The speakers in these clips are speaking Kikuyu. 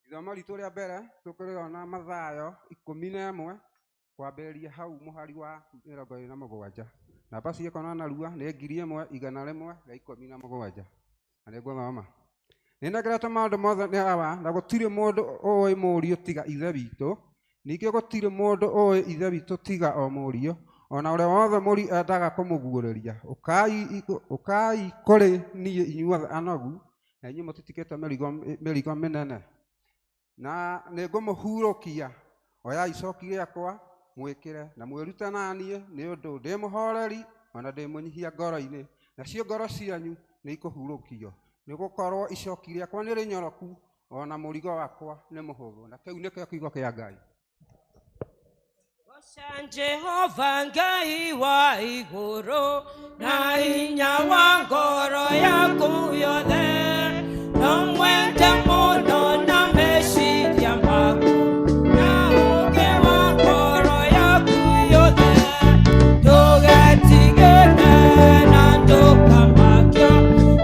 Ithomo ritũ rĩa mbere tũkũrĩona Mathayo 11 kwambĩrĩria hau mũhari wa 27. Namba ciĩkona narua nĩ 1117. Na nĩngũthoma. Nĩnengeretwo maũndũ mothe nĩ Awa, na gũtirĩ mũndũ ũĩ Mũriũ tiga Ithe witũ, ningĩ gũtirĩ mũndũ ũĩ Ithe witũ tiga o Mũriũ, ona ũrĩa wothe Mũriũ endaga kũmũguũrĩria. Ũkai kũrĩ niĩ inyuothe anogu, na inyuĩ mũtitikĩte mĩrigo mĩnene, na nĩngũmũhurũkia. Oyai icoki rĩakwa mwĩkĩre, na mwĩrute na niĩ, nĩ ũndũ ndĩ mũhoreri ona ndĩ mũnyihia ngoro-inĩ, nacio ngoro cianyu nĩikũhurũkio. Nĩgũkorwo icoki rĩakwa nĩ rĩnyoroku, ona mũrigo wakwa nĩ mũhũthũ. Na kĩu nĩkĩo kiugo kĩa Ngai. Goca Jehova Ngai wa igũrũ na hinya wa ngoro yaku yothe, no mwende mũno na meciria maku na ũũgĩ wa ngoro yaku yothe. Ndũgetigĩre na ndũkamakio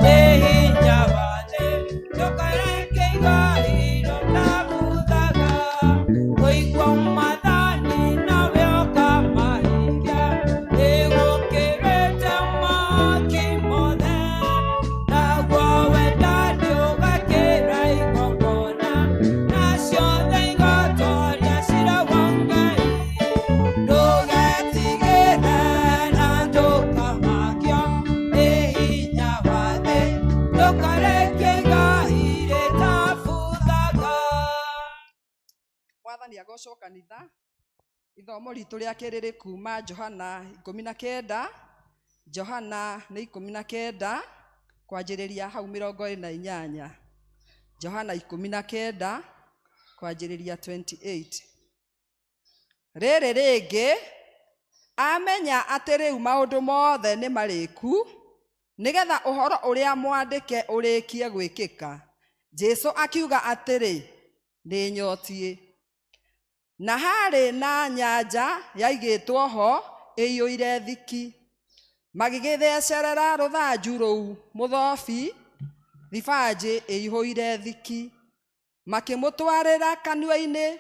nĩ hinya wa thĩ, ndũkareke igai rĩtabuthaga. Kũigua maathani nawe ũkamahingia nĩgũkĩrĩte mahaki mothe, naguo wendani ũgakĩra igongona, na ciothe igatoria ciira wa Ngai. Ndũgetigĩre na ndũkamakio nĩ hinya wa thĩ, ndũkareke igai rĩtabuthaga. Mwathani agocwo kanitha. Ithomo ritũ rĩa kerĩ rĩ kuma Johana 19. Johana nĩ 19 kwanjĩrĩria hau 28. Johana 19 kwanjĩrĩria 28. Rĩrĩ rĩngĩ amenya atĩ rĩu maũndũ mothe nĩ marĩku, nĩgetha ũhoro ũrĩa mwandĩke ũrĩkie gwĩkĩka, Jesu akiuga atĩrĩ, nĩ nyotiĩ. Na harĩ na nyanja yaigĩtwo ho ĩiyũire thiki. Magĩgĩthecerera rũthanju rũu mũthobi, thibanjĩ ĩihũire thiki, makĩmũtwarĩra kanua-inĩ.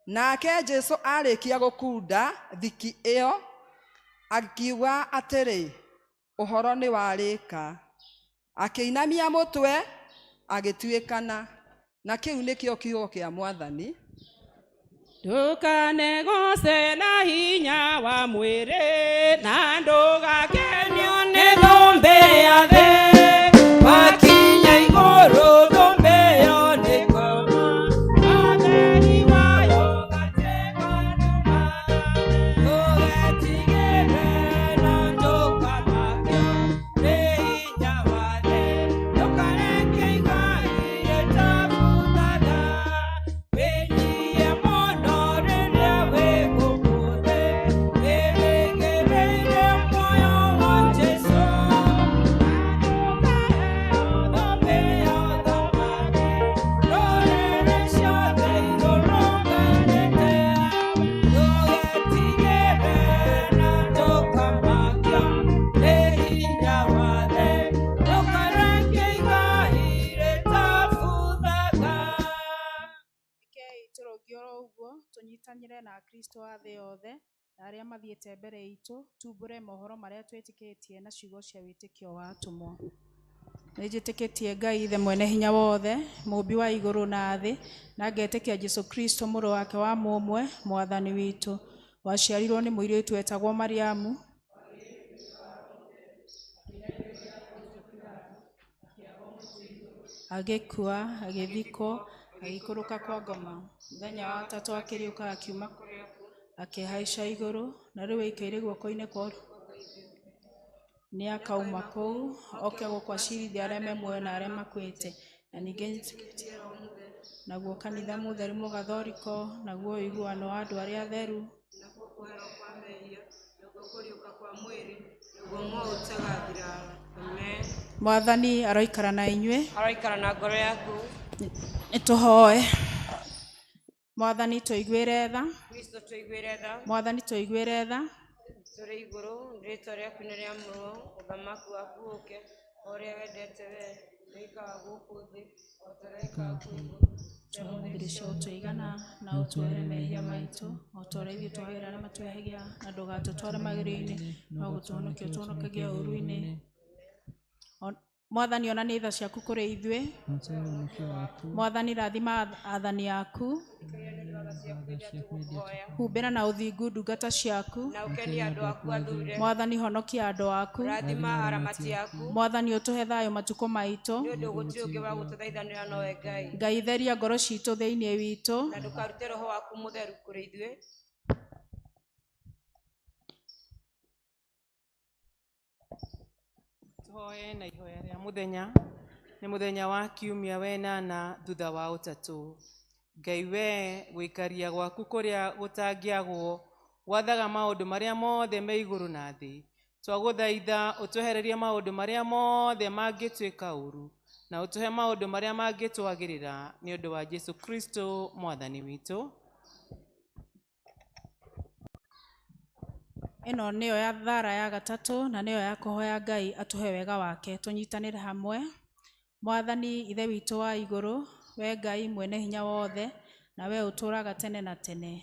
Nake Jesu arĩkia gũkunda thiki ĩyo, akiuga atĩrĩ, ũhoro nĩ warĩka. Akĩinamia mũtwe agĩtuĩkana. Na kĩu nĩkĩo kiugo kĩa Mwathani. Ndũkanegoce na hinya wa mwĩrĩ, na ndũgakenio nĩ thũmbĩ ya thĩ. Wakinya igũrũ thũmbĩ ĩyo nĩ koma, ũtheri wayo ũgatuĩka nduma. Ndũgetigĩre Tũnyitanĩre na Akristo a thĩ yothe na arĩa mathiĩte mbere itũ, tumbũre mohoro marĩa twĩtĩkĩtie na ciugo cia wĩtĩkio wa atũmwo. Nĩnjĩtĩkĩtie Ngai Ithe mwene hinya wothe, mũũmbi wa igũrũ na thĩ, na ngetĩkia Jesũ Kristo mũrũ wake wa mũmwe, mwathani witũ, waciarirwo nĩ mũirĩtu wetagwo Mariamu, agĩkua, agĩthikwo, agĩikũrũka kwa ngoma. Mũthenya wa gatatũ akĩriũka akiuma kũrĩ akuũ, akĩhaica igũrũ, na rĩu aikaire guoko-inĩ kwa ũrĩo. Nĩakauma kũu oke gũkũ acirithie arĩa me muoyo na arĩa makuĩte. Na ningĩ nĩnjĩtĩkĩtie Roho Mũtheru, naguo kanitha mũtheru mũgathoriko, naguo ũiguano wa andũ arĩa atheru, nakuo kuoherwo kwa mehia, nakuo kũriũka kwa mwĩrĩ, naguo muoyo ũtagathira. Amen. Mwathani aroikara na inyuĩ. Aroikara na ngoro yaku. Nĩtũhoe. Mwathani tũiguĩre tha. Kristo tũiguĩre tha. Mwathani tũiguĩre tha. Tũrĩ igũrũ, rĩĩtwa rĩaku nĩ rĩamũrwo, ũthamaki waku ũũke, o ũrĩa wendete we, wĩkaga gũkũ thĩ, o ta ũrĩa wĩkaga kũu igũrũ. Tũhũthĩre cia ũtũigana na ũtuohere mehia maitũ, o ta ũrĩa ithuĩ twohagĩra arĩa matwehagia, na ndũgatũtware magerio-inĩ, no gũtũhonokia ũtũhonokagie ũũru-inĩ. Mwathani onania tha ciaku kũrĩ ithuĩ. Mwathani rathima athani aku. Humbĩra na ũthingu ndungata ciaku. Na ũkenie andũ aku athure. Mwathani honokia andũ aku. Rathima aramati aku. Mwathani ũtũhe thayũ matukũ maitũ. Nĩ ũndũ gũtirĩ ũngĩ wa gũtũthaithanĩra nowe Ngai. Ngai theria ngoro citũ thĩinĩ witũ. Na ndũkarute roho waku mũtheru kũrĩ ithuĩ. Tuhoe na ihoya rĩa mũthenya. Nĩ mũthenya wa kiumia wenana thutha wa ũtatũ. Ngai we gũikaria gwaku kũrĩa gũtangĩagwo, gwathaga maũndũ marĩa mothe me igũrũ na thĩ. Twagũthaitha ũtwehererie maũndũ marĩa mothe mangĩtuĩka ũru, na ũtũhe maũndũ marĩa mangĩtwagĩrĩra nĩ ũndũ wa Jesũ Kristo mwathani witũ. Ĩno nĩyo ya thara ya gatatũ na nĩyo ya kũhoya Ngai atũhe wega wake tũnyitanĩre hamwe. Mwathani Ithe witũ wa igũrũ, we Ngai mwene hinya wothe, na we ũtũũraga tene na tene.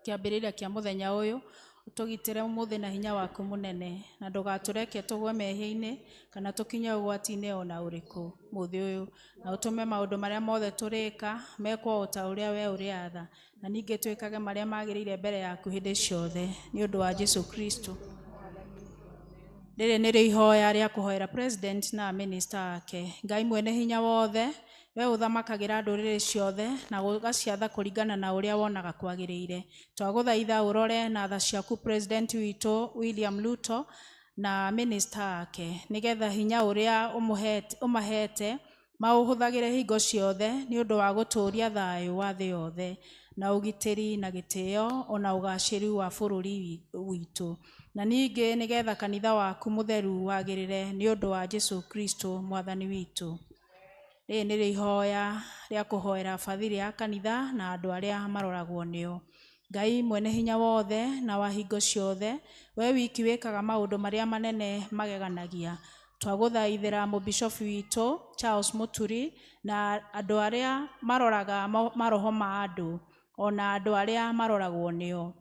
Kĩambĩrĩria kĩa mũthenya ũyũ, ũtũgitĩre ũmũthĩ na hinya waku mũnene, na ndũgatũreke tũgwe mehia-inĩ kana tũkinye ũgwati-inĩ ona ũrĩkũ mũthĩ ũyũ, na ũtũme maũndũ marĩa mothe tũrĩka mekwo o ta ũrĩa we ũrĩatha, na ningĩ twĩkage marĩa magĩrĩire mbere yaku hĩndĩ ciothe, nĩ ũndũ wa Jesũ Kristo. Rĩrĩ nĩrĩo ihoya rĩa kũhoera president na minister ake. Ngai mwene hinya wothe, we ũthamakagĩra ndũrĩrĩ ciothe na ũgaciatha kũringana na ũrĩa wonaga kwagĩrĩire. Twagũthaitha ũrore na tha ciaku president witũ William Ruto na minister ake, nĩgetha hinya ũrĩa ũmahete maũhũthagĩre hingo ciothe nĩ ũndũ wa gũtũũria thayũ wa thĩ yothe na ũgitĩri na gĩtĩo ona ũgacĩru wa bũrũri witũ, na ningĩ nĩgetha kanitha waku mũtheru wagĩrĩre nĩ ũndũ wa Jesũ Kristo mwathani witũ. Rĩrĩ nĩrĩo ihoya rĩa kũhoera bathiri ya kanitha na andũ arĩa maroragwo nĩo. Ngai mwene hinya wothe na wa hingo ciothe, we wiki wĩkaga maũndũ marĩa manene mageganagia. Twagũthaithĩra mũbishofu witũ Charles Muturi na andũ arĩa maroraga maroho ma andũ ona andũ arĩa maroragwo nĩo.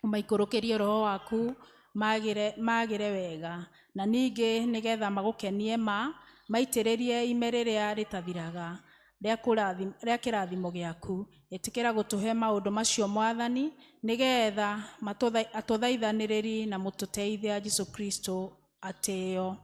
Ũmaikũrũkĩrie roho waku magĩre wega, na ningĩ nĩgetha magũkenie ma maitĩrĩrie ime rĩrĩa rĩtathiraga rĩa kĩrathimo gĩaku. Ĩtĩkĩra gũtũhe maũndũ macio Mwathani, nĩgetha atũthaithanĩrĩri na mũtũteithia Jesũ Kristo atĩo.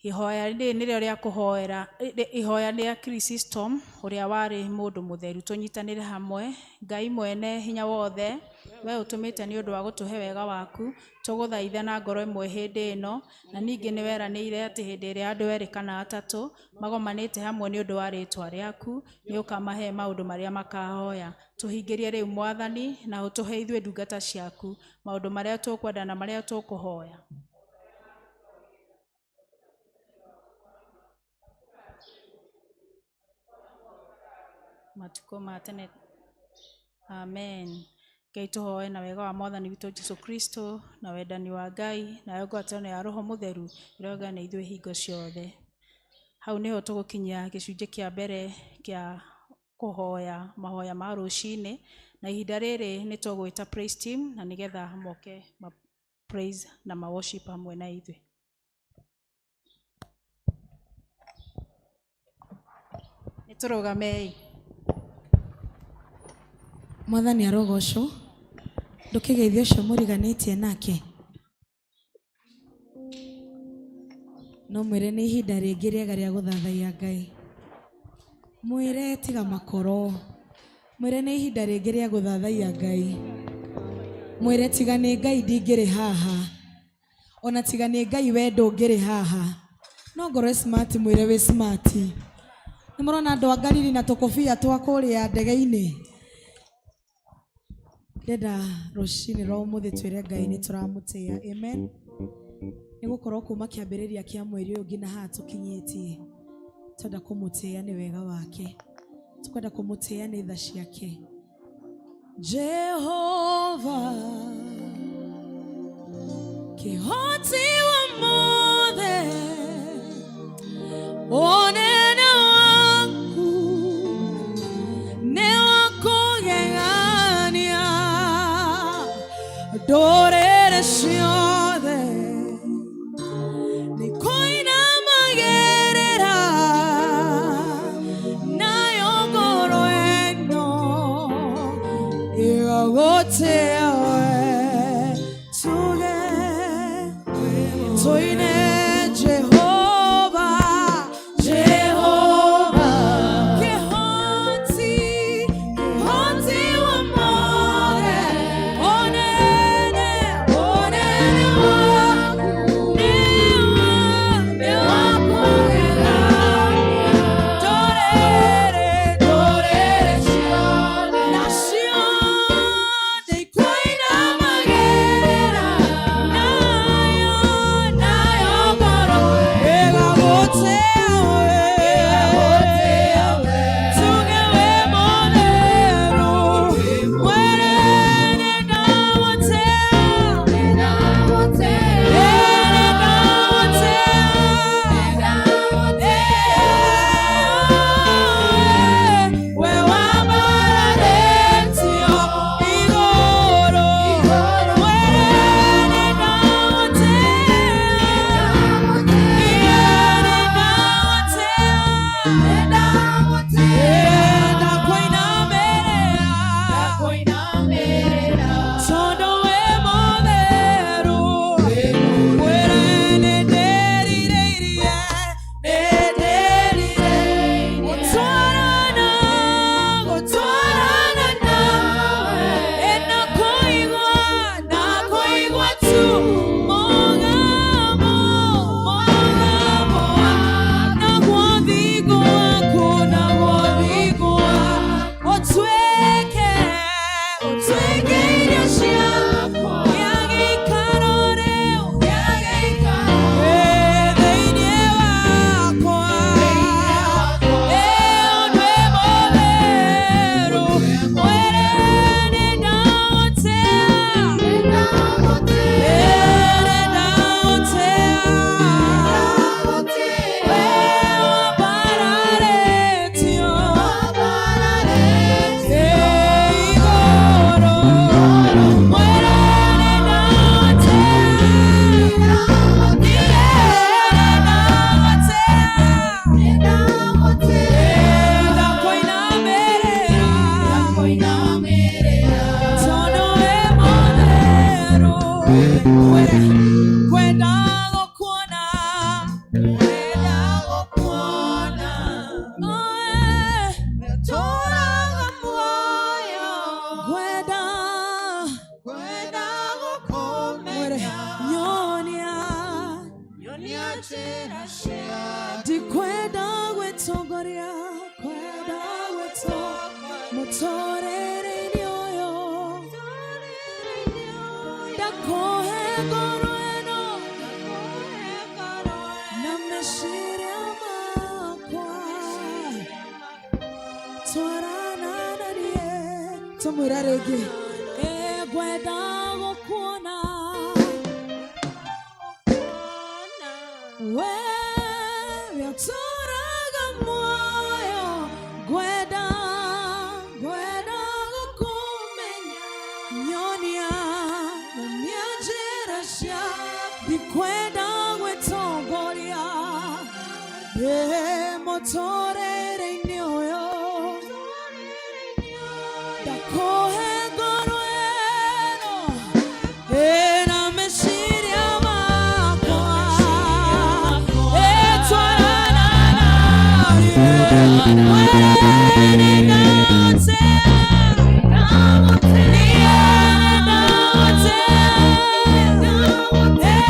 Ihoya rĩrĩ nĩrĩo rĩa kũhoera ihoya rĩa Chrysostom ũrĩa warĩ mũndũ mũtheru. Tũnyitanĩre hamwe. Ngai mwene hinya wothe, we ũtũmĩte nĩ ũndũ wa gũtũhe wega waku, tũgũthaitha na ngoro ĩmwe hĩndĩ ĩno, na ningĩ nĩ weranĩire atĩ hĩndĩ ĩrĩa andũ erĩ kana atatũ magomanĩte hamwe nĩ ũndũ wa rĩĩtwa rĩaku, nĩ ũkamahe maũndũ marĩa makahoya. Tũhingĩrie rĩu Mwathani, na ũtũhe ithuĩ ndungata ciaku maũndũ marĩa tũkwenda na marĩa tũkũhoya. Matukũ ma tene. Amen. Ngai tũhoe na wega wa Mwathani witũ Jesũ Kristo na wendani wa Ngai nayo ngwatanĩro ya Roho Mũtheru ĩrogane na ithuĩ hingo ciothe. Hau nĩho tũgũkinyia gĩcunjĩ kĩa mbere kĩa Kũhoya mahoya ma rũcinĩ, na ihinda rĩrĩ nĩ tũgwĩta praise team na nĩgetha moke ma praise na ma worship hamwe na ithuĩ. Nĩ tũrũgamei. Mwathani arogocwo. Ndũkĩgeithie ũcio mũriganĩtie nake. No mwĩre nĩ ihinda rĩngĩ rĩega rĩa gũthathaiya Ngai. Mwĩre tiga makoro. Mwĩre nĩ ihinda rĩngĩ rĩa gũthathaiya Ngai. Mwĩre tiga nĩ Ngai ndingĩrĩ haha. Ona tiga nĩ Ngai we ndũngĩrĩ haha. No ngorwo smart mwĩre wĩ smart. Nĩ mũrona andũ a Galili na tũkũbia twa kũrĩa ndege-inĩ. Ndĩrenda rũcinĩ rwa ũmũthĩ twĩre Ngai nĩ tũramũtĩĩa. Amen. Nĩ gũkorwo kuma kĩambĩrĩria kĩa mweri ũyũ nginya haha tũkinyĩtie, twenda kũmũtĩĩa nĩ wega wake. Tũkwenda kũmũtĩĩa nĩ tha ciake. Jehova kĩhoti wa mothe, ũnene waku nĩ wa kũgegania, ndũrĩrĩ ciothe nĩ kũinamagĩrĩra, nayo ngoro ĩno ĩgagũtĩĩa we. Tuge tuine Jehova, Jehova kĩhoti, kĩhoti wa mothe, ũnene, ũnene waku nĩ wa kũgegania, ndũrĩrĩ, ndũrĩrĩ ciothe nacio nĩikũinamagĩrĩra, nayo, nayo ngoro ĩgagũtĩĩa we. Tuge wĩ mũtheru, mwĩre nĩndagũtĩĩa, we wambararĩtio igũrũ, mwĩre nĩndagũtĩĩa, ndakwinamĩrĩra tondũ wĩ mũtheru, mwĩre nĩndĩrirĩirie, nĩndĩrirĩirie gũtwarana, gũtwarana nawe, na kũigua, na kũigua tu mũgambo, mũgambo naguo thingu waku, naguo thingu waku ũtuĩke, ũtuĩke irio ciakwa gĩa gĩikaro rĩu, gĩa gĩikaro thĩinĩ wakwa, ũndũ mũtheru, mwĩre nĩndagũtĩĩa, nĩndagũtĩĩa, we wambararĩtio igũrũ, mwĩre nĩndagũtĩĩa, ndakwinamĩrĩra tondũ wĩ mũtheru, kwenda gũkuona, kwenda gũkuona, tũraga muoyo, kwenda, kwenda gũkũmenya, nyonia, nyonia njĩra ciaku, ndikwenda gwĩtongoria, kwenda gwĩtongoria mũtũrĩre-inĩ ũyũ, ndakũhe ngoro ĩno na meciria makwa, twarana na niĩ, tũmwĩra rĩngĩ, ngwenda gũkuona, we ũtũraga muoyo, ngwenda Nĩngwenda gwĩtongoria ĩ mũtũrĩre-inĩ ũyũ, ndakũhe ngoro ĩno ĩna meciria makwa, ĩtwarana nawe. Mwĩrĩ nĩndagũtĩa, niĩ nĩndagũtĩa.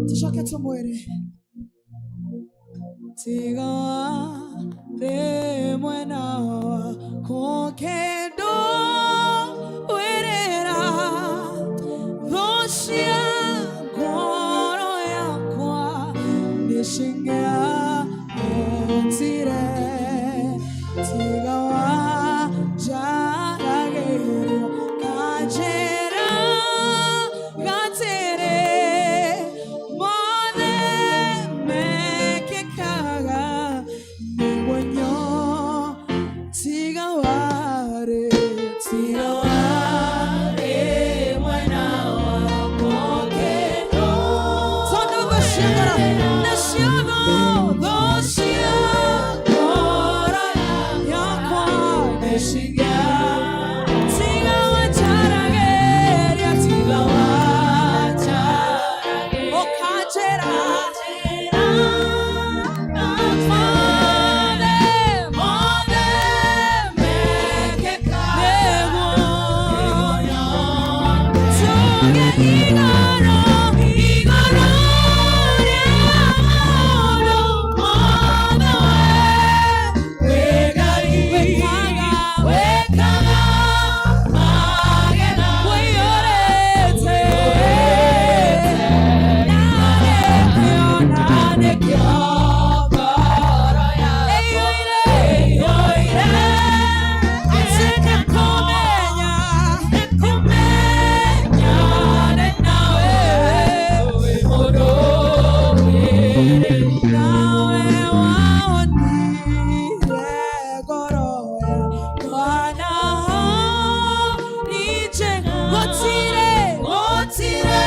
Tucoke tumwire tiga rĩmwe na kũkĩndũ wĩrĩra thũ cia ngoro yakwa nĩcingĩahotire, tiga wanjaragĩrio kanjĩra gatĩrĩ mothe mekĩkaga nĩguo tiga warĩ, tiga warĩ mwena wakwa tondũ thũ cia ngoro nacio thũ cia ngoro yakwa nĩcingĩa, tiga wanjaragĩria, tiga wanjaragĩria ũkanjĩra mothe mothe mekĩka nĩguo tuge igũrũ igũrũ rĩa maũndũ mothe we wĩkaga wĩkaga magega wĩiyũrĩte na nĩkĩo ngoro yakwa ĩiyũire atĩ nĩkũmenya nĩkũmenya nĩ nawe wĩ mũndũ nawe waonire ngoro yakwa na nije gũtirĩ gũtirĩ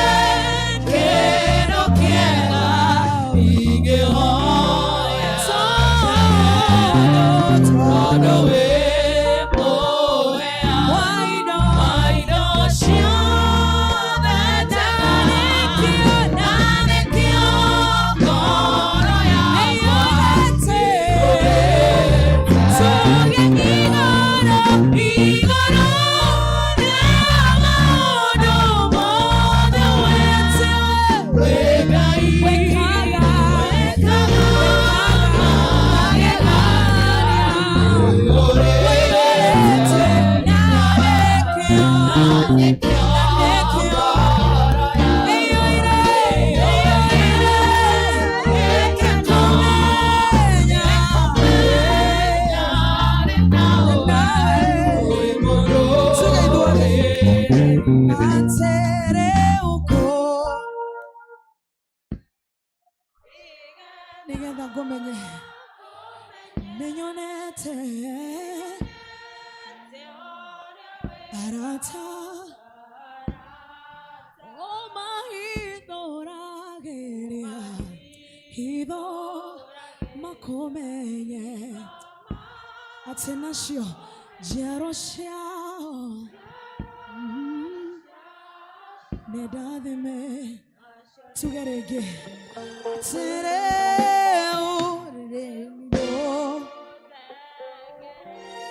kĩndũ kĩega ingĩhoya tondũ wĩ mũhea wa indo ciothe njega na nĩkĩo ngoro yakwa tuge igũrũ igũrũ rĩa maũndũ mothe wĩkaga wĩkaga magegania wĩiyũrĩte na nĩkĩo nĩkĩo ĩiyũire ĩiyũire ĩkĩkũmenya tuge ithuothe atĩrĩ ũkũ nĩgetha ngũmenye nĩnyonete arata o mahithũragĩria hitho makũmenye atĩ nacio njiaro ciao nĩ ndathime. Tuge rĩngĩ atĩrĩ ũrĩrĩ.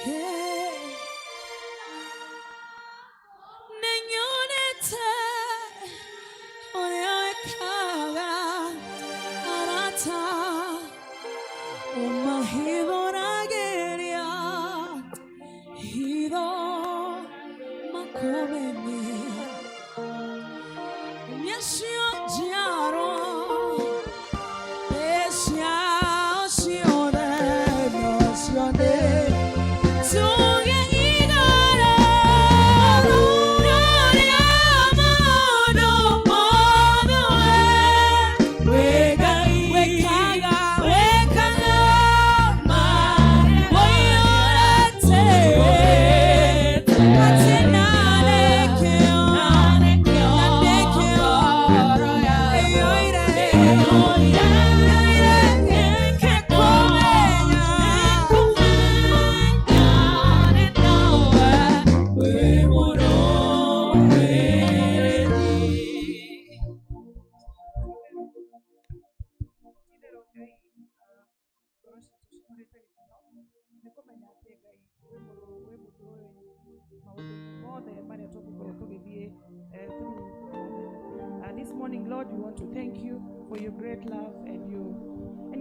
Hey. Nĩnyonete ũrĩa wĩkaga arata, ũmahithũragĩria hitho makũmenye nĩcio njiaro ciao ciothe nocio nĩ tuge igũrũ rĩa maũndũ mothe wĩ Ngai wĩkaga wĩkaga ũiyũrĩte atĩ na nĩkĩo na nĩkĩo ĩiyũire kũmenya wĩ mũrũmĩrĩri. Itherũ Ngai, ngoro citũ cihũrĩte gĩkeno nĩ kũmenya atĩ Ngai wĩ mũtũrũĩ maũndũ-inĩ mothe marĩa tũngĩkorwo tũgĩthiĩ through. This morning, Lord, we want to thank you for your great love and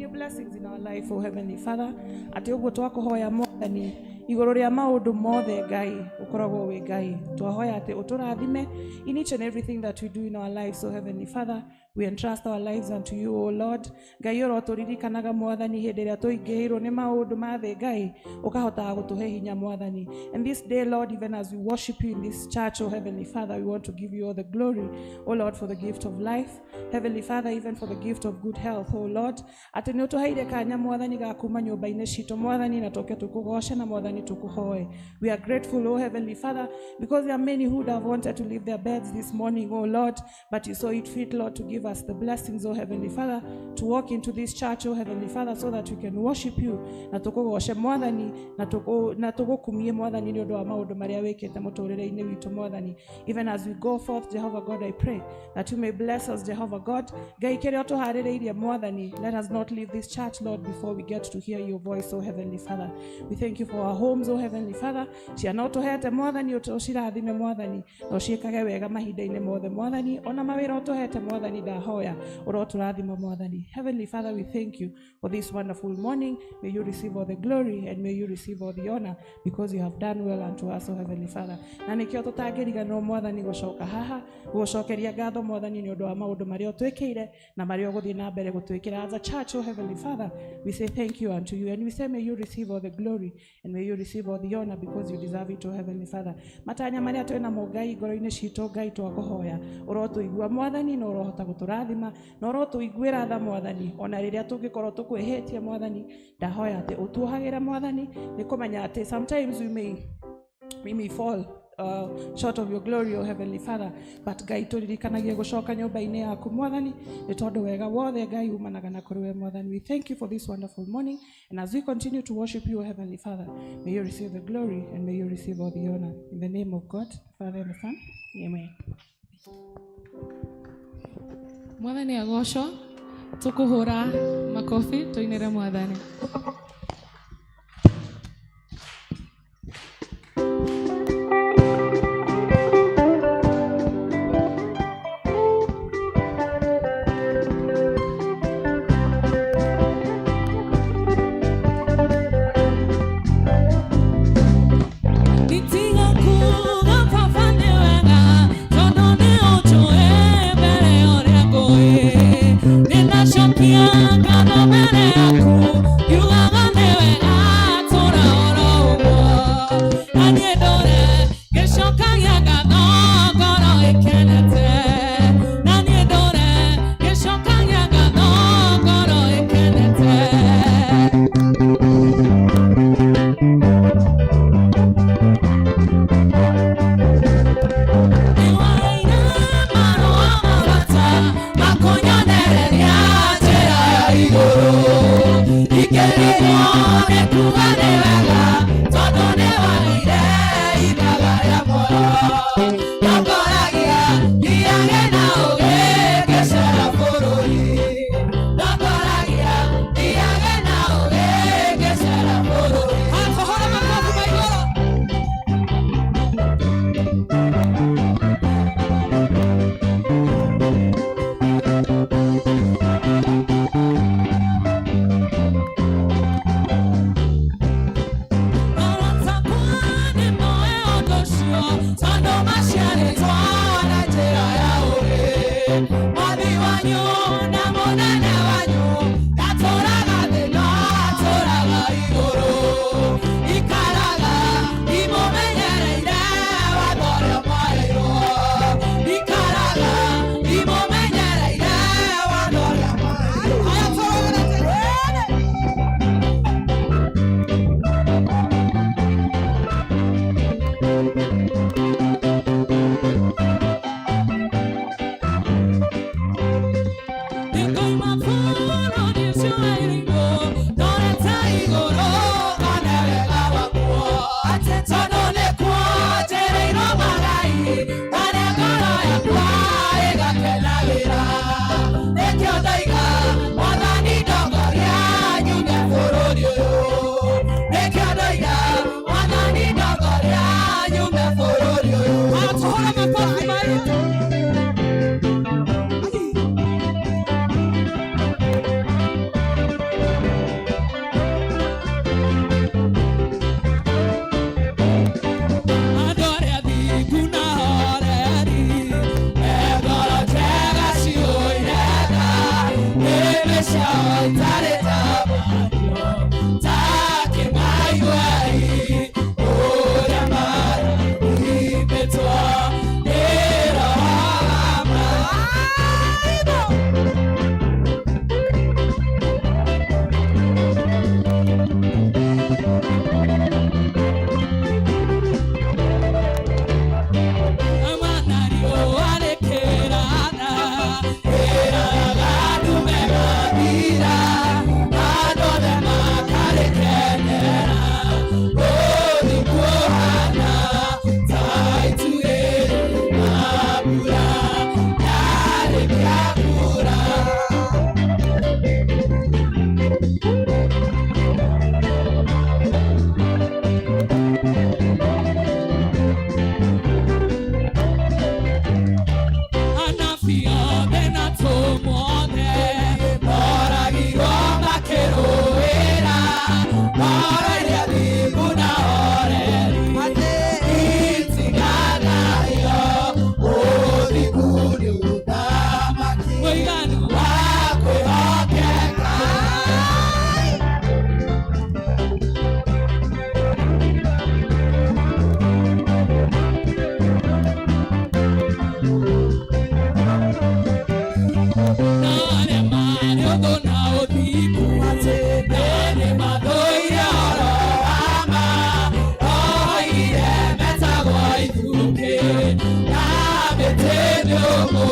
your blessings in our life, O Heavenly Father. Atĩ ũguo twakũhoya Mwathani igũrũ rĩa maũndũ mothe, Ngai ũkoragwo wĩ Ngai. Twahoya atĩ ũtũrathime in each and everything that we do in our lives, O Heavenly Father. We entrust our lives unto you, O Lord. Ngai ũrotũririkanaga Mwathani hĩndĩ ĩrĩa tũingĩhĩirwo nĩ maũndũ ma thĩ, Ngai ũkahotaga gũtũhe hinya Mwathani. And this day, Lord, even as we worship you in this church, O Heavenly Father, we want to give you all the glory, O Lord, for the gift of life. Heavenly Father, even for the gift of good health, O Lord. Atĩ nĩ ũtũheire kanya Mwathani ga kuma nyũmba-inĩ citũ Mwathani, na tũke tũkũgoce na Mwathani tũkũhoe. We are grateful, O Heavenly Father, because there are many who would have wanted to leave their beds this morning, O Lord, but you saw it fit, Lord, to give us the blessings, O Heavenly Father, to walk into this church, O Heavenly Father, so that we can worship you na tũkũgoce Mwathani na tũgũkumie Mwathani nĩ ũndũ wa maũndũ marĩa wĩkĩte mũtũrĩre-inĩ witũ Mwathani. Even as we go forth, Jehovah God, I pray that you may bless us, Jehovah God. Ngai kĩrĩa ũtũharĩrĩirie Mwathani, let us not leave this church, Lord, before we get to hear your voice, O Heavenly Father. We thank you for our homes, O Heavenly Father. Ciana ũtũhete Mwathani, ũcirathime Mwathani na ũciĩkage wega mahinda-inĩ mothe Mwathani. Ona mawĩra ũtũhete Mwathani, ndahoya ũrotũrathima Mwathani. Heavenly Father, we thank you for this wonderful morning. May you receive all the glory and may you receive all the honor because you have done well unto us, O Heavenly Father. Na nĩkĩo tũtangĩriganĩrwo Mwathani gũcoka haha gũgũcokeria ngatho Mwathani nĩ ũndũ wa maũndũ marĩa ũtwĩkĩire na marĩa ũgũthiĩ na mbere gũtwĩkĩra. As a church, O Heavenly Father, we say thank you unto you and we say may you receive all the glory and may you receive all the honor because you deserve it, O Heavenly Father. Matanya marĩa twĩnamo Ngai ngoro-inĩ citũ, Ngai twakũhoya ũrotũigua Mwathani na ũrohota gũtũrathima na ũrotũiguĩra tha Mwathani ona rĩrĩa tũngĩkorwo tũkwĩhĩtie Mwathani. Ndahoya atĩ ũtuohagĩre Mwathani nĩ kũmenya atĩ sometimes we may fall short of your glory, O Heavenly Father, but Ngai tũririkanagie gũcoka nyũmba-inĩ yaku Mwathani nĩ tondũ wega wothe Ngai umanaga na kũrĩ we Mwathani. We thank you for this wonderful morning, and as we continue to worship you, O Heavenly Father, may you receive the glory and may you receive all the honor. In the name of God, the Father and the Son, amen. Mwathani agocwo. Tukuhura makofi tuinire Mwathani. Nitiga kuga Baba nĩ wega tondũ nĩ ũnjũĩ mbere ũrĩa ngũĩ. Nĩndacokia ngatho mbere yaku ngiugaga. Mwathi wanyu na mũnene wanyu ndatũraga thĩ no atũraga igũrũ. Ikaraga imũmenyereire watho ũrĩa mwaheirwo. Ikaraga imũmenyereire watho ũrĩa mwaheirwo. Haya tũrũgane. Nĩngoima bũrũri ũcio werĩirwo, ndorete igũrũ ngone wega wakuo. Atĩ tondũ nĩkuo njĩrĩirwo magai, na ngoro yakwa ĩgakenagĩra. Nĩkĩo ndoiga, Mwathani ndongoria nyume bũrũri ũyũ. Nĩkĩo ndoiga, Mwathani ndongoria nyume bũrũri ũyũ. Haya tũhũre makobi maitũ. Andũ arĩa athingu na ahoreri, me ngoro njega ciyũire tha, nĩmĩ ciao itarĩ ta mwario, ta kĩmaiguei ũrĩa marathimĩtwo nĩ Roho wa ma. Anabii othe na atũmwo othe moragirwo makĩrũĩra ngoro iria thingu na horeri itiganayo ũthingu nĩ ũthamaki mũiganu wa kwĩhokeka. Nare mare ũthũ na ũthingu, nĩ mathũire ũhoro wa ma. Oigire metagwo ithukĩ na mĩtĩ mĩũmũ,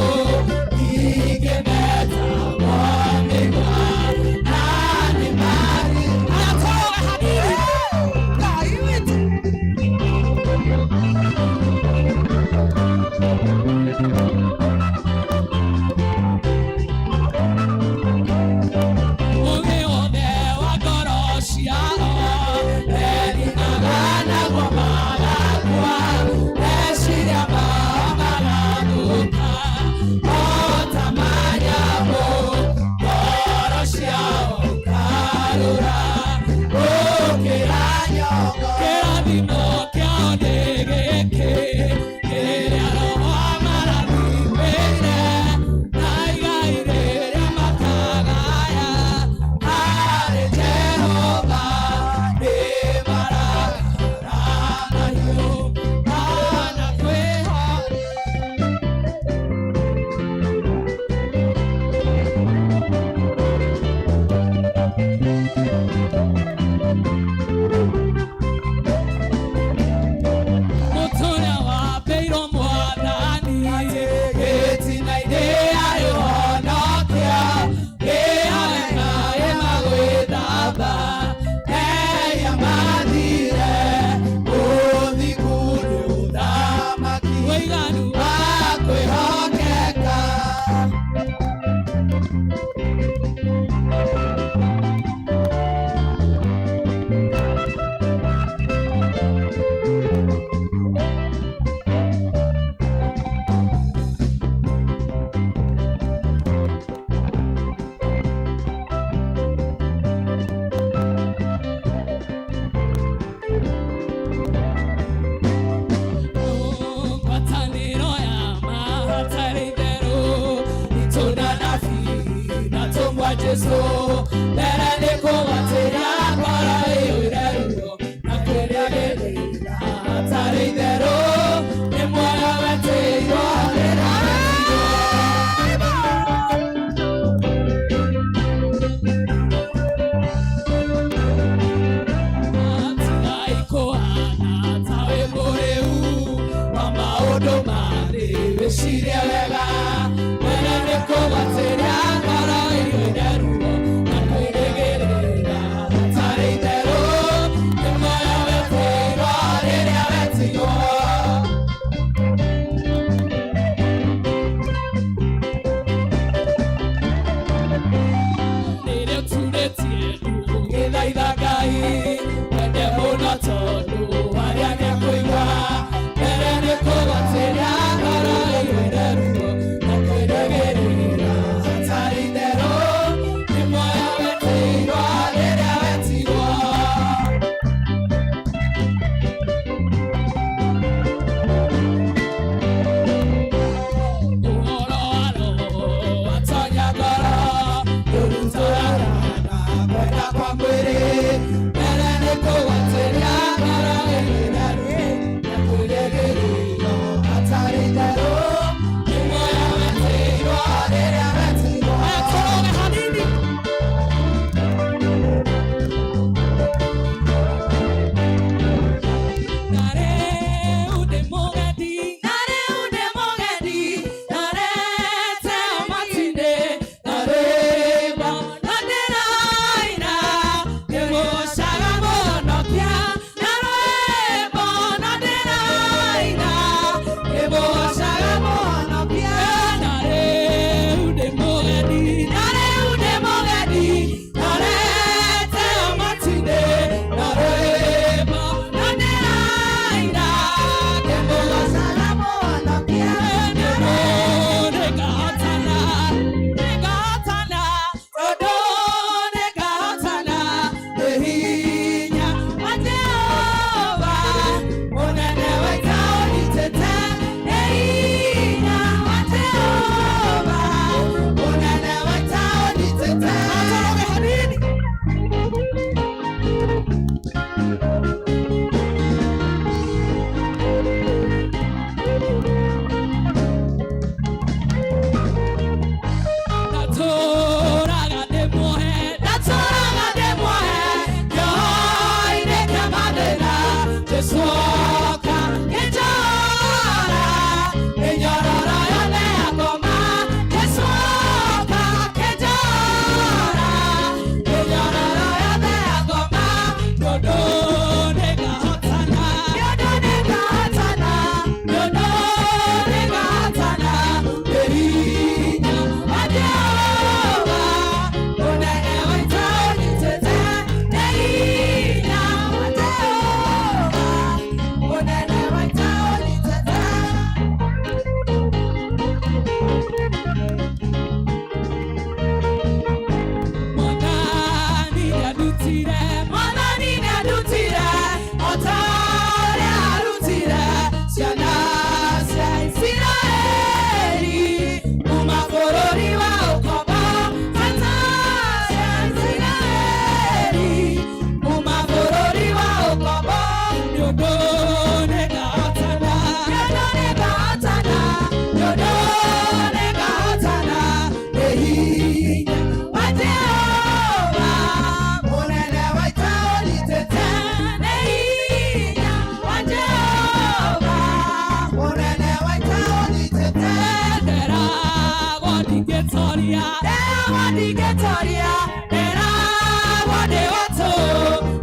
ningĩ metagwo mĩigua na nĩ marĩ. Haya tũrũge hanini. Ngai witũ. Ũgĩ wothe wa ngoro ciao merinaga naguo magakua, meciria mao magathũka. Jesu mbere nĩ kũgwatĩra ngoro ĩiyũire ruo na kwĩrĩgĩrĩra hatarĩ itherũ nĩ muoyo wetĩirwo rĩrĩa wetirwo. Tigai kũhana ta wĩ mũrĩu wa maũndũ ma thĩ, wĩcirie wega mbere nĩ kũgwatĩra ngoro ĩiyũire ruo na kwĩrĩgĩrĩra hatarĩ itherũ nĩ muoyo wetĩirwo rĩrĩa wetirwo. Rĩrĩa ũturĩtie ndu ũgĩthaitha Ngai wende mũno tondũ aria nĩakũigua mbere nĩ kũgwatĩra ngoro ĩiyũire ruo na kwĩrĩgĩrĩra hatarĩ itherũ nĩ muoyo wetĩirwo rĩrĩa wetirwo. Ũhoro wa Roho watonya ngoro ndũrutũraga na kwenda kwa mwĩrĩ mbere nĩ kũgwatĩria ngoro ĩiyũire ruo na kwĩrĩgĩrĩra hatarĩ itherũ nĩ muoyo wetĩirwo rĩrĩa wetirwo. Aya, tũrũge hanini. Na rĩu ndĩ mũgendi, na rĩu ndĩ mũgendi, ndarete matinde, na rwĩmbo na ndĩraina, ngĩgoocaga Mũhonokia. Na rwĩmbo na ndĩraina, ngĩgoocaga Mũhonokia. Na rĩu ndĩ mũgendi, na rĩu ndĩ mũgendi, ndarete matinde, na rwĩmbo na ndĩraina, ngĩgoocaga Mũhonokia. Nĩngahotana, nĩngahotana, tondũ nĩngahotana, nĩ hinya wa Jehova, mũnene wa ita ũnyitĩte. Nĩ hinya wa Jehova, mũnene wa ita ũnyitĩte. Atũrũge hanini. Ndatũraga ndĩmuohe, ndatũraga ndĩmuohe, ngĩoha-inĩ kĩa mathĩna, Jesũ oka kĩnjora, mĩnyororo yothe yakoma. Jesũ oka kĩnjora, mĩnyororo yothe yakoma. Tondũ nĩngahotana, tondũ nĩngahotana, tondũ nĩngahotana, nĩ hinya wa Jehova, mũnene wa ita ũnyitĩte. Nĩ hinya wa Jehova, mũnene wa ita ũnyitĩte. Mwathani nĩandutire, Mwathani nĩandutire, o ta ũrĩa arutire ciana cia Isiraeli kuma bũrũri wa ũkombo. Ciana cia Isiraeli kuma bũrũri wa ũkombo. Nĩ ũndũ nĩngahotana, nĩ ũndũ nĩngahotana, nĩ ũndũ nĩngahotana, nĩ hinya wa Jehova, mũnene wa ita ũnyitĩte. Nĩ hinya wa Jehova, mũnene wa ita ũnyitĩte. Nderagwo ndingĩtoria, nderagwo ndingĩtoria, nderagwo ndĩ watũ,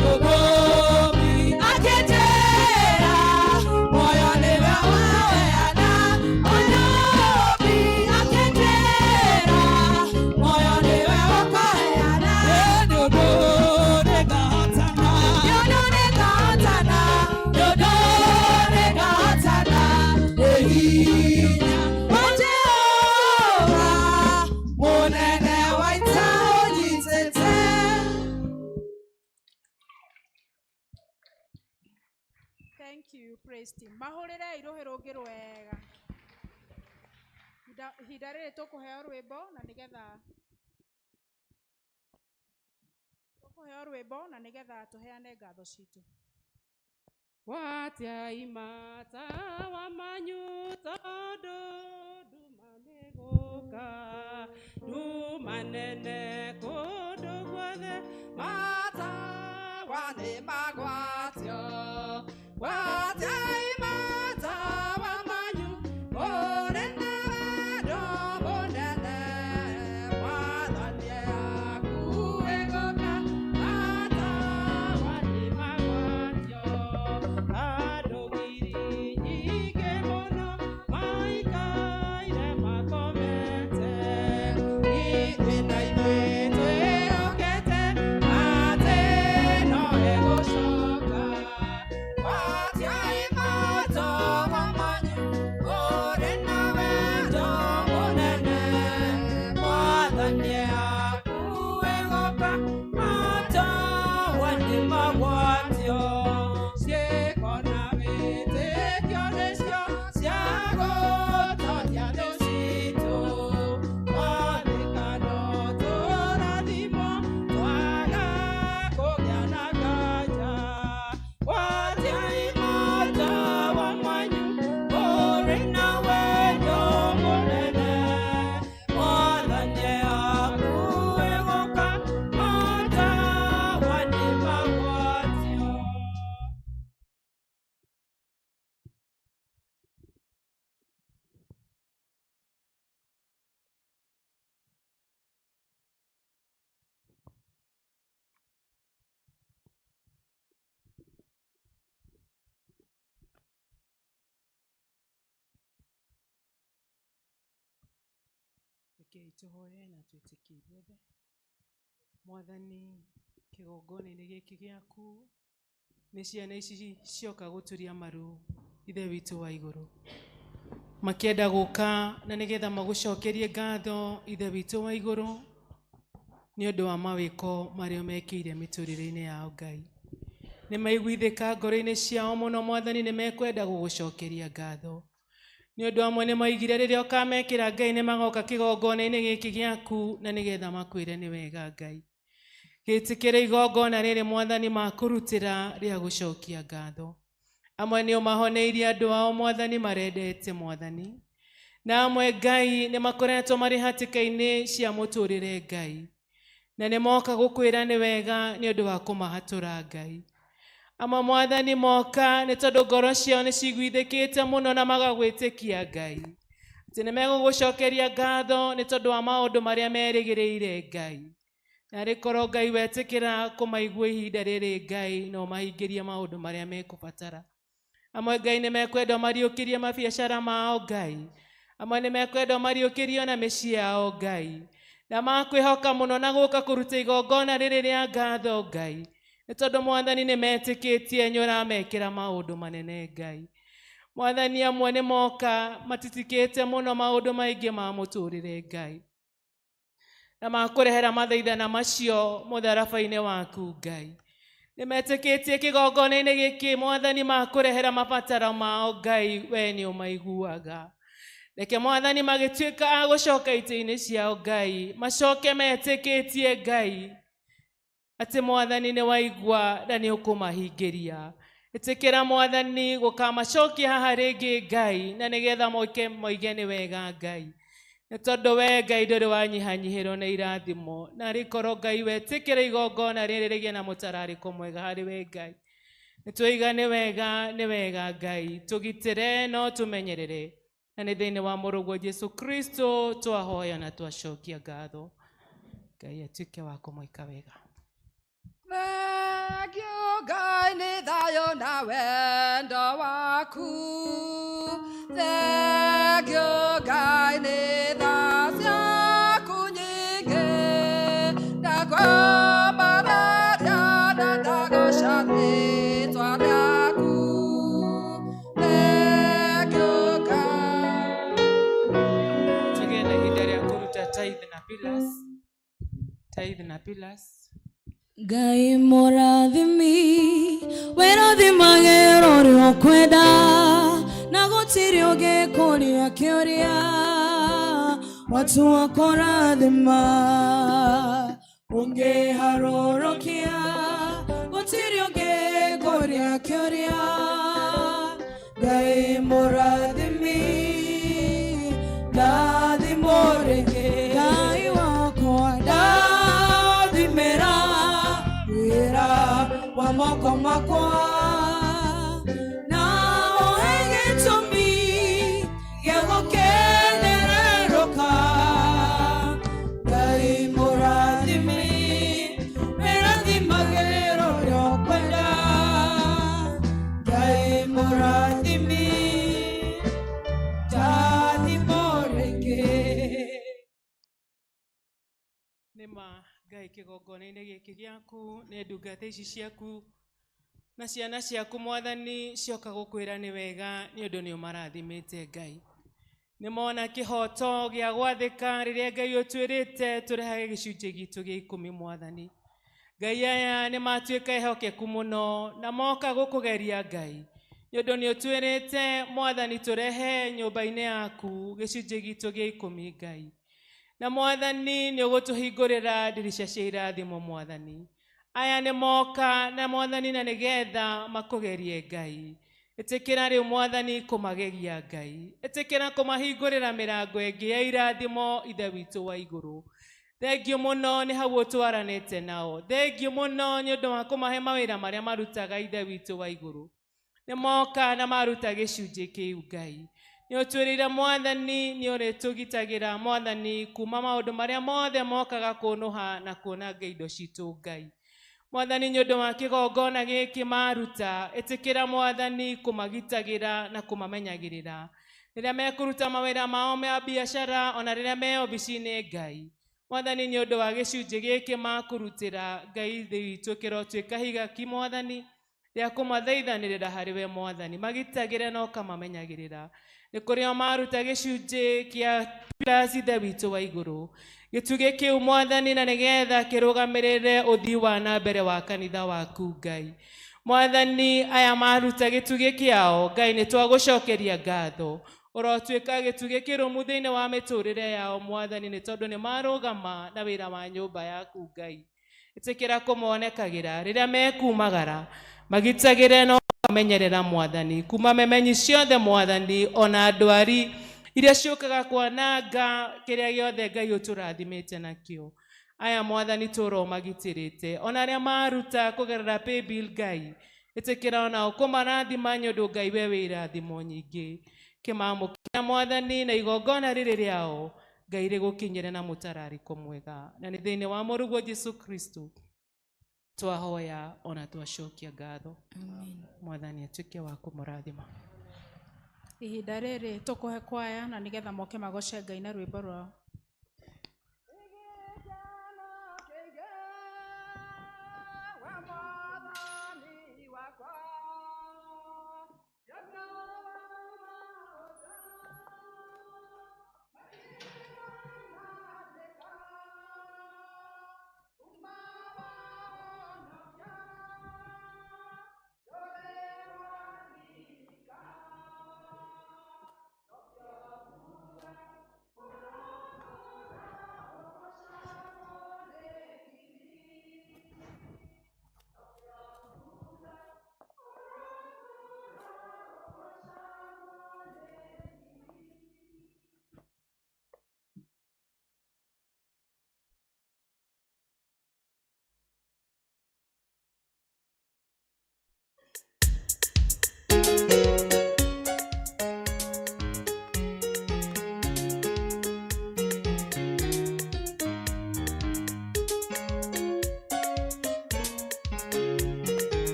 mũgũmi akĩnjĩra, muoyo nĩwe waheana. Mũnyũmbi akĩnjĩra, muoyo nĩwe ũkũheana. Nĩ ũndũ nĩngahotana, nĩ ũndũ nĩngahotana, nĩ ũndũ nĩngahotana, nĩ hinya wa Jehova, mũnene wa ita ũnyitĩte. Thank you, praise team. Mahũrĩrei rũhĩ rũngĩ rwega. Ihinda rĩrĩ tũkũheo rwĩmbo na nĩgetha Tũkũheo rwĩmbo na nĩgetha tũheane ngatho citũ. Gwatiai matawa manyu tondũ nduma nĩgũka, nduma nene kũndũ guothe, matawa nĩmagwatio. Gwatiai matawa manyu, mũrĩ na wendo mũnene, Mwathani akuĩ gũka, matawa nĩmagwatio. Andũ ngiri nyingĩ mũno maikaire makomete, ithuĩ na ithuĩ twĩhokete atĩ no egũcoka. Gwatiai matawa manyu, mũrĩ na wendo mũnene, Mwathani akuĩ gũka, matawa nĩmagwatio. Ciĩko na wĩtĩkio nĩcio cia gũtoria thũ citũ. Twathĩka no tũrathimwo, twaga kũgĩa na nganja. Gwatiai matawa manyu, mũrĩ na wendo mũnene, Mwathani akuĩ gũka, matawa nĩmagwatio. Rekei tũhoye na twĩtĩkie ithuothe. Mwathani, kĩgongona-inĩ gĩkĩ gĩaku nĩ ciana ici cioka gũturia maru Ithe witũ wa igũrũ, makĩenda gũka na nĩgetha magũcokerie ngatho Ithe witũ wa igũrũ nĩ ũndũ wa mawĩko marĩa mekĩire mĩtũrĩre-inĩ yao. Ngai, nĩ maiguithĩka ngoro-inĩ ciao mũno. Mwathani, nĩ mekwenda gũgũcokeria ngatho nĩ ũndũ amwe nĩ maigire rĩrĩa ũkamekĩra. Ngai, nĩ magoka kĩgongona-inĩ gĩkĩ gĩaku na nĩgetha makwĩre nĩ wega. Ngai, gĩtĩkĩre igongona rĩrĩ, Mwathani, makũrutĩra rĩa gũcokia ngatho. Amwe nĩ ũmahoneirie andũ ao, Mwathani, marendete, Mwathani, na amwe, Ngai, nĩ makoretwo marĩ hatĩka-inĩ cia mũtũrĩre, Ngai, na nĩ moka gũkwĩra nĩ wega nĩ ũndũ wa kũmahatũra. Ngai, amwe, Mwathani, moka nĩ tondũ ngoro ciao nĩ ciguithĩkĩte mũno na magagwĩtĩkia, Ngai, atĩ nĩ megũgũcokeria ngatho nĩ tondũ wa maũndũ marĩa merĩgĩrĩire. Ngai, narĩ korwo, Ngai, wetĩkĩra kũmaigua ihinda rĩrĩ, Ngai, no mahingĩrie maũndũ marĩa mekũbatara. Amwe, Ngai, nĩ mekwenda mariũkĩrie mabiacara mao. Ngai, amwe nĩ mekwenda mariũkĩrio na mĩciĩ yao. Ngai, na makwĩhoka mũno na gũka kũruta igongona rĩrĩ rĩa ngatho, Ngai, nĩ tondũ, Mwathani, nĩ metĩkĩtie nĩ ũramekĩra maũndũ manene. Ngai, Mwathani, amwe nĩ moka matitikĩte mũno maũndũ maingĩ ma mũtũrĩre, Ngai, na makũrehera mathaithana macio mũtharaba-inĩ waku. Ngai, nĩ metĩkĩtie kĩgongona-inĩ gĩkĩ, Mwathani, makũrehera mabataro mao. Ngai, we nĩ ũmaiguaga. Reke, Mwathani, magĩtuĩka a gũcoka itĩ-inĩ ciao, Ngai, macoke metĩkĩtie, Ngai, atĩ Mwathani nĩ waigua na nĩ ũkũmahingĩria. Ĩtĩkĩra, Mwathani, gũkamacokia haha rĩngĩ, Ngai, na nĩgetha moike moige nĩ wega, Ngai, nĩ tondũ we, Ngai, ndũrĩ wanyihanyihĩrwo nĩ irathimo. Na rĩkorwo, Ngai, wetĩkĩra igongona rĩrĩ rĩgĩe na mũtararĩko mwega harĩ we. Ngai, nĩ twaiga nĩ wega, nĩ wega. Ngai, tũgitĩre no tũmenyerere, na nĩ thĩinĩ wa mũrũguo Jesu Kristo twahoya na twacokia ngatho. Ngai atuĩke wa kũmwĩka wega. Thank you, Ngai, nĩ thayũ na wendo waku. Thank you, Ngai, nĩ tha ciaku nyingĩ. Ndakwambararia na ndagoca rĩĩtwa rĩaku. Thank you, Ngai. Tũgĩe na ihinda rĩa kũruta tithe na pillars, tithe na pillars. Ngai mũrathimi, wĩrathimage ũrĩa ũkwenda, na gũtirĩ ũngĩkũria kĩũria, watu wakũrathima. Ũngĩharũrũkia gũtirĩ ũngĩkũria kĩũria. Ngai mũrathimi, ndathimwo rĩngĩ. Ngai wakwa ndathimĩra wĩra wa moko makwa, na ũhe gĩtũmi gĩa gũkenererũka. Ngai mũrathimi, wĩrathimagĩra ũrĩa ũkwenda. Ngai mũrathimi, ndathimwo rĩngĩ. Nĩma Ngai, kĩgongona-inĩ gĩkĩ gĩaku nĩ ndungata ici ciaku na ciana ciaku Mwathani cioka gũkwĩra nĩ wega nĩ ũndũ nĩ ũmarathimĩte. Ngai, nĩ mona kĩhoto gĩa gwathĩka rĩrĩa Ngai ũtwĩrĩte tũrehage gĩcunjĩ gitũ gĩa 10. Mwathani Ngai, aya nĩ matuĩka ehokeku mũno na moka gũkũgeria, Ngai, nĩ ũndũ nĩ ũtwĩrĩte Mwathani tũrehe nyũmba-inĩ yaku gĩcunjĩ gitũ gĩa 10. Ngai na Mwathani, nĩ ũgũtũhingũrĩra ndirica cia irathimo. Mwathani, aya nĩ moka na Mwathani na nĩgetha makũgerie. Ngai, ĩtĩkĩra rĩu Mwathani kũmageria. Ngai, ĩtĩkĩra kũmahingũrĩra mĩrango ĩngĩ ya irathimo. Ithe witũ wa igũrũ, thengio mũno nĩ hau ũtwaranĩte nao. Thengio mũno nĩ ũndũ wa kũmahe mawĩra marĩa marutaga. Ithe witũ wa igũrũ, nĩ moka na maruta gĩcunjĩ kĩu. Ngai, nĩ ũtwĩrĩire Mwathani nĩ ũrĩtũgitagĩra Mwathani kuma maũndũ marĩa mothe mokaga kũnũha na kuonanga indo citũ. Ngai Mwathani, nĩ ũndũ wa kĩgongona gĩkĩ maruta, ĩtĩkĩra Mwathani kũmagitagĩra na kũmamenyagĩrĩra rĩrĩa mekũruta mawĩra mao ma biacara ona rĩrĩa me obici-inĩ. Ngai Mwathani, nĩ ũndũ wa gĩcunjĩ gĩkĩ makũrutĩra, Ngai thĩ witũ kĩrotuĩka higaki Mwathani rĩa kũmathaithanĩrĩra harĩ we. Mwathani, magitagĩre na ũkamamenyagĩrĩra. Nĩ kũrĩ o maruta gĩcunjĩ kĩa pillars, Ithe witũ wa igũrũ, gĩtugĩ kĩu Mwathani, na nĩgetha kĩrũgamĩrĩre ũthii wa na mbere wa kanitha waku. Ngai Mwathani, aya maruta gĩtugĩ kĩao, Ngai, nĩ twagũcokeria ngatho. Ũrotuĩka gĩtugĩ kĩrũmu thĩinĩ wa mĩtũrĩre yao Mwathani, nĩ tondũ nĩ marũgama na wĩra wa nyũmba yaku. Ngai, ĩtĩkĩra kũmonekagĩra rĩrĩa mekumagara, magitagĩre na ũkamenyerera Mwathani kuma memenyi ciothe Mwathani, ona ndwari iria ciũkaga kwananga kĩrĩa gĩothe Ngai ũtũrathimĩte nakĩo. Aya Mwathani tũra ũmagitĩrĩte, ona arĩa maruta kũgerera paybill. Ngai, ĩtĩkĩra onao kũmarathima, nĩ ũndũ Ngai we wĩ irathimo nyingĩ. Kĩmamũkĩra Mwathani na igongona rĩrĩ rĩao, Ngai, rĩgũkinyĩre na mũtararĩko mwega, na nĩ thĩinĩ wa mũrũguo Jesu Kristo twahoya ona twacokia ngatho. Mwathani atuĩke wa kũmũrathima. Ihinda rĩrĩ tũkũhe kwaya na nĩgetha moke magoce Ngai na rwĩmbo rwao.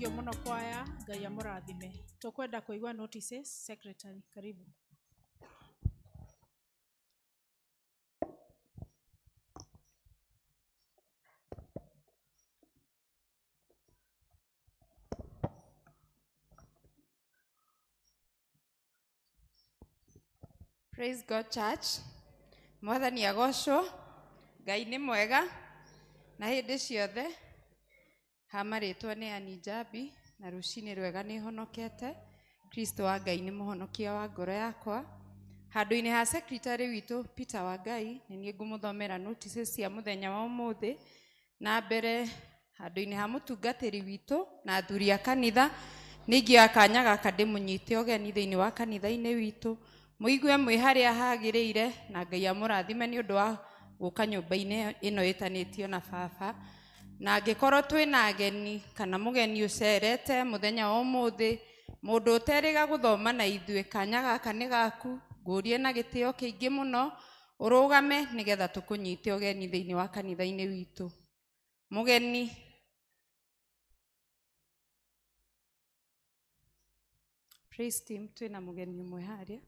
Thank you mũno kwaya, Ngai amũrathime. Tũkwenda kũigua notices, secretary, karibu. Praise God Church. Mwathani agocwo, Ngai nĩ mwega na hĩndĩ ciothe. Hamarĩtwo nĩ Ann Njambi na rũcinĩ rwega nĩ honokete. Kristo wa Ngai nĩ mũhonokia wa ngoro yakwa. Handũ-inĩ ha secretary witũ Peter wa Ngai, nĩ niĩ ngũmũthomera notices cia mũthenya wa ũmũthĩ. Na mbere handũ-inĩ ha mũtungatĩri witũ na athuri a kanitha, nĩ ingĩoya kanya gaka ndĩmũnyite ũgeni thĩinĩ wa kanitha-inĩ witũ. Mũigue mwĩ harĩa hagĩrĩire na Ngai amũrathime nĩ ũndũ wa gũka nyũmba-inĩ ĩno ĩtanĩtio na baba. Na angĩkorwo twĩna ageni kana mũgeni ũcerete mũthenya wa ũmũthĩ, mũndũ ũterĩga gũthoma na ithuĩ, kanya gaka nĩ gaku, ngũrie na gĩtĩo kĩingĩ mũno ũrũgame nĩgetha tũkũnyite ũgeni thĩinĩ wa kanitha-inĩ witũ. Mũgeni Praise team, twĩna mũgeni ũmwe harĩa.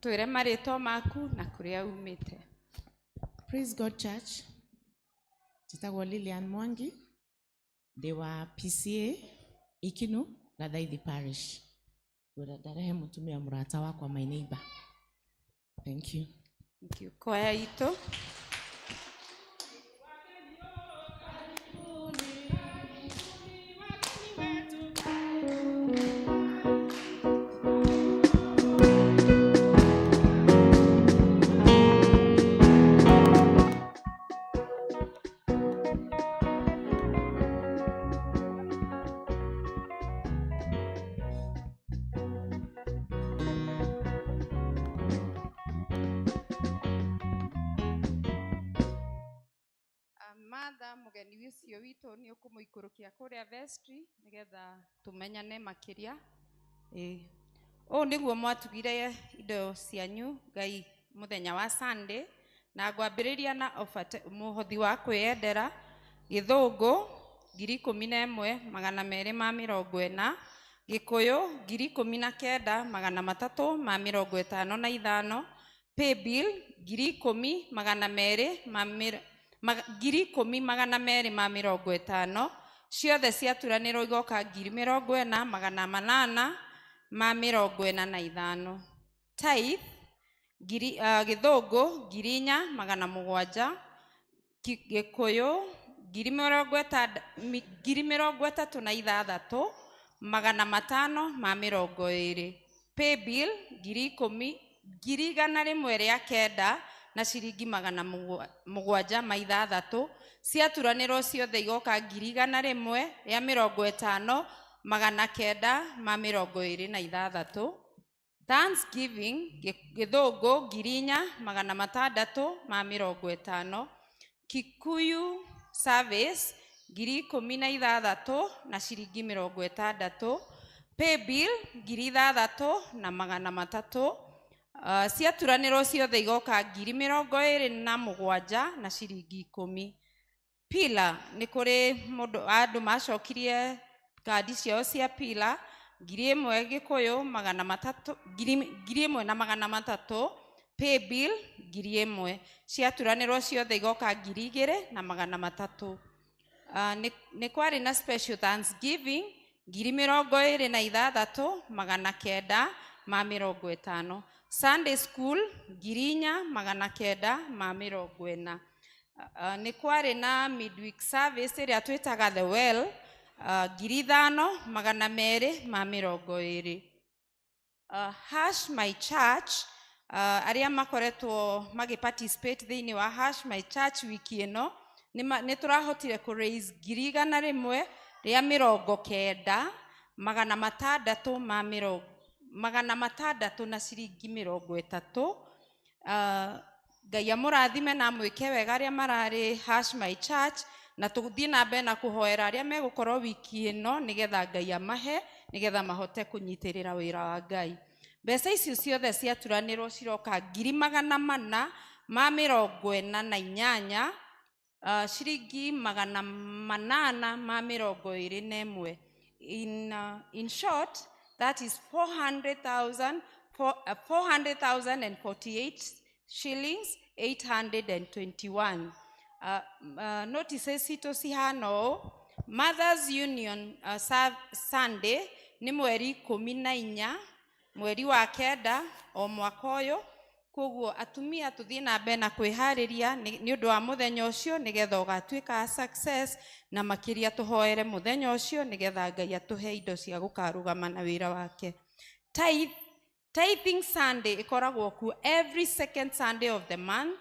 Twĩre marĩtwa maku na kũrĩa umĩte. Praise God Church. Njĩtagwo Lilian Mwangi. Ndĩ wa PCA Ikinu Gathaithi Parish. Ngwenda ndarehe mũtumia mũrata wakwa, my neighbor. Thank you. Thank you. Kwaya itũ. Martha mũgeni ũcio witũ nĩ ũkũmũikũrũkia kũrĩa vestry nĩgetha tũmenyane makĩria. Ĩĩ. Ũũ nĩguo mwatugire indo cianyu Ngai mũthenya wa Sunday, na ngwambĩrĩria na mũhothi wa kwĩyendera Gĩthũngũ 11,240, Gĩkũyũ 19,355, Paybill 10,250, ciothe ciaturanĩrwo igoka 40,845. Tithe Gĩthũngũ 4,700, Gĩkũyũ 36,520, Paybill 10,109 na ciringi 706, ciaturanĩrwo ciothe igoka 150,926. Thanksgiving Gĩthũngũ 4,650, Kikuyu service 16,000 na ciringi 60, Paybill 6,300, ciaturanĩrwo ciothe igoka 27,000 na ciringi 10. Pila nĩ kũrĩ mũndũ andũ macokirie kandi ciao cia pila 1,000 Gĩkũyũ 300, 1,300, Paybill 1,000, ciaturanĩrwo ciothe igoka 2,300. Nĩ kwarĩ na special Thanksgiving 26,950, Sunday school 4,940. Nĩ kwarĩ na midweek service ĩrĩa twĩtaga the well 5,220. Hash my church, arĩa makoretwo magĩ participate thĩinĩ wa Hash my church wiki ĩno, nĩ tũrahotire kũ raise 190,600 600 na ciringi 30. Ngai amũrathime na amwĩke wega arĩa mararĩ Hash my church, na tũthiĩ na mbere na kũhoera arĩa megũkorwo wiki ĩno nĩgetha Ngai amahe nĩgetha mahote kũnyitĩrĩra wĩra wa Ngai. Mbeca icio ciothe ciaturanĩrwo ciroka 448,000 ciringi 821. In short, that is 400,000 400,048 shillings 821. Notices citũ cihana ũũ: Mothers Union Sunday nĩ mweri 14 mweri wa 9 o mwaka ũyũ. Koguo atumia tũthiĩ na mbere na kwĩharĩria nĩ ũndũ wa mũthenya ũcio, nĩgetha ũgatuĩka success, na makĩria tũhoere mũthenya ũcio nĩgetha Ngai atũhe indo cia gũkarũgama na wĩra wake. Tithing Sunday ĩkoragwo kuo every second Sunday of the month,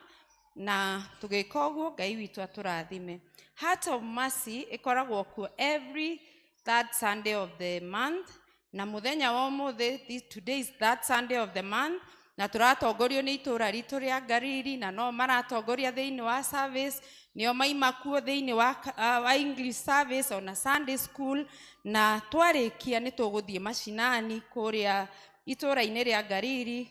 na tũgĩka ũguo Ngai witũ atũrathime. Heart of Mercy ĩkoragwo kuo every third Sunday of the month, na mũthenya wa ũmũthĩ, today is third Sunday of the month, na tũratongorio nĩ itũra ritũ rĩa Ngariri, na no maratongoria thĩinĩ wa service, nĩo maima kuo thĩinĩ wa English service ona Sunday school. Na twarĩkia nĩ tũgũthiĩ macinani kũrĩa itũra-inĩ rĩa Ngariri,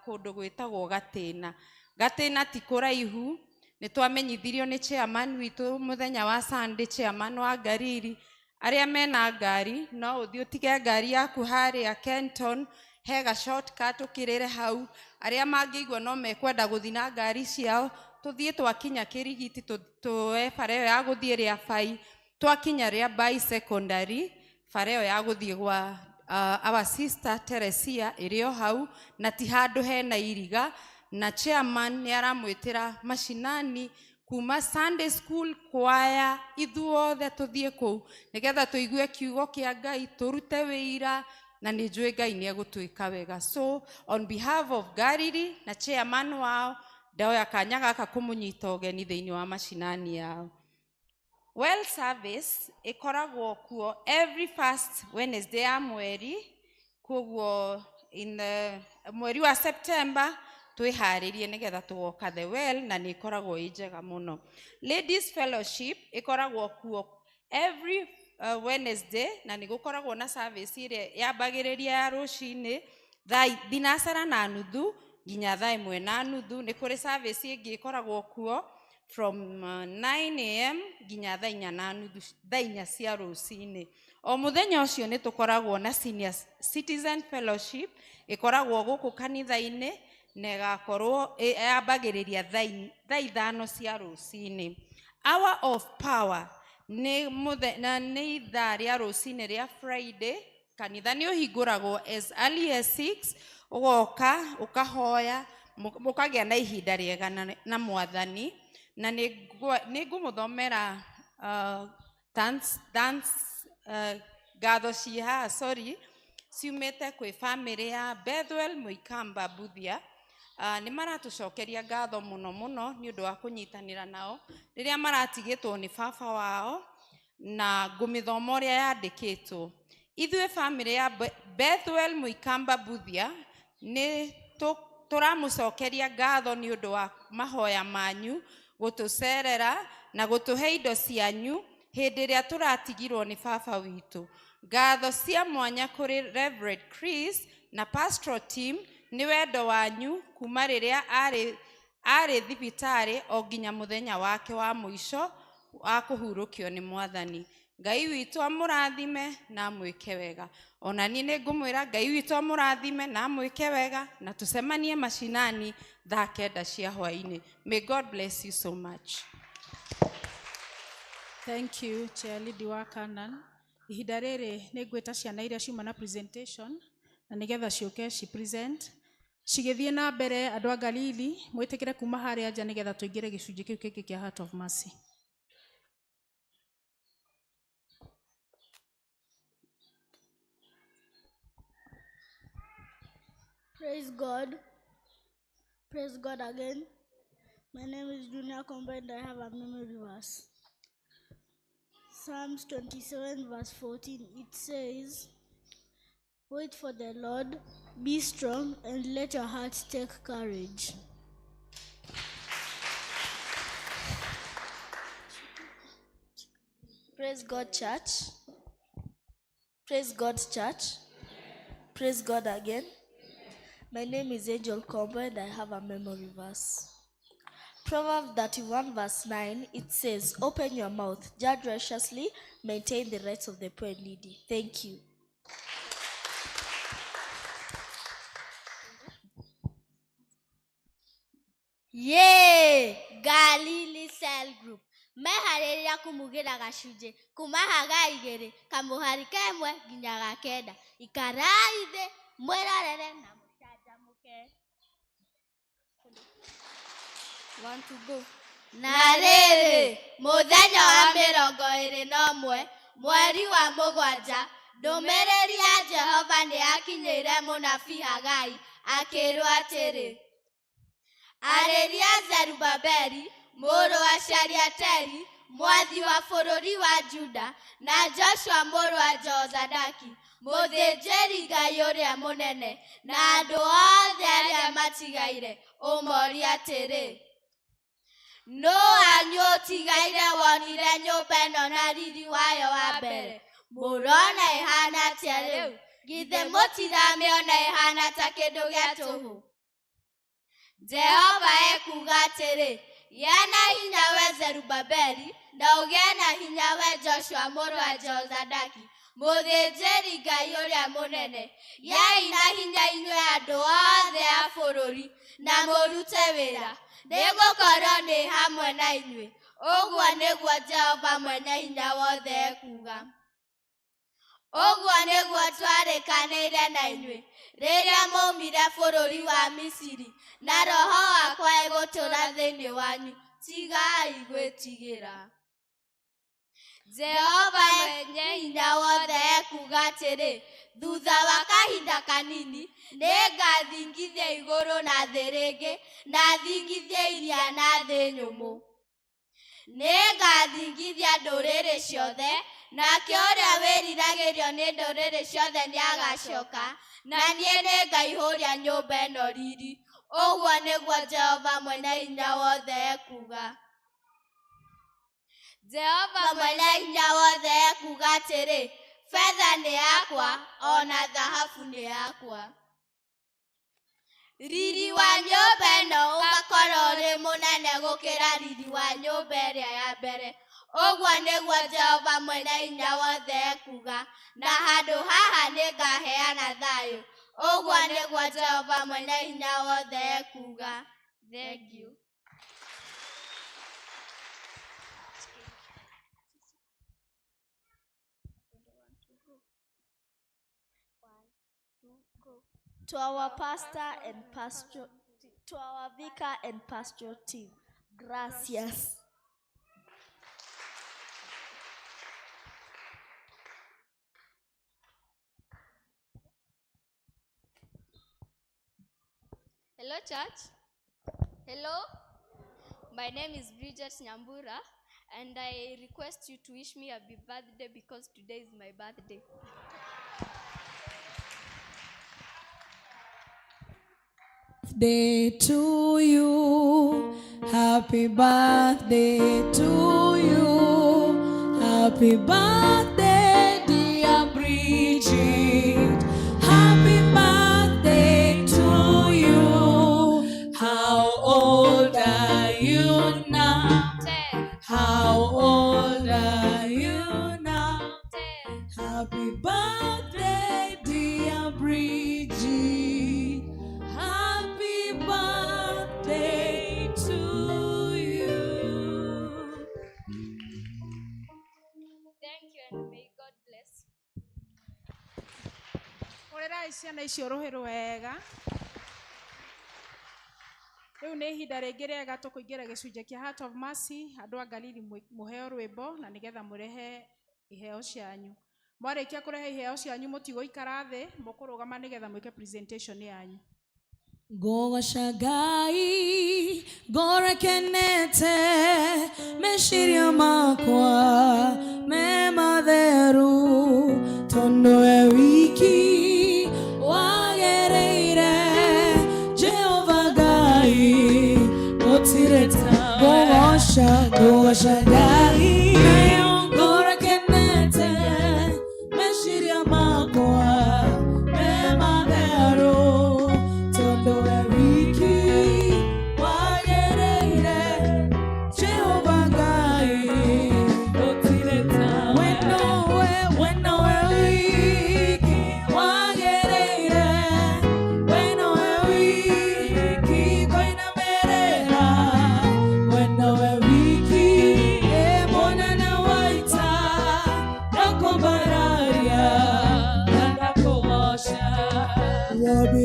kũndũ gwĩtagwo Gatĩna. Gatĩna ti kũraihu, nĩ twamenyithirio nĩ chairman witũ mũthenya wa Sunday, chairman wa Ngariri, arĩa mena ngari no ũthiĩ ũtige ngari yaku harĩa Kenton, he ga shortcut ũkĩrĩre hau. Arĩa mangĩigua no mekwenda gũthiĩ na ngari ciao, tũthiĩ twakinya Kĩrigiti tuoe bara ĩyo ya gũthiĩ rĩa Bai, twakinya rĩa Bai Secondary, bara ĩyo ya gũthiĩ gwa our sister Teresia ĩrĩ o hau, na ti handũ hena iriga. Na chairman nĩ aramwĩtĩra macinani kuma Sunday school kwaya, ithuothe tũthiĩ kũu nĩgetha tũigue kiugo kĩa Ngai, tũrute wĩira, na nĩ njũĩ Ngai nĩ egũtwĩka wega. So on behalf of Gariri na chairman wao, ndoya kanya gaka kũmũnyita ũgeni thĩinĩ wa macinani yao. Well service ĩkoragwo kuo every first Wednesday ya mweri, koguo in the mweri wa September twĩharĩrie nĩgetha tũgoka the well, na nĩ ĩkoragwo ĩ njega mũno. Ladies Fellowship ĩkoragwo kuo every Wednesday, na nĩ gũkoragwo na service ĩrĩa yambagĩrĩria ya rũcinĩ thaa 9:30 nginya thaa 1:30. Nĩ kũrĩ service ĩngĩ ĩkoragwo kuo from 9 a.m. nginya thaa 4:30, thaa 4 cia rũcinĩ. O mũthenya ũcio nĩ tũkoragwo na Senior Citizen Fellowship ĩkoragwo gũkũ kanitha-inĩ, na ĩgakorwo yambagĩrĩria thaa 5 cia rũcinĩ. Hour of Power nĩ nĩ ithaa rĩa rũcinĩ rĩa Friday. Kanitha nĩ ũhingũragwo as early as 6, ũgoka ũkahoya, mũkagĩa na ihinda rĩega na Mwathani. Na nĩ ngũmũthomera thanks, ngatho ciĩ haha, sorry, ciumĩte kwĩ famĩlĩ ya Bethwel Mũikamba Buthia. Nĩ maratũcokeria ngatho mũno mũno nĩ ũndũ wa kũnyitanĩra nao rĩrĩa maratigĩtwo nĩ baba wao, na ngũmĩthoma ũrĩa yandĩkĩtwo. Ithuĩ famĩlĩ ya Bethwel Mũikamba Buthia nĩ tũramũcokeria ngatho nĩ ũndũ wa mahoya manyu, gũtũcerera na gũtũhe indo cianyu hĩndĩ ĩrĩa tũratigirwo nĩ baba witũ. Ngatho cia mwanya kũrĩ Reverend Chris na pastoral team nĩ wendo wanyu kuma rĩrĩa arĩ thibitarĩ o nginya mũthenya wake wa mũico wa kũhurũkio nĩ Mwathani. Ngai witũ amũrathime na amwĩke wega. Ona niĩ nĩ ngũmwĩra Ngai witũ amũrathime na amwĩke wega, na tũcemanie macinani thaa 9 cia hwaĩ-inĩ. May God bless you so much. Thank you, Chair Lady wa Canaan. Ihinda rĩrĩ nĩ ngwĩta ciana iria ciuma na presentation, na nĩgetha ciũke ci present. Cigĩthiĩ na mbere, andũ a Galili mwĩtĩkĩre kuma harĩa nja nĩgetha tũingĩre gĩcunjĩ kĩu kĩngĩ kĩa Heart of Mercy. Praise God. Praise God again. My name is Junior Komba and I have a memory verse. Psalms 27 verse 14, it says, Wait for the Lord, be strong, and let your heart take courage. Praise God, church. Praise God, church. Praise God again. My name is Angel Kombo and I have a memory verse. Proverbs 31 verse 9, it says, Open your mouth, judge righteously, maintain the rights of the poor and needy. Thank you. Yee, Galili Cell Group meharĩrĩria kũmugĩra gacunjĩ kuma haga igĩrĩ kamũhari ka ĩmwe nginya ga kenda. Ikarai thĩ mwĩrorere na mũcanjamũke. One to go. Na rĩrĩ, mũthenya wa 21 mweri wa mũgwanja, ndũmĩrĩri ya Jehova nĩ yakinyĩire mũnabii Hagai akĩĩrwo atĩrĩ: Arĩria Zerubabeli mũrũ wa Shealitieli mwathi wa bũrũri wa Juda na Joshua mũrũ wa Jehozadaki mũthĩnjĩri-Ngai ũrĩa mũnene na andũ othe arĩa matigaire, ũmoorie atĩrĩ: Nũũ wanyu ũtigaire wonire nyũmba ĩno na riri wayo wa mbere? Mũrona ĩhaana atĩa rĩu? Githĩ mũtiramĩona ĩhaana ta kĩndũ gĩa tũhũ? Jehova ekuuga atĩrĩ: Gĩa na hinya we Zerubabeli, na ũgĩe na hinya we Joshua mũrũ wa Jehozadaki mũthĩnjĩri-Ngai ũrĩa mũnene. Gĩai na hinya inyuĩ andũ othe a bũrũri, na mũrute wĩra, nĩgũkorwo nĩ hamwe na inyuĩ, ũguo nĩguo Jehova Mwene-Hinya-Wothe ekuuga. Ũguo nĩguo twarĩkanĩire na inyuĩ rĩrĩa mwaumire bũrũri wa Misiri, na Roho wakwa egũtũũra thĩinĩ wanyu. Tigai gwĩtigĩra. Jehova Mwene-Hinya-Wothe ekuuga atĩrĩ: Thutha wa kahinda kanini nĩngathingithia igũrũ na thĩ rĩngĩ, na thingithie iria na thĩ nyũmũ. Nĩngathingithia ndũrĩrĩ ciothe, nake ũrĩa wĩriragĩrio nĩ ndũrĩrĩ ciothe nĩagacooka, na niĩ nĩngaihũria nyũmba ĩno riiri, ũguo nĩguo Jehova Mwene-Hinya-Wothe ekuuga. Jehova Mwene-Hinya-Wothe ekuuga atĩrĩ: Betha nĩ yakwa, o na thahabu nĩ yakwa. Riri wa nyũmba ĩno ũgaakorwo ũrĩ mũnene gũkĩra riri wa nyũmba ĩrĩa ya mbere, ũguo nĩguo Jehova Mwene-Hinya-Wothe ekuuga, na handũ haha nĩngaheana thayũ, ũguo nĩguo Jehova Mwene-Hinya-Wothe ekuuga. Thank you. To our pastor and pastor, to our vicar and pastoral team, gracias. Hello, church. Hello. My name is Bridget Nyambura, and I request you to wish me a happy birthday because today is my birthday. Birthday to you. Happy birthday to you. Happy birthday, dear Bridget. Happy birthday to you. How old are you now? 10. How old are you now? 10. Happy birthday, dear Bridget. Happy birthday to you. Thank you, and may God bless you. Hũrĩrai ciana icio rũhĩ rwega. Rĩu nĩ ihinda rĩngĩ rĩega tũkũingĩra gĩcunjĩ kĩa Heart of Mercy. Andũ a Galili mũheo rwĩmbo na nĩgetha mũrehe iheo cianyu. Mwarĩkia kũrehe iheo cianyu mũtigũikara thĩ, mũkũrũgama nĩgetha mwĩke presentation yanyu. Ngũgoca Ngai ngoro ĩkenete, meciria makwa me matheru, tondũ we wiki wagĩrĩire. Jehova Ngai, gũtirĩ tawe. Ngũgoca, ngũgoca Ngai ngoro ĩkenete, meciria makwa me matheru.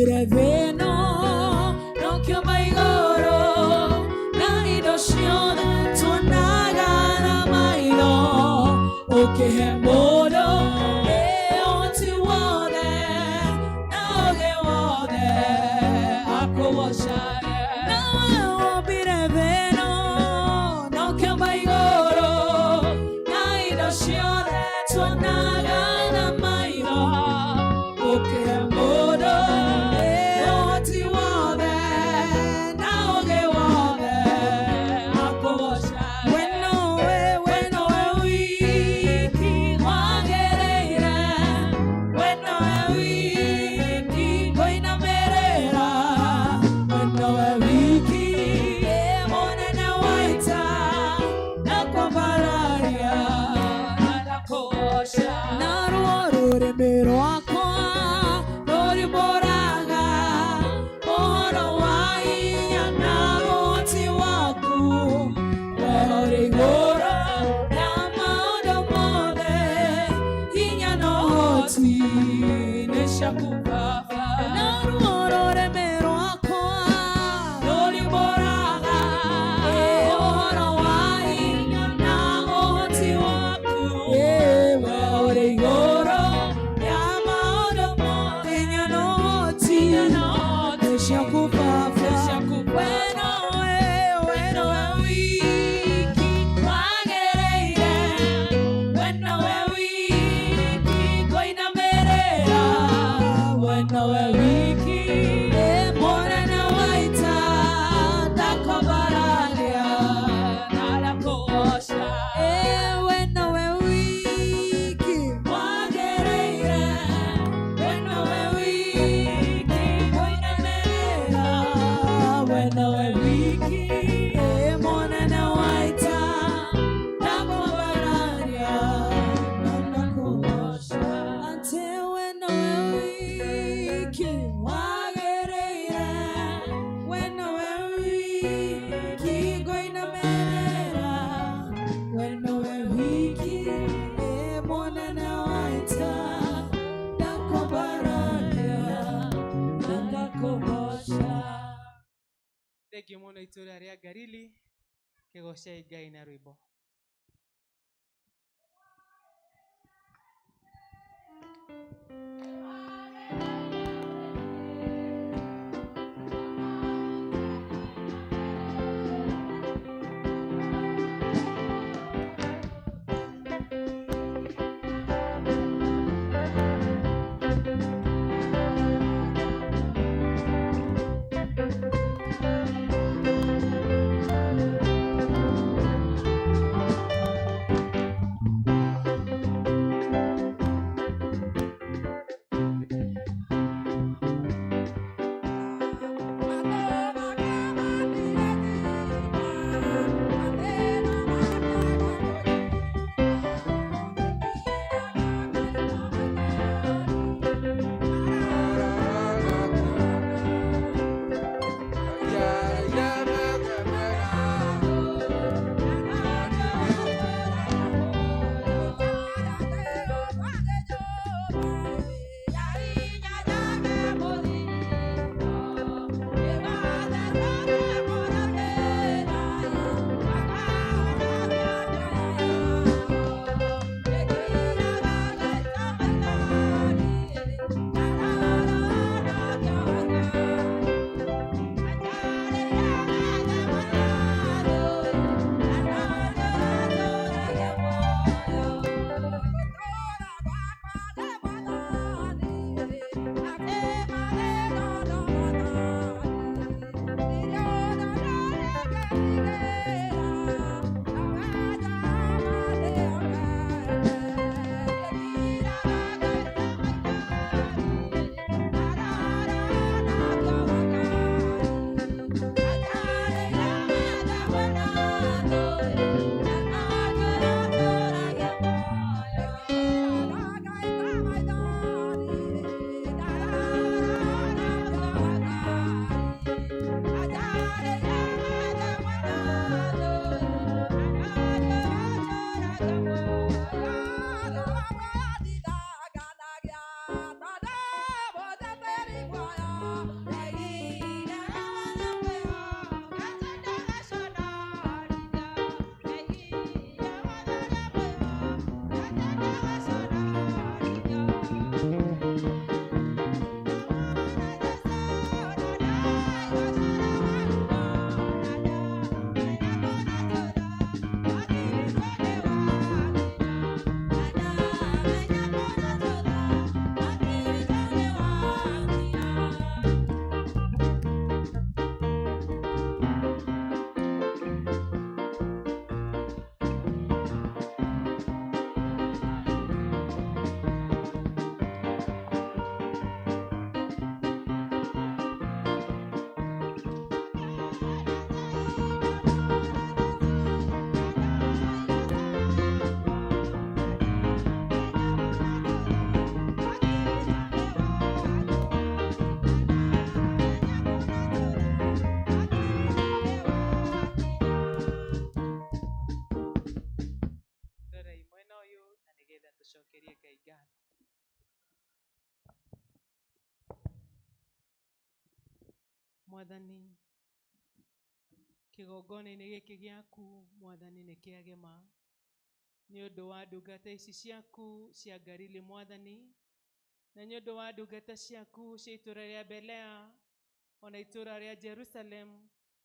Wombire thĩ ĩno nokĩũmba igũrũ na indo ciothe tuonaga na maitho ũkĩhe mũndũ ũhoti wothe na ũũgĩ wothe akũgocage. Nawe wombire thĩ ĩno nokĩũmba igũrũ na indo ciothe tuonaga na maitho ũkĩhe mũndũ ũhoti wothe na ũũgĩ wothe akũgocage. We nowe, we nowe wiki wagĩrĩire, we nowe wiki ngũinamĩrĩra, we nowe wiki mũnene wa ita na kwambararia na ndakũgoca. Naruo rũrĩmĩ rwakwa rũrimbũraga ũhoro wa hinya na ũhoti waku, we ũrĩ igũrũ rĩa maũndũ mothe, hinya na ũhoti nĩ ciaku Baba. Naruo rũrĩmĩ rwakwa rũrimbũraga ũhoro wa hinya na ũhoti waku, we ũrĩ igũrũ rĩa maũndũ mothe, hinya na ũhoti nĩ ciaku Baba. We nowe, we nowe wiki wagĩrĩire, we nowe wiki ngũinamĩrĩra, we nowe wiki mũnene wa ita ndakwambararia na ndakũgoca. We nowe wiki wagĩrĩire, we nowe wiki ngũinamĩrĩra, we nowe wiki mũnene wa ita ndakwambararia na ndakũgoca. Ate we nowe wiki wagĩrĩire, we nowe wiki ngũinamĩrĩra, we nowe wiki mũnene wa ita ndakwambararia na ndakũgoca. Thengiũ mũno itũra rĩa Galili, kĩgocei Ngai na rwĩmbo. Thank Nĩgetha tũcokerie Ngai ngatho. Mwathani, kĩgongona-inĩ gĩkĩ gĩaku Mwathani nĩ kĩagema nĩ ũndũ wa ndungata ici ciaku cia Galili Mwathani, na nĩ ũndũ wa ndungata ciaku cia itũũra rĩa Belea ona itũũra rĩa Jerusalem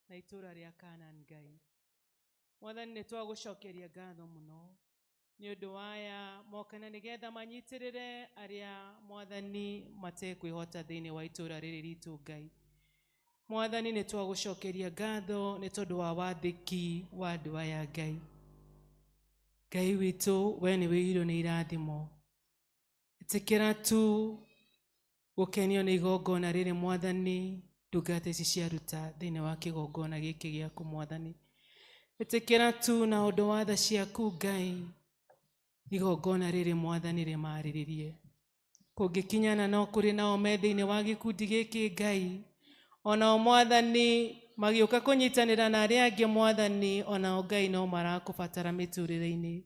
na itũũra rĩa Canaan. Ngai Mwathani, nĩ twagũcokeria ngatho mũno nĩ ũndũ wa aya mokana nĩgetha manyitĩrĩre arĩa Mwathani matekwĩhota thĩinĩ wa itũũra rĩrĩ ritũ. Ngai Mwathani, nĩ twagũcokeria ngatho nĩ tondũ wa wathĩki wa andũ aya. Ngai, Ngai witũ, we nĩ wĩirwo nĩ irathimo. Ĩtĩkĩra tu gũkenio nĩ igongona rĩrĩ Mwathani ndungata ici ciaruta thĩinĩ wa kĩgongona gĩkĩ gĩaku Mwathani. Ĩtĩkĩra tu na ũndũ wa tha ciaku Ngai igongona rĩrĩ Mwathani rĩmarĩrĩrie. Kũngĩkinyana no kũrĩ nao me thĩinĩ wa gĩkundi gĩkĩ Ngai, onao Mwathani magĩũka kũnyitanĩra na arĩa angĩ Mwathani, onao Ngai no marakũbatara mĩtũrĩre-inĩ.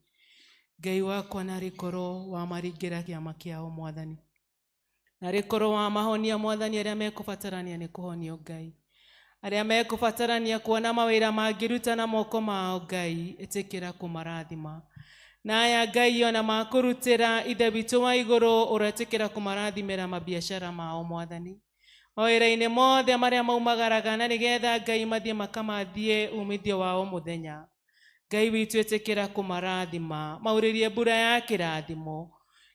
Ngai wakwa, narĩ korwo wamaringĩra kĩama kĩao Mwathani, narĩ korwo wamahonia Mwathani arĩa mekũbatarania nĩ kũhonio Ngai, arĩa mekũbatarania kuona mawĩra mangĩruta na moko mao Ngai, ĩtĩkĩra kũmarathima. Na aya Ngai ona makũrutĩra Ithe witũ wa igũrũ, ũretĩkĩra kũmarathimĩra mabiacara mao Mwathani, mawĩra-inĩ mothe marĩa maumagaraga, na nĩgetha Ngai mathiĩ makamathiĩ umithio wao mũthenya. Ngai witũ, ĩtĩkĩra kũmarathima, maurĩrie mbura ya kĩrathimo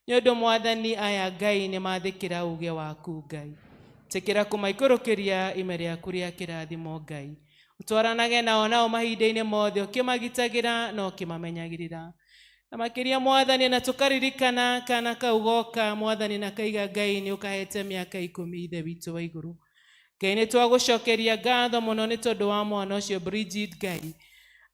nĩ ũndũ Mwathani aya Ngai nĩ mathĩkĩra uge waku. Ngai, ĩtĩkĩra kũmaikũrũkĩria ime rĩaku rĩa kĩrathimo. Ngai, ũtwaranage nao nao mahinda-inĩ mothe, ũkĩmagitagĩra na ũkĩmamenyagĩrĩra. Na makĩria Mwathani, na tũkaririkana kana kau goka Mwathani na kaiga Ngai nĩ ũkahete mĩaka 10. Ithe witũ wa igũrũ, Ngai nĩ twagũcokeria ngatho mũno nĩ tondũ wa mwana ũcio Bridget. Ngai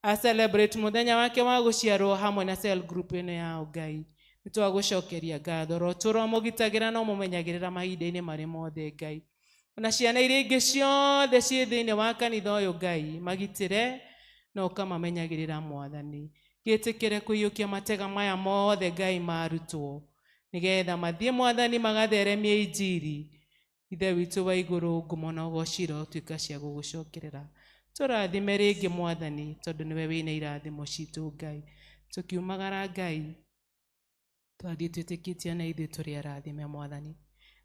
a celebrate mũthenya wake wa gũciarwo hamwe na cell group ĩno yao. Ngai, nĩ twagũcokeria ngatho, rotũra mũgitagĩra na ũmũmenyagĩrĩra mahinda-inĩ marĩ mothe. Ngai, ona ciana iria ingĩ ciothe ciĩ thĩinĩ wa kanitha ũyũ, Ngai magitĩre na ũkamamenyagĩrĩra. Mwathani, gĩtĩkĩre kũiyũkia matega maya mothe Ngai marutwo nĩgetha mathiĩ Mwathani magatheremie injiri. Ithe witũ wa igũrũ, ngumo na ũgoci irotuĩka cia gũgũcokerera. Tũrathime rĩngĩ Mwathani, tondũ nĩwe wĩna irathimo citũ. Ngai, tũkiumagara Ngai twathiĩ twĩtĩkĩtie na ithuĩ tũrĩ arathime Mwathani,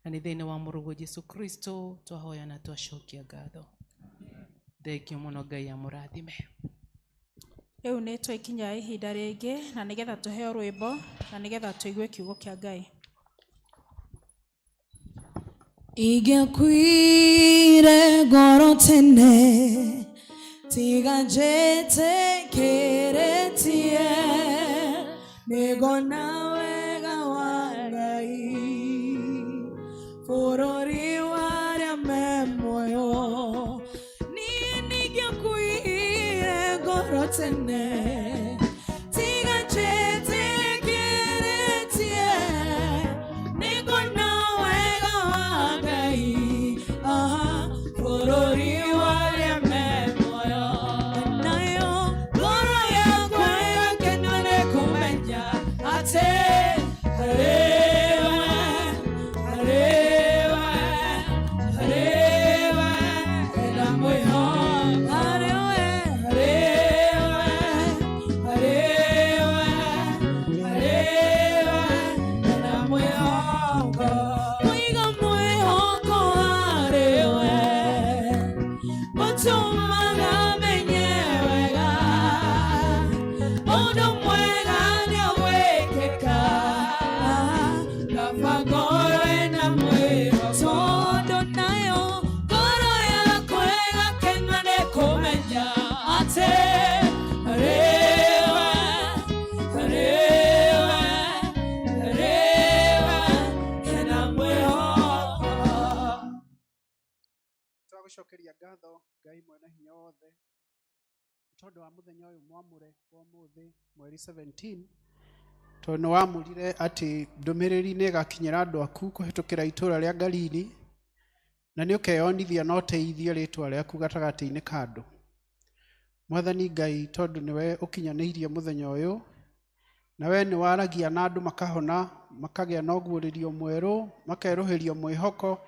na nĩ thĩinĩ wa mũrũguo Jesu Kristo twahoya na twacokia ngatho. Thengio mũno, Ngai amũrathime. Rĩu nĩ twaikinya ihinda rĩngĩ na nĩgetha tũheo rwĩmbo na nĩgetha tũigue kiugo kĩa Ngai. Ingĩakuire ngoro tene tiga njĩtĩkĩrĩtie nĩngona wega wa Ngai bũrũri warĩa me muoyo. Niĩ ningĩakuire ngoro tene tiga njĩtĩkĩrĩtie nĩngona wega wa Ngai, aha, bũrũri warĩa me muoyo. Nayo ngoro yakwa ĩgakena nĩ kũmenya atĩ harĩ we, harĩ we, harĩ we hena mwĩhoko. Harĩ we, harĩ we, harĩ we, harĩ we hena mwĩhoko. Kũiga mwĩhoko harĩ we gũtũmaga menye wega ũndũ mwega nĩũgwĩkĩka, kaba ngoro ĩna mwĩhoko. Tondũ nayo ngoro yakwa ĩgakena nĩ kũmenya atĩ harĩ we, harĩ we, harĩ we hena mwĩhoko. Twagũcokeria ngatho Ngai mwene hinya wothe tondũ wa mũthenya ũyũ mwamũre wa ũmũthĩ mweri 17, tondũ nĩ wamũrire atĩ ndũmĩrĩri nĩ ĩgakinyĩra andũ aku kũhĩtũkĩra itũũra rĩa Galili, na nĩ ũkeyonithia na ũteithie rĩtwa rĩaku gatagatĩ-inĩ ka andũ. Mwathani Ngai, tondũ nĩwe ũkinyanĩirie mũthenya ũyũ Na we nĩ waragia na andũ makahona, makagĩa na ũguũrĩrio mwerũ, makerũhĩrio mwĩhoko,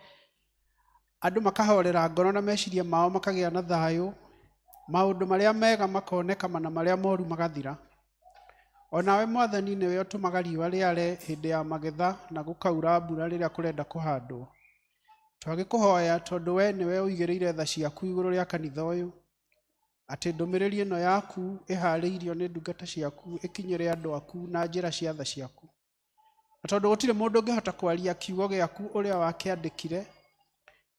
andũ makahorera ngoro na meciria mao makagĩa na thayũ, maũndũ marĩa mega makoneka na marĩa moru magathira. Onawe Mwathani nĩwe ũtũmaga riũa rĩare hĩndĩ ya magetha na gũkaura mbura rĩrĩa kũrenda kũhandwo. Twagĩkũhoya tondũ we nĩwe ũigĩrĩire tha ciaku igũrũ rĩa kanitha ũyũ, atĩ ndũmĩrĩri ĩno yaku ĩharĩirio nĩ ndungata ciaku ĩkinyĩre andũ aku na njĩra cia tha ciaku. Na tondũ gũtirĩ mũndũ ũngĩhota kwaria kiugo gĩaku ũrĩa wakĩandĩkire,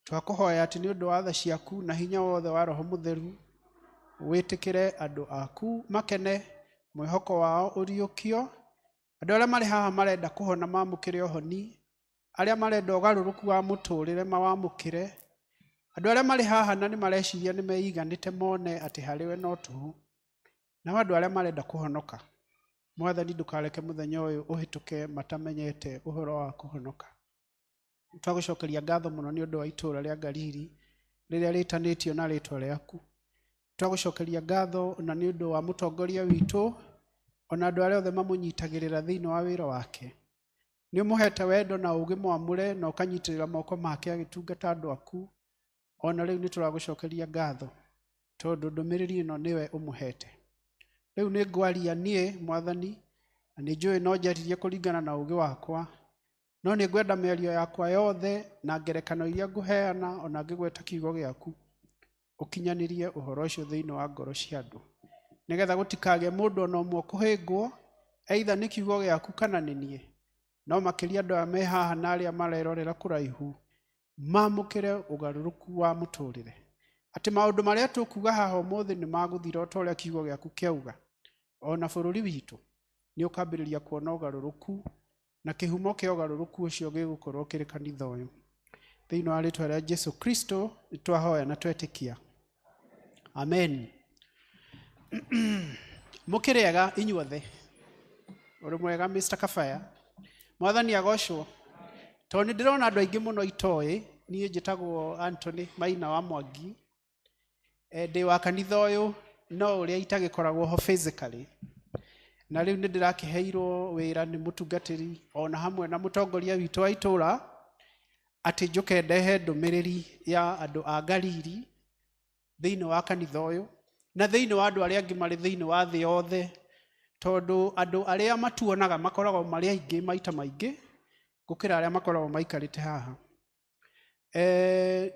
twakũhoya atĩ nĩ ũndũ wa tha ciaku na hinya wothe wa Roho Mũtheru, wĩtĩkĩre andũ aku makene, mwĩhoko wao ũriũkio, andũ arĩa marĩ haha marenda kũhona mamũkĩre ũhoni, arĩa marenda ũgarũrũku wa mũtũrĩre mawamũkĩre, andũ arĩa marĩ haha na nĩ mareciria nĩ meiganĩte mone atĩ harĩ we no tũhũ, nao andũ arĩa marenda kũhonoka, Mwathani ndũkareke mũthenya ũyũ ũhĩtũke matamenyete ũhoro wa kũhonoka. Twagũcokeria ngatho mũno nĩ ũndũ wa itũũra rĩa Galili rĩrĩa rĩtanĩtio na rĩtwa rĩaku. Twagũcokeria ngatho na nĩ ũndũ wa mũtongoria witũ ona andũ arĩa othe mamũnyitagĩrĩra thĩinĩ wa wĩra wake. Nĩ ũmũhete wendo na ũũgĩ mwamũre na ũkanyitĩrĩra moko make agĩtungata andũ aku. Ona rĩu nĩ tũragũcokeria ngatho tondũ ndũmĩrĩri ĩno nĩwe ũmũhete. Rĩu nĩ ngwaria niĩ Mwathani, na nĩ njũĩ no njaririe kũringana na ũũgĩ wakwa, no nĩ ngwenda mĩario yakwa yothe na ngerekano iria ngũheana ona ngĩgweta kiugo gĩaku ũkinyanĩrie ũhoro ũcio thĩinĩ wa ngoro cia andũ, nĩgetha gũtikagĩe mũndũ ona ũmwe ũkũhĩngwo either nĩ kiugo gĩaku kana nĩ niĩ, no makĩria andũ aya me haha na arĩa marerorera kũraihu mamũkĩre ũgarũrũku wa mũtũrĩre, atĩ maũndũ marĩa tũkuga haha ũmũthĩ nĩ magũthira o ta ũrĩa kiugo gĩaku kĩauga. Ona bũrũri witũ nĩ ũkambĩrĩria kuona ũgarũrũku, na kĩhumo kĩa ũgarũrũku ũcio gĩgũkorwo kĩrĩ kanitha ũyũ. Thĩinĩ wa rĩtwa rĩa Jesu Kristo nĩtwahoya na twetĩkia, amen. Mũkĩrĩega inyuothe, ũrĩ mwega Mr. Kabaya, Mwathani agocwo. Tondũ nĩ ndĩrona andũ aingĩ mũno itoĩ, niĩ njĩtagwo Anthony Maina wa Mwangi, ndĩ wa kanitha ũyũ no ũrĩa itagĩkoragwo ho physically, na rĩu nĩ ndĩrakĩheirwo wĩra nĩ mũtungatĩri ona hamwe na mũtongoria witũ wa itũũra atĩ njũke ndehe ndũmĩrĩri ya andũ a Galili thĩinĩ wa kanitha ũyũ na thĩinĩ wa andũ arĩa angĩ marĩ thĩinĩ wa thĩ yothe, tondũ andũ arĩa matuonaga makoragwo marĩ aingĩ maita maingĩ gũkĩra arĩa makoragwo maikarĩte haha.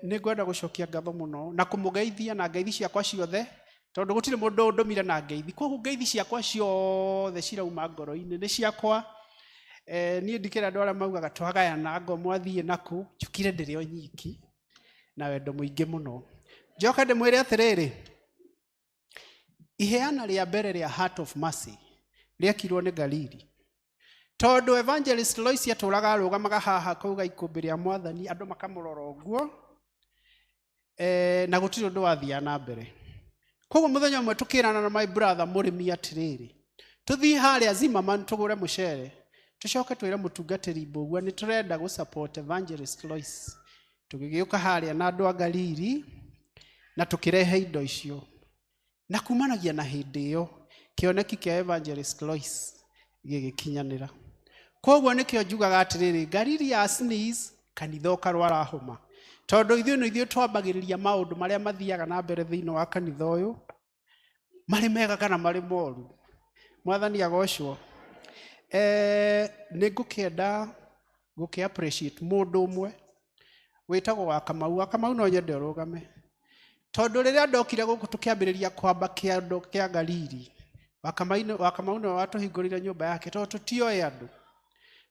Nĩ ngwenda gũcokia ngatho mũno na kũmũgeithia na ngeithi ciakwa ciothe, tondũ gũtirĩ mũndũ ũndũmire na ngeithi, koguo ngeithi ciakwa ciothe cirauma ngoro-inĩ nĩ ciakwa. Niĩ ndikĩra andũ arĩa maugaga twagayana ngo mwathiĩ nakũ, njũkire ndĩrĩ o nyiki na wendo mũingĩ mũno. Njoke ndĩmwĩre atĩrĩrĩ, iheana rĩa mbere rĩa Heart of Mercy rĩekirwo nĩ Galili, tondũ Evangelist Lois atũraga arũgamaga haha kauga ikũmbĩ rĩa Mwathani, andũ makamũrora ũguo, na gũtirĩ ũndũ wathiaga na mbere. Koguo mũthenya ũmwe tũkĩrana na my brother mũrĩmi atĩrĩrĩ, tũthiĩ harĩa Zimmerman tũgũre mũcere, tũcoke twĩre mũtungatĩri Mbũgua nĩ tũrenda gũ support Evangelist Lois. Tũgĩgĩũka harĩa na andũ a Galili na tũkĩrehe indo icio, na kumanagia na hĩndĩ ĩyo kĩoneki kĩa Evangelist Lois gĩgĩkinyanĩra. Koguo nĩkĩo njugaga atĩrĩrĩ, Galili ya sneeze kanitha ũkarwara homa, tondũ ithuĩ nĩ ithuĩ twambagĩrĩria maũndũ marĩa mathiaga na mbere thĩinĩ wa kanitha ũyũ, marĩ mega kana marĩ moru. Mwathani agocwo. Nĩ ngũkĩenda gũkĩ appreciate mũndũ ũmwe wĩtagwo wa Kamau. Wa Kamau no nyende ũrũgame, tondũ rĩrĩa ndokire gũkũ tũkĩambĩrĩria kwamba kĩando kĩa Galili, wa Kamau nĩwe watũhingũrĩire nyũmba yake, tondũ tũtioĩ andũ.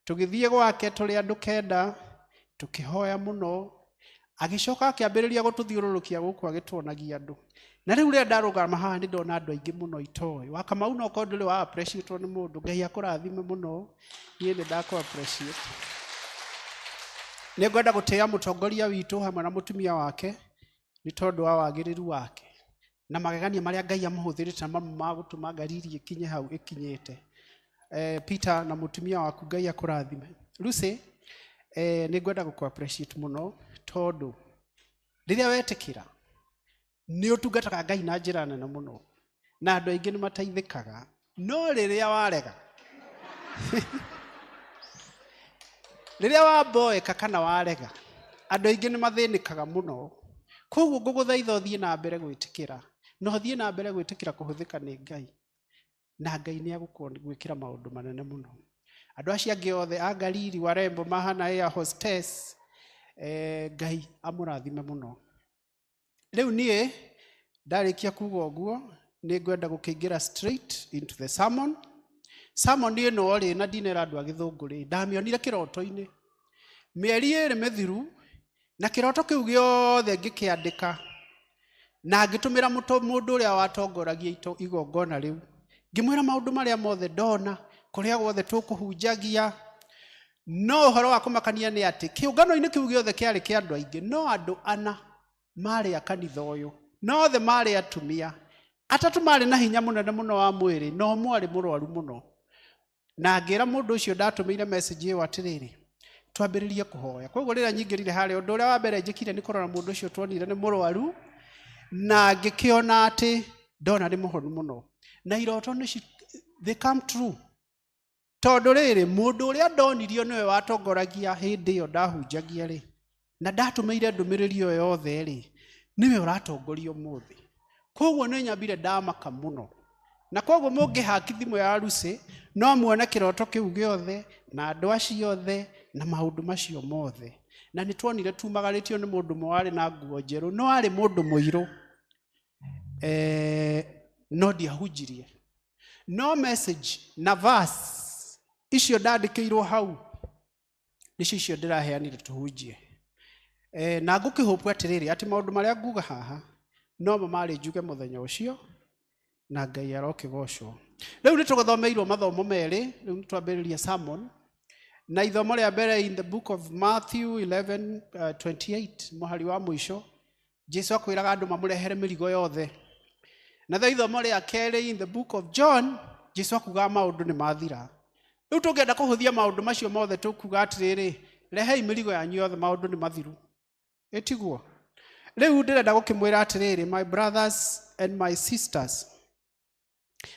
Tũgĩthiĩ gwake tũrĩ andũ kenda, tũkĩhoya mũno, agĩcoka akĩambĩrĩria gũtũthiũrũrũkia gũkũ agĩtuonagia andũ. Na rĩu rĩrĩa ndarũgama haha nĩ ndona andũ aingĩ mũno itoĩ. Wa Kamau no korwo ndũrĩ wa appreciate nĩ mũndũ, Ngai akũrathime mũno, niĩ nĩ ndakũ appreciate. Nĩ ngwenda gũtĩĩa mũtongoria witũ hamwe na mũtumia wake nĩ tondũ wa wagĩrĩru wake na magegania marĩa Ngai amũhũthĩrĩte na mamwe ma gũtũma Galili ĩkinye hau ĩkinyĩte. Peter na mũtumia waku Ngai akũrathime. Lucy, nĩ ngwenda gũkũ appreciate mũno tondũ rĩrĩa wetĩkĩra nĩ ũtungataga Ngai na njĩra nene mũno na andũ aingĩ nĩ mateithĩkaga, no rĩrĩa warega Rĩrĩa wamboeka kana warega, andũ aingĩ nĩ mathĩnĩkaga mũno. Koguo ngũgũthaitha ũthiĩ na mbere gwĩtĩkĩra, na ũthiĩ na mbere gwĩtĩkĩra kũhũthĩka nĩ Ngai, na Ngai nĩ egũgwĩkĩra maũndũ manene mũno. Andũ acio angĩ othe a Galili, warembo mahana air hostess, Ngai amũrathime mũno. Rĩu niĩ ndarĩkia kuga ũguo, nĩ ngwenda gũkĩingĩra straight into the sermon. Sermon ĩno rĩ, na ndinera andũ a gĩthũngũ rĩ, ndamĩonire kĩroto-inĩ mĩeri 2 mĩthiru, na kĩroto kĩu gĩothe ngĩkĩandĩka na ngĩtũmĩra mũndũ ũrĩa watongoragia igongona rĩu, ngĩmwĩra maũndũ marĩa mothe ndona, kũrĩa guothe tũkũhunjagia. No ũhoro wa kũmakania nĩ atĩ kĩũngano-inĩ kĩu gĩothe kĩarĩ kĩa andũ aingĩ, no andũ 4 marĩ a kanitha ũyũ, no othe marĩ atumia. 3 marĩ na hinya mũnene mũno wa mwĩrĩ, na ũmwe arĩ mũrwaru mũno. Na ngĩra mũndũ ũcio ndatũmĩire message ĩyo atĩrĩrĩ, twambĩrĩrie kũhoya. Koguo rĩrĩa nyingĩrire harĩa, ũndũ ũrĩa wa mbere njĩkire nĩ kũrora mũndũ ũcio tuonire nĩ mũrwaru, na ngĩkĩona atĩ ndona nĩ mũhonu mũno. Na iroto nĩ they come true. Tondũ rĩrĩ, mũndũ ũrĩa ndonirio nĩwe watongoragia hĩndĩ ĩyo ndahunjagia rĩ, na ndatũmĩire ndũmĩrĩri ĩyo yothe rĩ, nĩwe ũratongoria ũmũthĩ. Koguo nĩ nyambire ndamaka mũno. Na koguo mũngĩhaki thimũ ya Lucy, no muone kĩroto kĩu gĩothe, na andũ acio othe, na maũndũ macio mothe. Na nĩ tuonire tumagarĩtio nĩ mũndũ ũmwe warĩ na nguo njerũ, no arĩ mũndũ mũirũ. No ndiahunjirie. No message na verse icio ndandĩkĩirwo hau, nĩcio icio ndĩraheanire tũhunjie. Na ngũkĩhũpwo atĩrĩrĩ, atĩ maũndũ marĩa nguga haha no mo marĩ njuge mũthenya ũcio, na Ngai arokĩgocwo. Rĩu nĩ tũgũthomeirwo mathomo merĩ, rĩu nĩ twambĩrĩria sermon. Na ithomo rĩa mbere in the book of Matthew 11:28, mũhari wa mũico, Jesu akwĩraga andũ mamũrehere mĩrigo yothe. Na tho ithomo rĩa kerĩ in the book of John, Jesu akugaga maũndũ nĩ mathira. Rĩu tũngĩenda kũhũthia maũndũ macio mothe tũkuga atĩrĩrĩ, rehei mĩrigo yanyu yothe, maũndũ nĩ mathiru. Ĩtiguo? Rĩu ndĩrenda gũkĩmwĩra atĩrĩrĩ, my brothers and my sisters,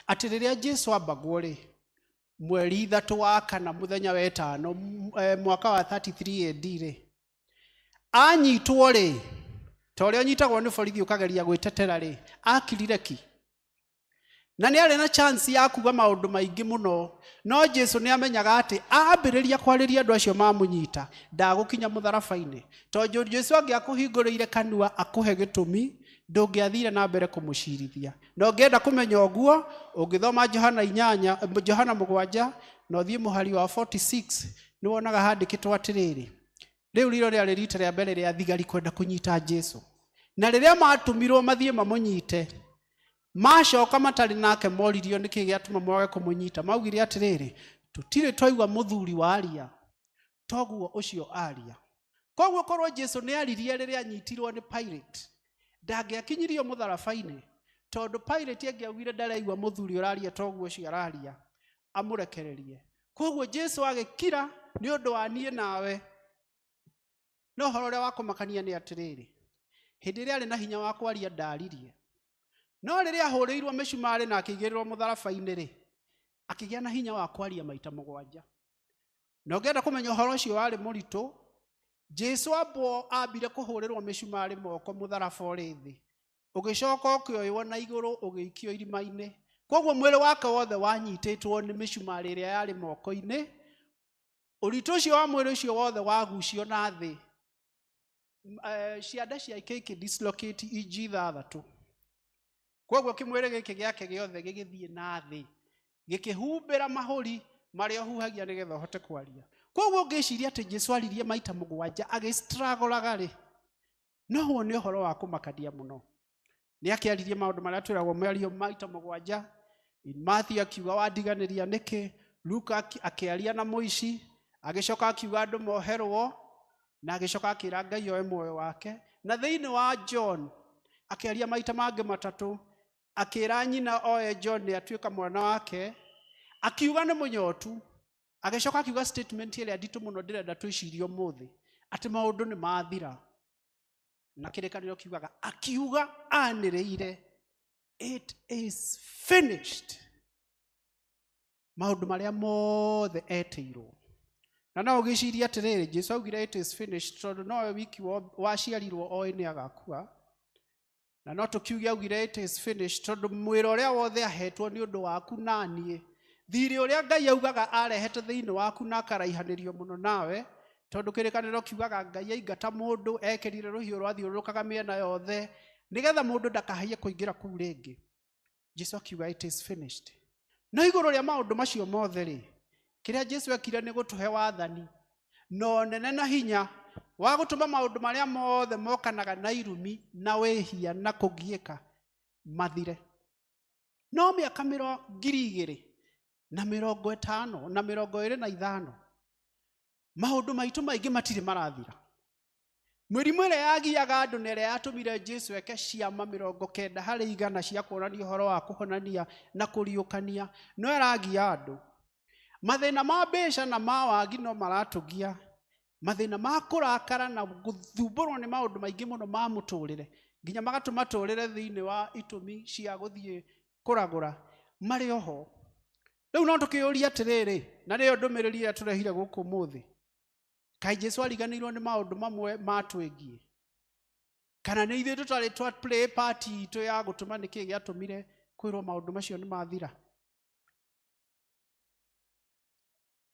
atĩ rĩrĩa Jesu ambagwo rĩ, mweri 3 wa 4 mũthenya wa 5, mwaka wa 33 AD rĩ, anyitwo rĩ, ta ũrĩa ũnyitagwo nĩ borithi ũkageria gwĩtetera rĩ, akirire ki. Na nĩ arĩ na chance ya kuga maũndũ maingĩ mũno, no Jesu nĩ amenyaga atĩ ambĩrĩria kwarĩria andũ acio mamũnyita, ndagũkinya mũtharaba-inĩ. Tondũ Jesu angĩakũhingũrĩire kanua akũhe gĩtũmi, ndũngĩathire na mbere kũmũcirithia. Na ũngĩenda kũmenya ũguo, ũngĩthoma Johana 8, Johana 7, na ũthiĩ mũhari wa 46, nĩ wonaga handĩkĩtwo atĩrĩrĩ, rĩu rĩo rĩarĩ rita rĩa mbere rĩa thigari kwenda kũnyita Jesu. Na rĩrĩa matũmirwo mathiĩ mamũnyite, macoka matarĩ nake moririo nĩkĩ gĩatũma mwage kũmũnyita, maugire atĩrĩrĩ, tũtirĩ twaigua mũthuri waria toguo ũcio aria. Koguo korwo Jesu nĩ aririe rĩrĩa anyitirwo nĩ Pilate, ndangĩakinyirio mũtharaba-inĩ, tondũ Pilate angĩaugire ndaraigua mũthuri ũraria toguo ũcio araria, amũrekererie. Koguo Jesu agĩkira nĩ ũndũ wa niĩ nawe. No ũhoro ũrĩa wa kũmakania nĩ atĩrĩrĩ, hĩndĩ ĩrĩa arĩ na hinya wa kwaria ndaririe. No rĩrĩa ahũrĩirwo mĩcumarĩ na akĩigĩrĩrwo mũtharaba-inĩ rĩ, akĩgĩa na hinya wa kwaria maita 7. Na ũngĩenda kũmenya ũhoro ũcio warĩ mũritũ, Jesu ambire kũhũrĩrwo mĩcumarĩ moko mũtharaba ũrĩ thĩ, ũgĩcoka ũkĩoywo na igũrũ ũgĩikio irima-inĩ. Koguo mwĩrĩ wake wothe wanyitĩtwo nĩ mĩcumarĩ ĩrĩa yarĩ moko-inĩ. Ũritũ ũcio wa mwĩrĩ ũcio wothe wagucio na thĩ, cianda ciake ikĩdislocate inji 6. Koguo kĩmwĩrĩ gĩkĩ gĩake gĩothe gĩgĩthiĩ na thĩ, gĩkĩhumbĩra mahũri marĩa ũhuhagia nĩgetha ũhote kwaria. Koguo ũngĩciria atĩ Jesu aririe maita 7 agĩstragũraga rĩ, no huo nĩ ũhoro wa kũmakania mũno. Nĩ akĩaririe maũndũ marĩa twĩragwo mĩario maita 7. In Matthew akiuga wandiganĩria nĩkĩ, Luka akĩaria na mũici, agĩcoka akiuga andũ moherwo, na agĩcoka akĩra Ngai oe muoyo wake. Na thĩinĩ wa John akĩaria maita mangĩ 3, akĩra nyina oe John nĩ atuĩka mwana wake, akiuga nĩ mũnyotu, agĩcoka akiuga statement ĩrĩa nditũ mũno ndĩrenda twĩcirie ũmũthĩ, atĩ maũndũ nĩ mathira. Na kĩrĩkanĩro kiugaga, akiuga anĩrĩire, it is finished. Maũndũ marĩa mothe etĩirwo. Na no ũgĩcirie atĩrĩrĩ, Jesu augire it is finished tondũ nowe wiki waciarirwo oĩ nĩ agakua. Na no tũkiuge augire it is finished tondũ mwĩra ũrĩa wothe ahetwo nĩ ũndũ waku na niĩ. Thirĩ ũrĩa Ngai augaga arehete thĩinĩ waku na akaraihanĩrio mũno nawe, tondũ kĩrĩkanĩro kiugaga Ngai aingata mũndũ ekĩrire rũhiũ rwathiũrũrũkaga mĩena yothe nĩgetha mũndũ ndakahaie kũingĩra kũu rĩngĩ. Jesu akiuga it is finished. No igũrũ rĩa maũndũ macio mothe rĩ, kĩrĩa Jesu ekire nĩ gũtũhe wathani na ũnene na hinya wa gũtũma maũndũ marĩa mothe mokanaga na irumi na wĩhia na kũgiĩka mathire. No mĩaka 2050 na 25 maũndũ maitũ maingĩ matirĩ marathira. Mĩrimũ ĩrĩa yagiaga andũ na ĩrĩa yatũmire Jesu eke ciama 90 harĩ igana cia kuonania ũhoro wa kũhonania na kũriũkania no ĩragia andũ. Mathĩna ma mbeca na ma wagi no maratũgia. Mathĩna ma kũrakara na gũthumbũrwo nĩ maũndũ maingĩ mũno ma mũtũrĩre nginya magatũma tũrĩre thĩinĩ wa itũmi cia gũthiĩ kũragũra marĩ oho. Rĩu no tũkĩũrie atĩrĩrĩ, na nĩyo ndũmĩrĩri ĩrĩa tũrehire gũkũ ũmũthĩ, kaĩ Jesu ariganĩirwo nĩ maũndũ mamwe matwĩgiĩ? Kana nĩ ithuĩ tũtarĩ twa play part itũ ya gũtũma nĩkĩĩ gĩatũmire kwĩrwo maũndũ macio nĩ mathira?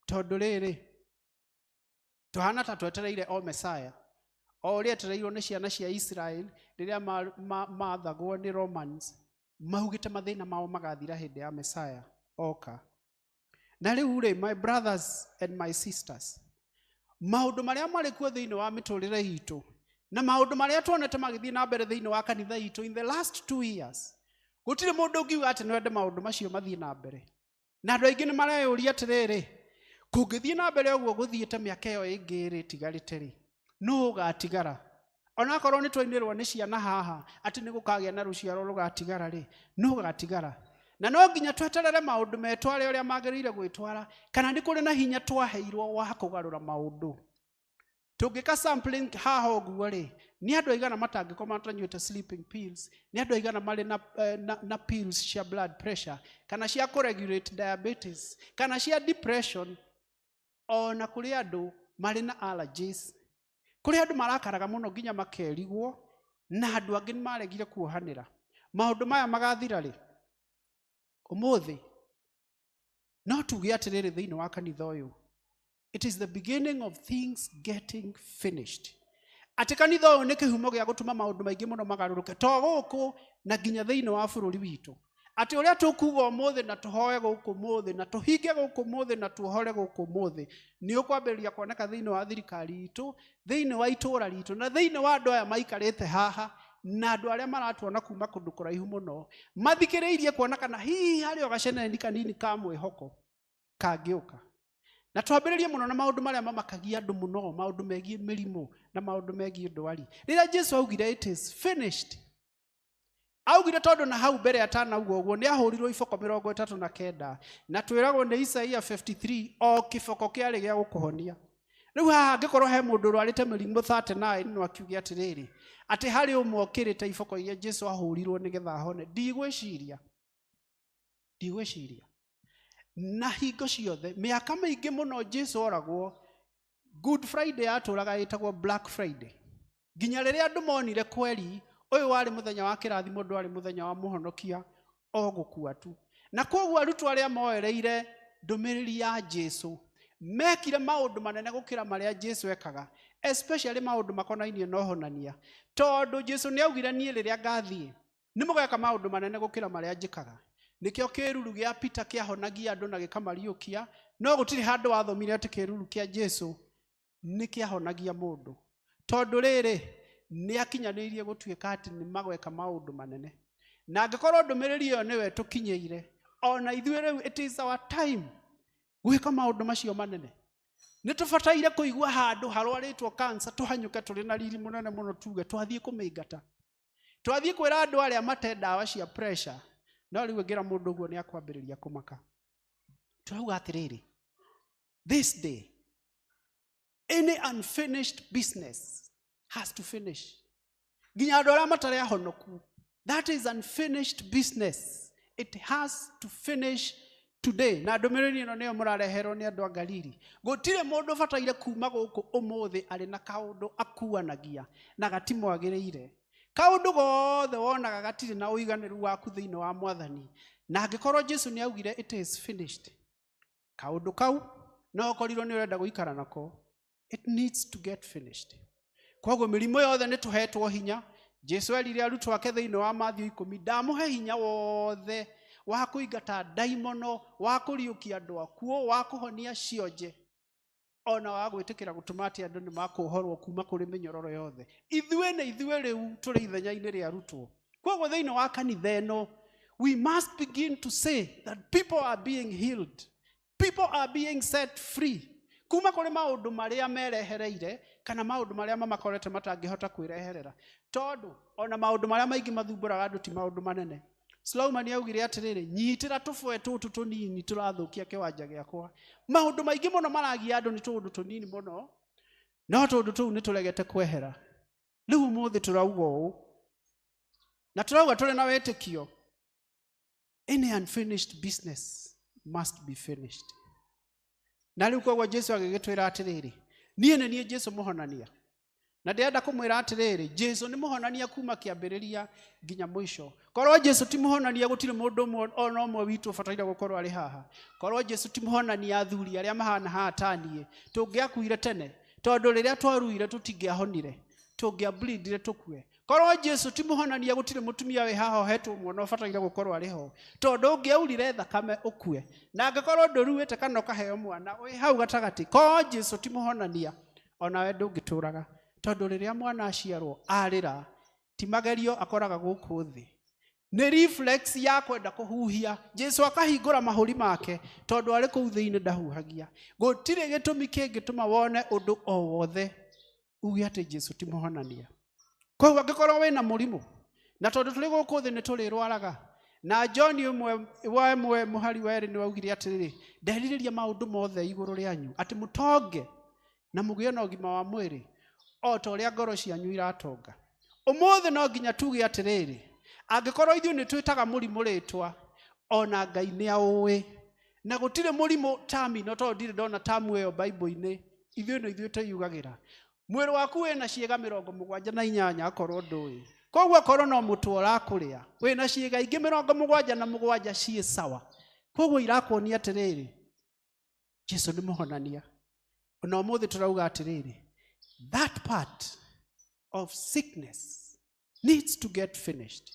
Tondũ rĩrĩ, tũhana ta twetereire o Messiah, o ũrĩa etereirwo nĩ ciana cia Israel rĩrĩa maathagwo nĩ Romans, maugĩte mathĩna mao magathira hĩndĩ ya Messiah oka. Na rĩu rĩ, my brothers and my sisters, maũndũ marĩa marĩ kuo thĩinĩ wa mĩtũrĩre itũ na maũndũ marĩa tuonete magĩthiĩ na mbere thĩinĩ wa kanitha itũ in the last 2 years, gũtirĩ mũndũ ũngiuga atĩ no ende maũndũ macio mathiĩ na mbere. Na andũ aingĩ nĩ mareyũria atĩrĩrĩ, kũngĩthiĩ na mbere ũguo gũthiĩte mĩaka ĩyo ĩngĩ ĩrĩ ĩtigarĩte rĩ, nũ ũgatigara? Onakorwo nĩ twainĩrwo nĩ ciana haha atĩ nĩ gũkagĩa na rũciaro rũgatigara rĩ, nũ ũgatigara? Na no nginya tweterere maũndũ metware ũrĩa magĩrĩire gwĩtwara, kana nĩ kũrĩ na hinya twaheirwo wa kũgarũra maũndũ. Tũngĩka sampling haha ũguo rĩ, nĩ andũ aigana matangĩkorwo matanyuĩte sleeping pills, nĩ andũ aigana marĩ na pills cia blood pressure, kana cia kũregulate diabetes, kana cia depression, ona kũrĩ andũ marĩ na allergies. Kũrĩ andũ marakaraga mũno nginya makerigwo, na andũ angĩ nĩ maregire kuohanĩra. Maũndũ maya magathira rĩ? Ũmũthĩ no tuge atĩrĩrĩ thĩinĩ wa kanitha ũyũ, it is the beginning of things getting finished. Atĩ kanitha ũyũ nĩ kĩhumo gĩa gũtũma maũndũ maingĩ mũno magarũrũke, to gũkũ na nginya thĩinĩ wa bũrũri witũ. Atĩ ũrĩa tũkuga ũmũthĩ na tũhoe gũkũ ũmũthĩ na tũhinge gũkũ ũmũthĩ na tuohore gũkũ ũmũthĩ, nĩ ũkwambĩrĩria kuoneka thĩinĩ wa thirikari itũ, thĩinĩ wa itũũra ritũ, na thĩinĩ wa andũ aya maikarĩte haha, na andũ arĩa maratuona kuma kũndũ kũraihu mũno, mathikĩrĩirie kuona kana hihi harĩ o gaceneni kanini ka mwĩhoko kangĩũka. Na twambĩrĩrie mũno na maũndũ marĩa mamakagia andũ mũno, maũndũ megiĩ mĩrimũ na maũndũ megiĩ ndwari. Rĩrĩa Jesu augire it is finished, augire tondũ na hau mbere atanauga ũguo nĩ ahũrirwo iboko 39, na twĩragwo nĩ Isaia 53 o kĩboko kĩarĩ gĩa gũkũhonia. Rĩu haha angĩkorwo he mũndũ ũrwarĩte mĩrimũ 39 no akiuge atĩrĩrĩ, atĩ harĩ ũmwe ũkĩrĩte iboko iria Jesu ahũrirwo nĩgetha ahone, ndigwĩciria. Ndigwĩciria. Na hingo ciothe mĩaka mĩingĩ mũno Jesu oragwo, Good Friday yatũraga ĩtagwo Black Friday. Nginya rĩrĩa andũ monire kweri ũyũ warĩ mũthenya wa kĩrathimo, ndwarĩ mũthenya wa mũhonokia o gũkua tu. Na kwoguo arutwo arĩa moereire ndũmĩrĩri ya Jesu mekire maũndũ manene gũkĩra marĩa Jesu ekaga, especially maũndũ makonainie na ũhonania, tondũ Jesu nĩ augire niĩ rĩrĩa ngathiĩ nĩ mũgeka maũndũ manene gũkĩra marĩa njĩkaga. Nĩkĩo kĩruru gĩa Peter kĩahonagia andũ na gĩkamariũkia, no gũtirĩ handũ wathomire atĩ kĩruru kĩa Jesu nĩ kĩahonagia mũndũ, tondũ rĩrĩ nĩ akinyanĩirie gũtuĩka atĩ nĩ magweka maũndũ manene. Na angĩkorwo ndũmĩrĩri ĩyo nĩwe tũkinyĩire, ona ithuĩ rĩu it is our time gwĩka maũndũ macio manene. Nĩ tũbataire kũigua handũ harwarĩtwo cancer tũhanyũke tũrĩ na riri mũnene mũno tuge twathiĩ kũmĩingata, twathiĩ kwĩra andũ arĩa mate ndawa cia pressure, no rĩu ĩngĩra mũndũ ũguo nĩ akwambĩrĩria kũmaka. Tũrauga atĩrĩrĩ, this day any unfinished business has to finish. Nginya andũ arĩa matarĩ ahonoku, that is unfinished business. It has to finish Today na ndũmĩrĩri ĩno nĩyo mũrareherwo nĩ andũ a Galili. Gũtirĩ mũndũ ũbataire kuma gũkũ ũmũthĩ arĩ na kaũndũ akuanagia na gatimwagĩrĩire. Kaũndũ gothe wonaga gatirĩ na ũiganĩru waku thĩinĩ wa Mwathani, na angĩkorwo Jesu nĩ augire it is finished, kaũndũ kau no ũkorirwo nĩ ũrenda gũikara nako, it needs to get finished. Koguo mĩrimũ yothe nĩ tũhetwo hinya. Jesu erire arutwo ake thĩinĩ wa Matthew 10, ndamũhe hinya wothe wa kũingata ndaimono, wa kũriũkia andũ akuũ, wa kũhonia cionje, ona wa gwĩtĩkĩra gũtũma atĩ andũ nĩ makũhorwo kuma kũrĩ mĩnyororo yothe. Ithuĩ nĩ ithuĩ rĩu tũrĩ ithenya-inĩ rĩa arutwo. Koguo thĩinĩ wa kanitha ĩno, we must begin to say that people are being healed, people are being set free kuma kũrĩ maũndũ marĩa merehereire kana maũndũ marĩa mamakorete matangĩhota kwĩreherera, tondũ ona maũndũ marĩa maingĩ mathumbũraga andũ ti maũndũ manene. Sulaiman augire atĩrĩrĩ, nyitĩra tũbwe tũtũ tũnini tũrathũkia kĩwanja gĩakwa. Maũndũ maingĩ mũno maragia andũ nĩ tũũndũ tũnini mũno, no tũũndũ tũu nĩ tũregete kwehera. Rĩu ũmũthĩ tũrauga ũũ, na tũrauga tũrĩ na wĩtĩkio, any unfinished business must be finished. Na rĩu koguo Jesu agĩgĩtwĩra atĩrĩrĩ, niĩ nĩ niĩ Jesu mũhonania, na ndĩrenda kũmwĩra atĩrĩrĩ, Jesu nĩ mũhonania kuma kĩambĩrĩria nginya mũico. Korwo Jesu ti mũhonania, gũtirĩ mũndũ ũmwe ona ũmwe witũ ũbataire gũkorwo arĩ haha. Korwo Jesu ti mũhonania, athuri arĩa mahana haha ta niĩ tũngĩakuire tene, tondũ rĩrĩa twaruire tũtingĩahonire, tũngĩableedire tũkue. Korwo Jesu ti mũhonania, gũtirĩ mũtumia wĩ haha ũhetwo mwana ũbataire gũkorwo arĩ ho, tondũ ũngĩaurire thakame ũkue, na angĩkorwo ndũruĩte kana ũkaheo mwana wĩ hau gatagatĩ. Korwo Jesu ti mũhonania, onawe ndũngĩtũraga, tondũ rĩrĩa mwana aciarwo arĩra, ti magerio akoraga gũkũ thĩ, nĩ reflex ya kwenda kũhuhia. Jesu akahingũra mahũri make, tondũ arĩ kũu thĩinĩ ndahuhagia. Gũtirĩ gĩtũmi kĩngĩtũma wone ũndũ o wothe uge atĩ Jesu ti mũhonania. Koguo angĩkorwo wĩna mũrimũ, na tondũ tũrĩ gũkũ thĩ nĩ tũrĩrwaraga, na John 1:1 mũhari wa 2 nĩ waugire atĩrĩrĩ, nderirĩria maũndũ mothe igũrũ rĩanyu, atĩ mũtonge na mũgĩe na ũgima wa mwĩrĩ o ta ũrĩa ngoro cianyu iratonga. Ũmũthĩ no nginya tuge atĩrĩrĩ, angĩkorwo ithuĩ nĩ twĩtaga mũrimũ rĩtwa, ona Ngai nĩ aũĩ, na gũtirĩ mũrimũ terminal, tondũ ndirĩ ndona tamu ĩyo Bible-inĩ. Ithuĩ nĩ ithuĩ twĩyugagĩra. Mwĩrĩ waku wĩna ciĩga 78, akorwo ndũĩ. Koguo akorwo no mũtwe ũrakũrĩa, wĩna ciĩga ingĩ 77 ciĩ sawa. Koguo irakuonia atĩrĩrĩ, Jesu nĩ mũhonania. Ona ũmũthĩ tũrauga atĩrĩrĩ, that part of sickness needs to get finished.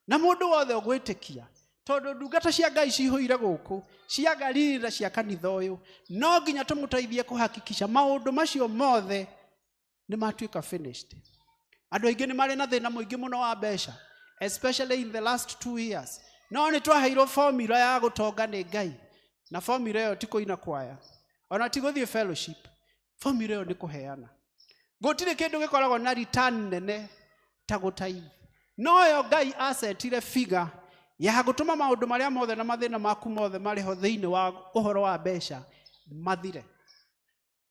Na mũndũ wothe ũgwĩtĩkia, tondũ ndungata cia Ngai cihũire gũkũ, cia Galili na cia kanitha ũyũ, no nginya tũmũteithie kũhakikisha maũndũ macio mothe nĩ matuĩka finished. Andũ aingĩ nĩ marĩ na thĩna mũingĩ mũno wa mbeca, especially in the last 2 years. No nĩ twaheirwo formula ya gũtonga nĩ Ngai, na formula ĩyo ti kũina kwaya, ona ti gũthiĩ fellowship. Formula ĩyo nĩ kũheana. Gũtirĩ kĩndũ gĩkoragwo na return nene ta gũtaithi. No yo Ngai acetire figure ya gũtũma maũndũ marĩa mothe na mathĩna maku mothe marĩ ho thĩinĩ wa ũhoro wa mbeca mathire.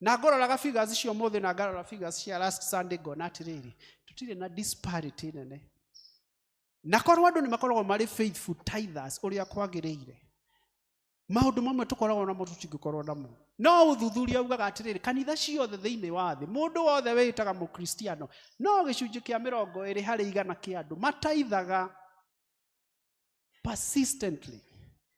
Na ngũroraga figures icio ũmũthĩ na ngarora figures cia last Sunday, ngona atĩrĩrĩ, tũtirĩ na disparity nene. Na korwo andũ nĩ makoragwo marĩ faithful tithers ũrĩa kwagĩrĩire, maũndũ mamwe tũkoragwo namo tũtingĩkorwo namo. No ũthuthuria ugaga atĩrĩrĩ, kanitha ciothe thĩinĩ wa thĩ, mũndũ wothe wĩĩtaga mũkristiano, no gĩcunjĩ kĩa 20% kĩa andũ mataithaga persistently.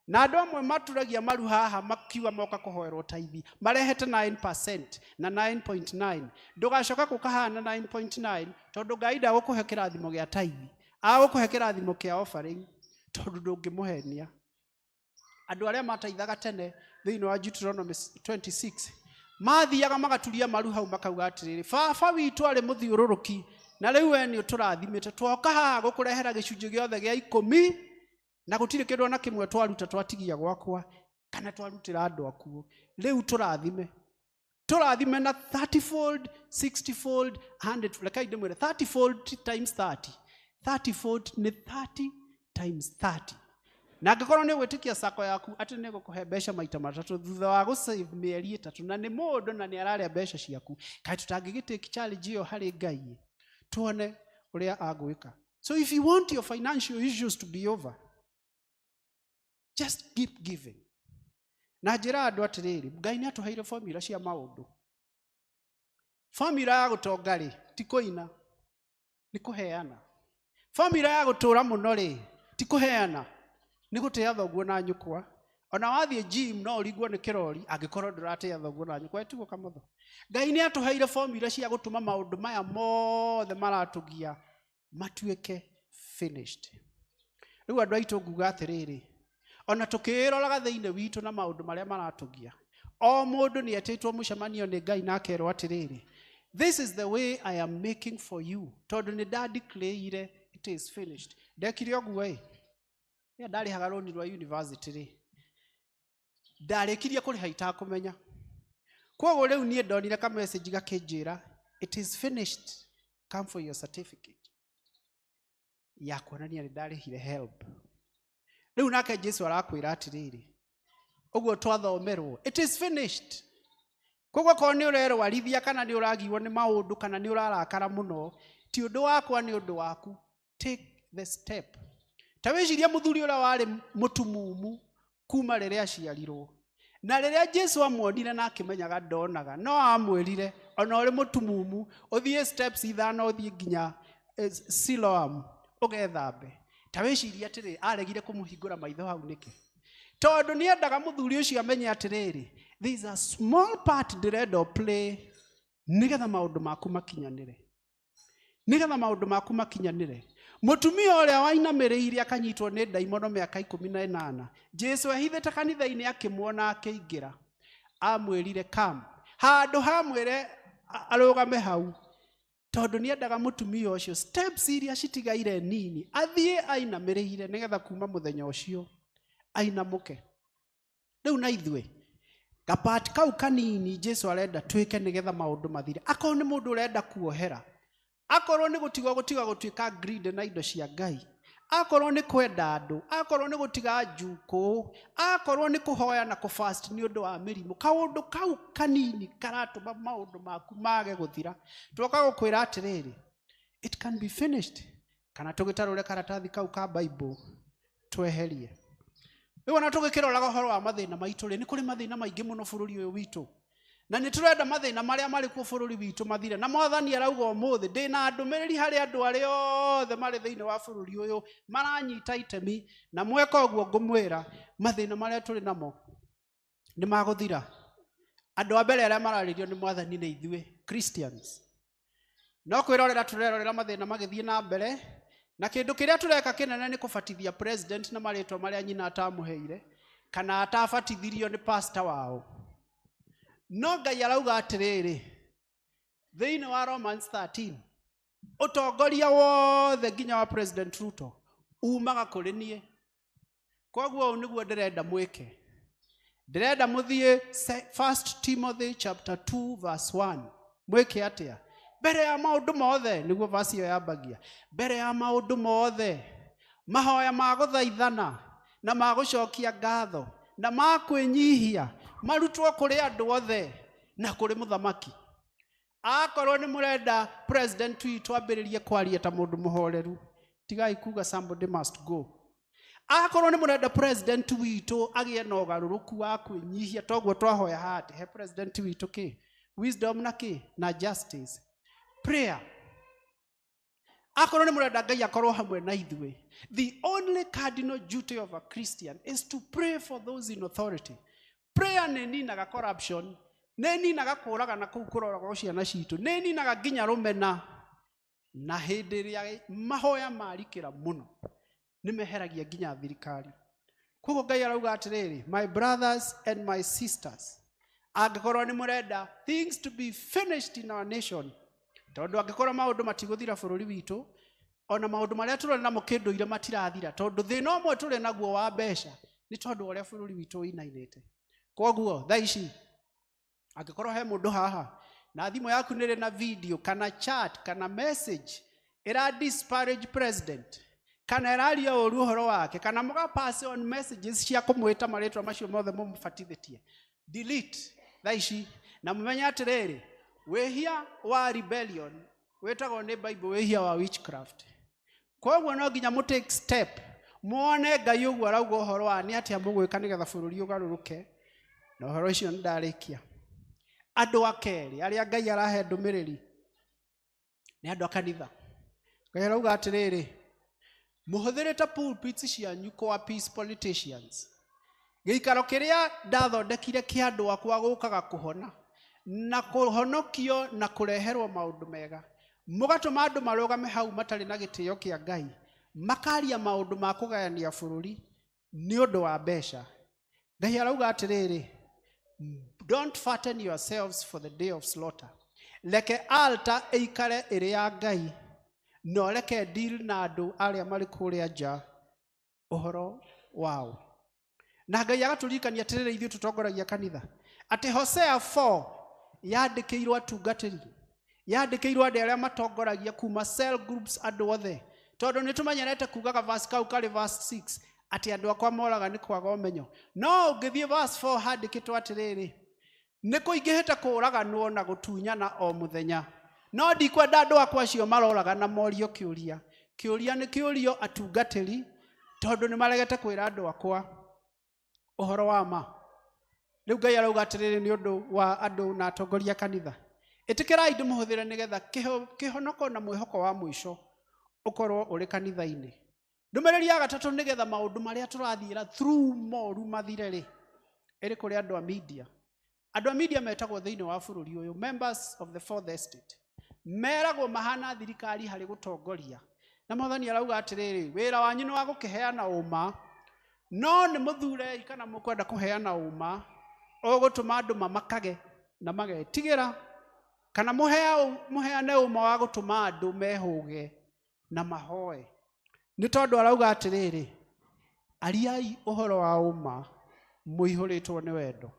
Na andũ amwe maturagia maru haha makiuga moka kũhoerwo taithi, marehete 9% na 9.9. Ndũgacoka gũkahana 9.9, tondũ Ngai ndagũkũhe kĩrathimo gĩa taithi, agũkũhe kĩrathimo kĩa offering, tondũ ndũngĩmũhenia. Andũ arĩa mataithaga tene thĩinĩ wa Deuteronomy 26 mathiaga magaturia maru hau makauga atĩrĩrĩ, baba witũ arĩ mũthiũrũrũki, na rĩu we nĩ ũtũrathimĩte, twoka haha gũkũrehera gĩcunjĩ gĩothe gĩa 10, na gũtirĩ kĩndũ ona kĩmwe twaruta twatigia gwakwa kana twarutĩra andũ akuo. Rĩu tũrathime, tũrathime na 30 fold, 60 fold, 100. Rekai ndĩmwĩre, 30 fold times 30, 30 fold nĩ 30 times 30. Na angĩkorwo nĩ ũgwĩtĩkia sako yaku atĩ nĩ gũkũhe mbeca maita matatũ thutha wa gũsave mĩeri 3, na nĩ mũndũ na nĩ ararĩa mbeca ciaku, kaĩ tũtangĩgĩtake challenge ĩyo harĩ Ngai, tuone ũrĩa agwĩka. So if you want your financial issues to be over, just keep giving. Na njĩra andũ atĩrĩrĩ, Ngai nĩ atũheire formula cia maũndũ. Formula ya gũtonga rĩ, ti kũina, nĩ kũheana. Formula ya gũtũũra mũno rĩ, ti kũheana, nĩ gũtĩa thoguo na nyũkwa. Ona wathiĩ gym no ũringwo nĩ kĩrori angĩkorwo ndũratĩa thoguo na nyũkwa, ĩtiguo kamotho. Ngai nĩ atũheire formula cia gũtũma maũndũ maya mothe maratũgia matuĩke finished. Rĩu andũ aitũ nguga atĩrĩrĩ, ona tũkĩĩroraga thĩinĩ witũ na maũndũ marĩa maratũgia, o mũndũ nĩ etĩtwo mũcemanio nĩ Ngai na akerwo atĩrĩrĩ, this is the way I am making for you, tondũ nĩ ndadeclare it is finished. Ndekire ũguo ĩ, rĩrĩa ndarĩhaga rũni rwa university rĩ, ndarĩkirie kũrĩha itakũmenya. Koguo rĩu niĩ ndonire ka message gakĩnjĩra it is finished, come for your certificate, ya kuonania nĩ ndarĩhire help. Rĩu nake Jesu arakwĩra atĩrĩrĩ, ũguo twathomerwo it is finished. Koguo korwo nĩ ũrerwarithia kana nĩ ũragirwo nĩ maũndũ kana nĩ ũrarakara mũno, ti ũndũ wakwa nĩ ũndũ waku. Take the step. Ta wĩcirie mũthuri ũrĩa warĩ mũtumumu kuma rĩrĩa aciarirwo, na rĩrĩa Jesu amuonire na akĩmenyaga ndonaga, no amwĩrire ona ũrĩ mũtumumu ũthiĩ steps ithano ũthiĩ nginya Siloam ũgethambe. Ta wĩcirie atĩrĩrĩ, aregire kũmũhingũra maitho hau nĩkĩ? Tondũ nĩendaga mũthuri ũcio amenye atĩrĩrĩ, there is a small part ndĩrenda play nĩgetha maũndũ maku makinyanĩre, nĩgetha maũndũ maku makinyanĩre. Mũtumia ũrĩa wainamĩrĩire akanyitwo nĩ ndaimono mĩaka 18, Jesu ehithĩte kanitha-inĩ akĩmuona akĩingĩra, amwĩrire come. Handũ hamwĩre arũgame hau, tondũ nĩendaga mũtumia ũcio steps iria citigaire nini athiĩ ainamĩrĩire nĩgetha kuma mũthenya ũcio ainamũke. Rĩu na ithuĩ gapart kau kanini Jesu arenda twĩke nĩgetha maũndũ mathire. Akorwo nĩ mũndũ ũrenda kuohera, akorwo nĩ gũtiga gũtiga gũtuĩka greed na indo cia Ngai, akorwo nĩ kwenda andũ, akorwo nĩ gũtiga njukũ, akorwo nĩ kũhoya na kũfast nĩ ũndũ wa mĩrimũ, kaũndũ kau kanini karatũma maũndũ maku mage gũthira. Twoka gũkwĩra atĩrĩrĩ, it can be finished. Kana tũgĩtarũre karatathi kau ka Bible tweherie. Rĩu ona tũgĩkĩroraga ũhoro wa mathĩna maitũ rĩ, nĩ kũrĩ mathĩna maingĩ mũno bũrũri ũyũ witũ, na nĩ tũrenda mathĩna marĩa marĩ kuo bũrũri witũ mathire. Na Mwathani arauga ũmũthĩ ndĩna ndũmĩrĩri harĩ andũ arĩa othe marĩ thĩinĩ wa bũrũri ũyũ maranyita itemi, na mweka ũguo ngũmwĩra mathĩna marĩa tũrĩ namo nĩ magũthira. Andũ a mbere arĩa mararĩrio nĩ Mwathani nĩ ithuĩ Christians. No kwĩrorera tũrerorera mathĩna magĩthiĩ na mbere, na kĩndũ kĩrĩa tũreka kĩnene nĩ kũbatithia president na marĩtwa marĩa nyina atamũheire kana atabatithirio nĩ pastor wao. No Ngai arauga atĩrĩrĩ thĩinĩ wa Romans 13, ũtongoria wothe nginya wa President Ruto umaga kũrĩ niĩ. Koguo ũũ nĩguo ndĩrenda mwĩke. Ndĩrenda mũthiĩ 1 Timothy chapter 2 verse 1. Mwĩke atĩa? Mbere ya maũndũ mothe, nĩguo verse ĩyo yambagia. Mbere ya maũndũ mothe, mahoya ma gũthaithana na ma gũcokia ngatho na ma kwĩnyihia marutwo kũrĩ andũ othe na kũrĩ mũthamaki. Akorwo nĩ mũrenda president witũ ambĩrĩrie kwaria ta mũndũ mũhoreru, tigai kuga somebody must go. Akorwo nĩ mũrenda president witũ agĩe na ũgarũrũku wa kwĩnyihia, toguo twahoya haha atĩ he president witũ kĩ wisdom na kĩ na justice prayer. Akorwo nĩ mũrenda Ngai akorwo hamwe na ithuĩ, the only cardinal duty of a Christian is to pray for those in authority. Prayer nĩ ninaga corruption, nĩ ninaga kũragana kũu kũroragwo ciana citũ, nĩ ninaga nginya rũmena. Na hĩndĩ ĩrĩa mahoya marikĩra mũno nĩ meheragia nginya thirikari. Koguo Ngai arauga atĩrĩrĩ, my brothers and my sisters, angĩkorwo nĩ mũrenda things to be finished in our nation, tondũ angĩkorwo maũndũ matigũthira bũrũri witũ, ona maũndũ marĩa tũrĩ namo kĩndũire matirathira, tondũ thĩna ũmwe tũrĩ naguo wa mbeca nĩ tondũ ũrĩa bũrũri witũ ũinainĩte. Koguo thaa ici angĩkorwo he mũndũ haha na thimũ yaku nĩ ĩrĩ na video kana chat kana message ĩra disparage president kana ĩraria ũru ũhoro wake kana mũga pass on messages cia kũmwĩta marĩtwa macio mothe mũmũbatithĩtie, delete thaa ici. Na mũmenye atĩrĩrĩ, wĩhia wa rebellion wĩtagwo nĩ Bible wĩhia wa witchcraft. Koguo no nginya mũ take step, muone Ngai ũguo arauga ũhoro wa nĩ atĩa mũgwĩka nĩgetha bũrũri ũgarũrũke. Na ũhoro ũcio nĩ ndarĩkia. Andũ a kerĩ arĩa Ngai arahe ndũmĩrĩri nĩ andũ a kanitha. Ngai arauga atĩrĩrĩ, mũhũthĩrĩte pulpits cianyu kwa peace politicians. Gĩikaro kĩrĩa ndathondekire kĩa andũ akwa gũkaga kũhona na kũhonokio na kũreherwo maũndũ mega, mũgatũma andũ marũgame hau matarĩ na gĩtĩo kĩa Ngai, makaria maũndũ ma kũgayania bũrũri nĩ ũndũ wa mbeca. Ngai arauga atĩrĩrĩ, don't fatten yourselves for the day of slaughter. Reke altar ĩikare ĩrĩ ya Ngai, na ũreke deal na andũ arĩa marĩ kũrĩa nja ũhoro wao. Na Ngai agatũririkania atĩrĩrĩ, ithuĩ tũtongoragia kanitha, atĩ Hosea 4 yandĩkĩirwo atungatĩri, yandĩkĩirwo andũ arĩa matongoragia kuma cell groups, andũ othe, tondũ nĩ tũmenyerete kugaga verse kau karĩ verse 6 atĩ andũ akwa moraga nĩ kwaga ũmenyo. No ũngĩthiĩ verse 4 handĩkĩtwo atĩrĩrĩ, nĩ kũingĩhĩte kũũraganwo na gũtunyana o mũthenya, no ndikwenda andũ akwa acio maroragana morio kĩũria. Kĩũria nĩ kĩũrio atungatĩri, tondũ nĩ maregete kwĩra andũ akwa ũhoro wa ma. Rĩu Ngai arauga atĩrĩrĩ, nĩ ũndũ wa andũ na atongoria kanitha, ĩtĩkĩrai ndĩmũhũthĩre nĩgetha kĩhonoko na mwĩhoko wa mũico ũkorwo ũrĩ kanitha-inĩ. Ndũmĩrĩri ya gatatũ, nĩgetha maũndũ marĩa tũrathiĩra through moru mathire rĩ, ĩrĩ kũrĩ andũ a media. Andũ a media metagwo thĩinĩ wa bũrũri ũyũ members of the fourth estate, meragwo mahana thirikari harĩ gũtongoria. Na Mwathani arauga atĩrĩrĩ, wĩra wanyu nĩ wa gũkĩheana ũma, no nĩ mũthurei kana mũkwenda kũheana ũma ũgũtũma andũ mamakage na magetigĩra, kana mũheane ũma wa gũtũma andũ mehũge na mahoe. Nĩ tondũ arauga atĩrĩrĩ, ariai ũhoro wa ũma mũihũrĩtwo nĩ wendo.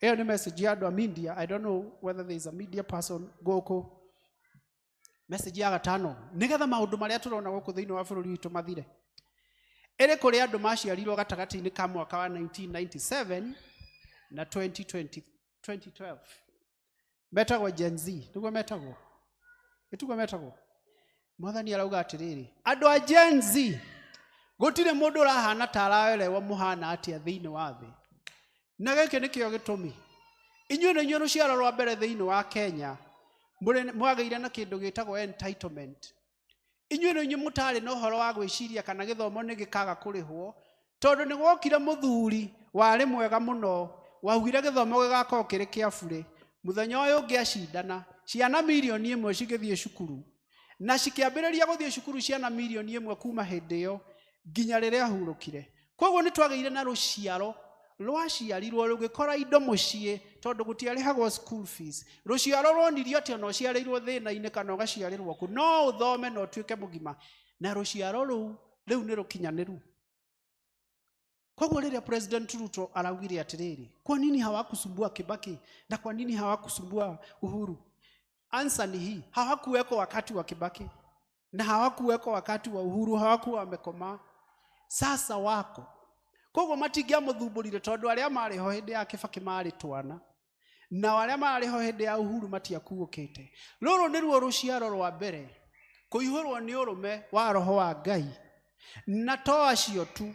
Ĩyo nĩ message ya andũ a media. I don't know whether there is a media person gũkũ. Message ya gatano, nĩgetha maũndũ marĩa tũrona gũkũ thĩinĩ wa bũrũri witũ mathire, ĩrĩ kũrĩ andũ maciarirwo gatagatĩ-inĩ ka mwaka wa 1997 na 2020, 2012, metagwo Gen Z. Nĩguo metagwo, ĩtiguo metagwo? Mwathani arauga atĩrĩrĩ, andũ a Gen Z, gũtirĩ mũndũ ũrahana ta araerewa mũhana atĩa thĩinĩ wa thĩ. Na gĩkĩ nĩkĩo gĩtũmi, inyuĩ nĩ inyuĩ rũciaro rwa mbere thĩinĩ wa Kenya mwagĩire na kĩndũ gĩtagwo entitlement. Inyuĩ nĩ inyuĩ mũtarĩ na ũhoro wa gwĩciria kana gĩthomo nĩ gĩkaga kũrĩhwo, tondũ nĩ gwokire mũthuri warĩ mwega mũno waugire gĩthomo gĩgakorwo kĩrĩ kĩa burĩ. Mũthenya ũyũ ũngĩ acindana, ciana 1 million cigĩthiĩ cukuru, na cikĩambĩrĩria gũthiĩ cukuru ciana 1 million kuma hĩndĩ ĩyo nginya rĩrĩa ahurũkire. Koguo nĩ twagĩire na rũciaro rwaciarirwo rũgĩkora indo mũciĩ, tondũ gũtiarĩhagwo school fees. Rũciaro ruonirio atĩ ona ũciarĩirwo thĩna-inĩ kana ũgaciarĩrwo kũ, no ũthome na ũtuĩke mũgima. Na rũciaro rũu rĩu nĩ rũkinyanĩru. Koguo rĩrĩa President Ruto araugire atĩrĩrĩ, kwa nini hawakusumbua Kibaki na kwa nini hawakusumbua Uhuru, answer ni hii: hawakuweko wakati wa Kibaki na hawakuweko wakati wa Uhuru, hawakuwa wamekomaa, sasa wako. Koguo matingĩamũthumbũrire, tondũ arĩa marĩ ho hĩndĩ ya Kibaki marĩ twana, na arĩa marĩ ho hĩndĩ ya Uhuru matiakuũkĩte. Rũrũ nĩruo rũciaro rwa mbere kũihũrwo nĩ ũrũme wa roho wa Ngai. Na to acio tu,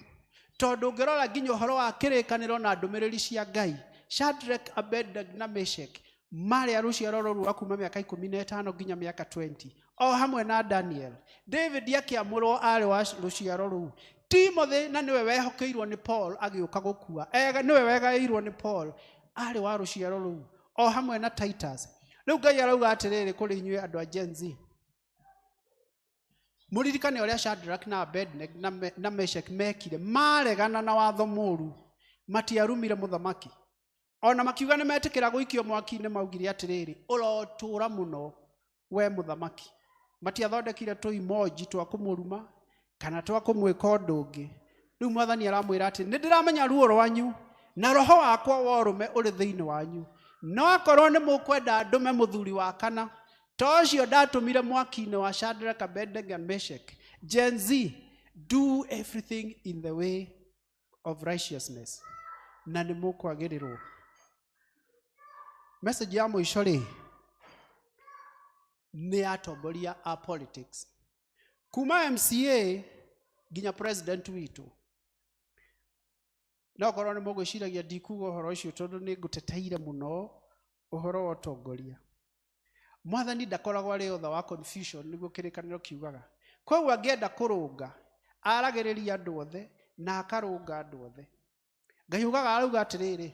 tondũ ũngĩrora nginya ũhoro wa kĩrĩkanĩro na ndũmĩrĩri cia Ngai, Shadrach, Abednego na Meshach marĩ a rũciaro rũrũ rwa kuma mĩaka 15 nginya mĩaka 20, o hamwe na Daniel. David akĩamũrwo arĩ wa rũciaro rũu. Timothy, na nĩwe wehokeirwo nĩ Paul agĩũka gũkua, nĩwe wegaĩirwo nĩ Paul, arĩ wa rũciaro rũu, o hamwe na Titus. Rĩu Ngai arauga atĩrĩrĩ, kũrĩ inyuĩ andũ a Gen Z, mũririkane ũrĩa Shadrach na Abednego na Meshach mekire maregana na watho mũru. Matiarumire mũthamaki, ona makiuga nĩ metĩkĩra gũikio mwaki-inĩ. Maugire atĩrĩrĩ, ũrotũra mũno we mũthamaki. Matiathondekire tũ emoji twa kũmũruma kana twa kũmwĩka ũndũ ũngĩ. Rĩu Mwathani aramwĩra atĩ nĩ ndĩramenya ruo rwanyu na roho wakwa wa ũrũme ũrĩ thĩinĩ wanyu. No akorwo nĩ mũkwenda ndũme mũthuri wa kana to ũcio ndatũmire mwaki-inĩ wa Shadrach, Abednego and Meshach, Gen Z, do everything in the way of righteousness na nĩ mũkwagĩrĩrwo. Message ya mũico rĩ, nĩ atongoria a politics, kuma MCA nginya president witũ. No korwo nĩ mũgwĩciragia ndikuga ũhoro ũcio tondũ nĩ ngũteteire mũno ũhoro wa ũtongoria. Mwathani ndakoragwo arĩ other wa confusion, nĩguo kĩrĩkanĩro kiugaga. Koguo angĩenda kũrũnga, aragĩrĩria andũ othe na akarũnga andũ othe. Ngai ugaga arauga atĩrĩrĩ,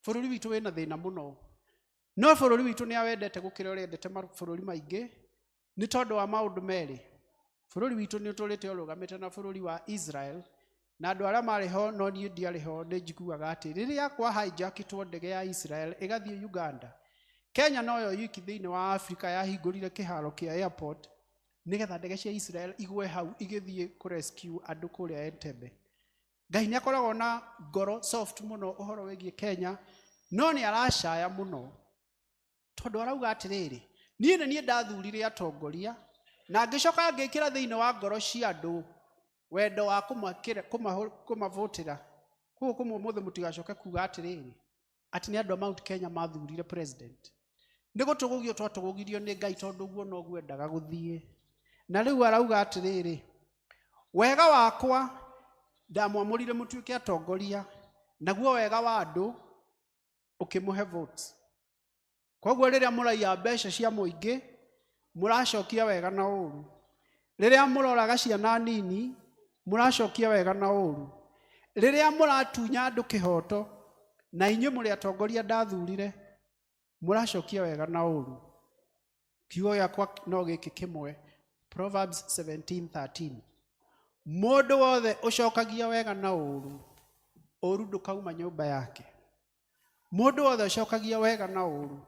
bũrũri witũ wĩna thĩna mũno, no bũrũri witũ nĩ awendete gũkĩra ũrĩa endete mabũrũri maingĩ, nĩ tondũ wa maũndũ merĩ. Bũrũri witũ nĩ ũtũrĩte ũrũgamĩte na bũrũri wa Israel, na andũ arĩa marĩ ho, no niĩ ndiarĩ ho, nĩ njiguaga atĩ rĩrĩa kwa hijackĩtwo ndege ya Israel ĩgathiĩ Uganda, Kenya noyo wiki thĩinĩ wa Afrika yahingũrire kĩharo kĩa airport nĩgetha ndege cia Israel igwe hau igĩthiĩ kũrescue andũ kũrĩa Entebbe. Ngai nĩ akoragwo na ngoro soft mũno ũhoro wĩgiĩ Kenya, no nĩ aracaya mũno tondũ arauga atĩrĩrĩ, niĩ nĩ niĩ ndathurire atongoria na ngĩcoka ngĩkĩra thĩinĩ wa ngoro cia andũ wendo wa kũmavotĩra. Koguo kuma ũmũthĩ mũtigacoke kuga atĩrĩrĩ atĩ nĩ andũ a Mount Kenya mathurire president. Nĩ gũtũgũgio twatũgũgirio nĩ Ngai tondũ ũguo noguo endaga gũthiĩ. Na rĩu arauga atĩrĩrĩ, wega wakwa ndamwamũrire mũtuĩke atongoria, naguo wega wa andũ ũkĩmũhe votes. Koguo rĩrĩa mũraiya mbeca cia mũingĩ, mũracokia wega na ũru. Rĩrĩa mũroraga ciana nini, mũracokia wega na ũru. Rĩrĩa mũratunya andũ kĩhoto, na inyuĩ mũrĩ atongoria ndathurire, mũracokia wega na ũru. Kiugo gĩakwa no gĩkĩ kĩmwe, Proverbs 17:13. Mũndũ wothe ũcokagia wega na ũru, ũru ndũkauma nyũmba yake. Mũndũ wothe ũcokagia wega na ũru,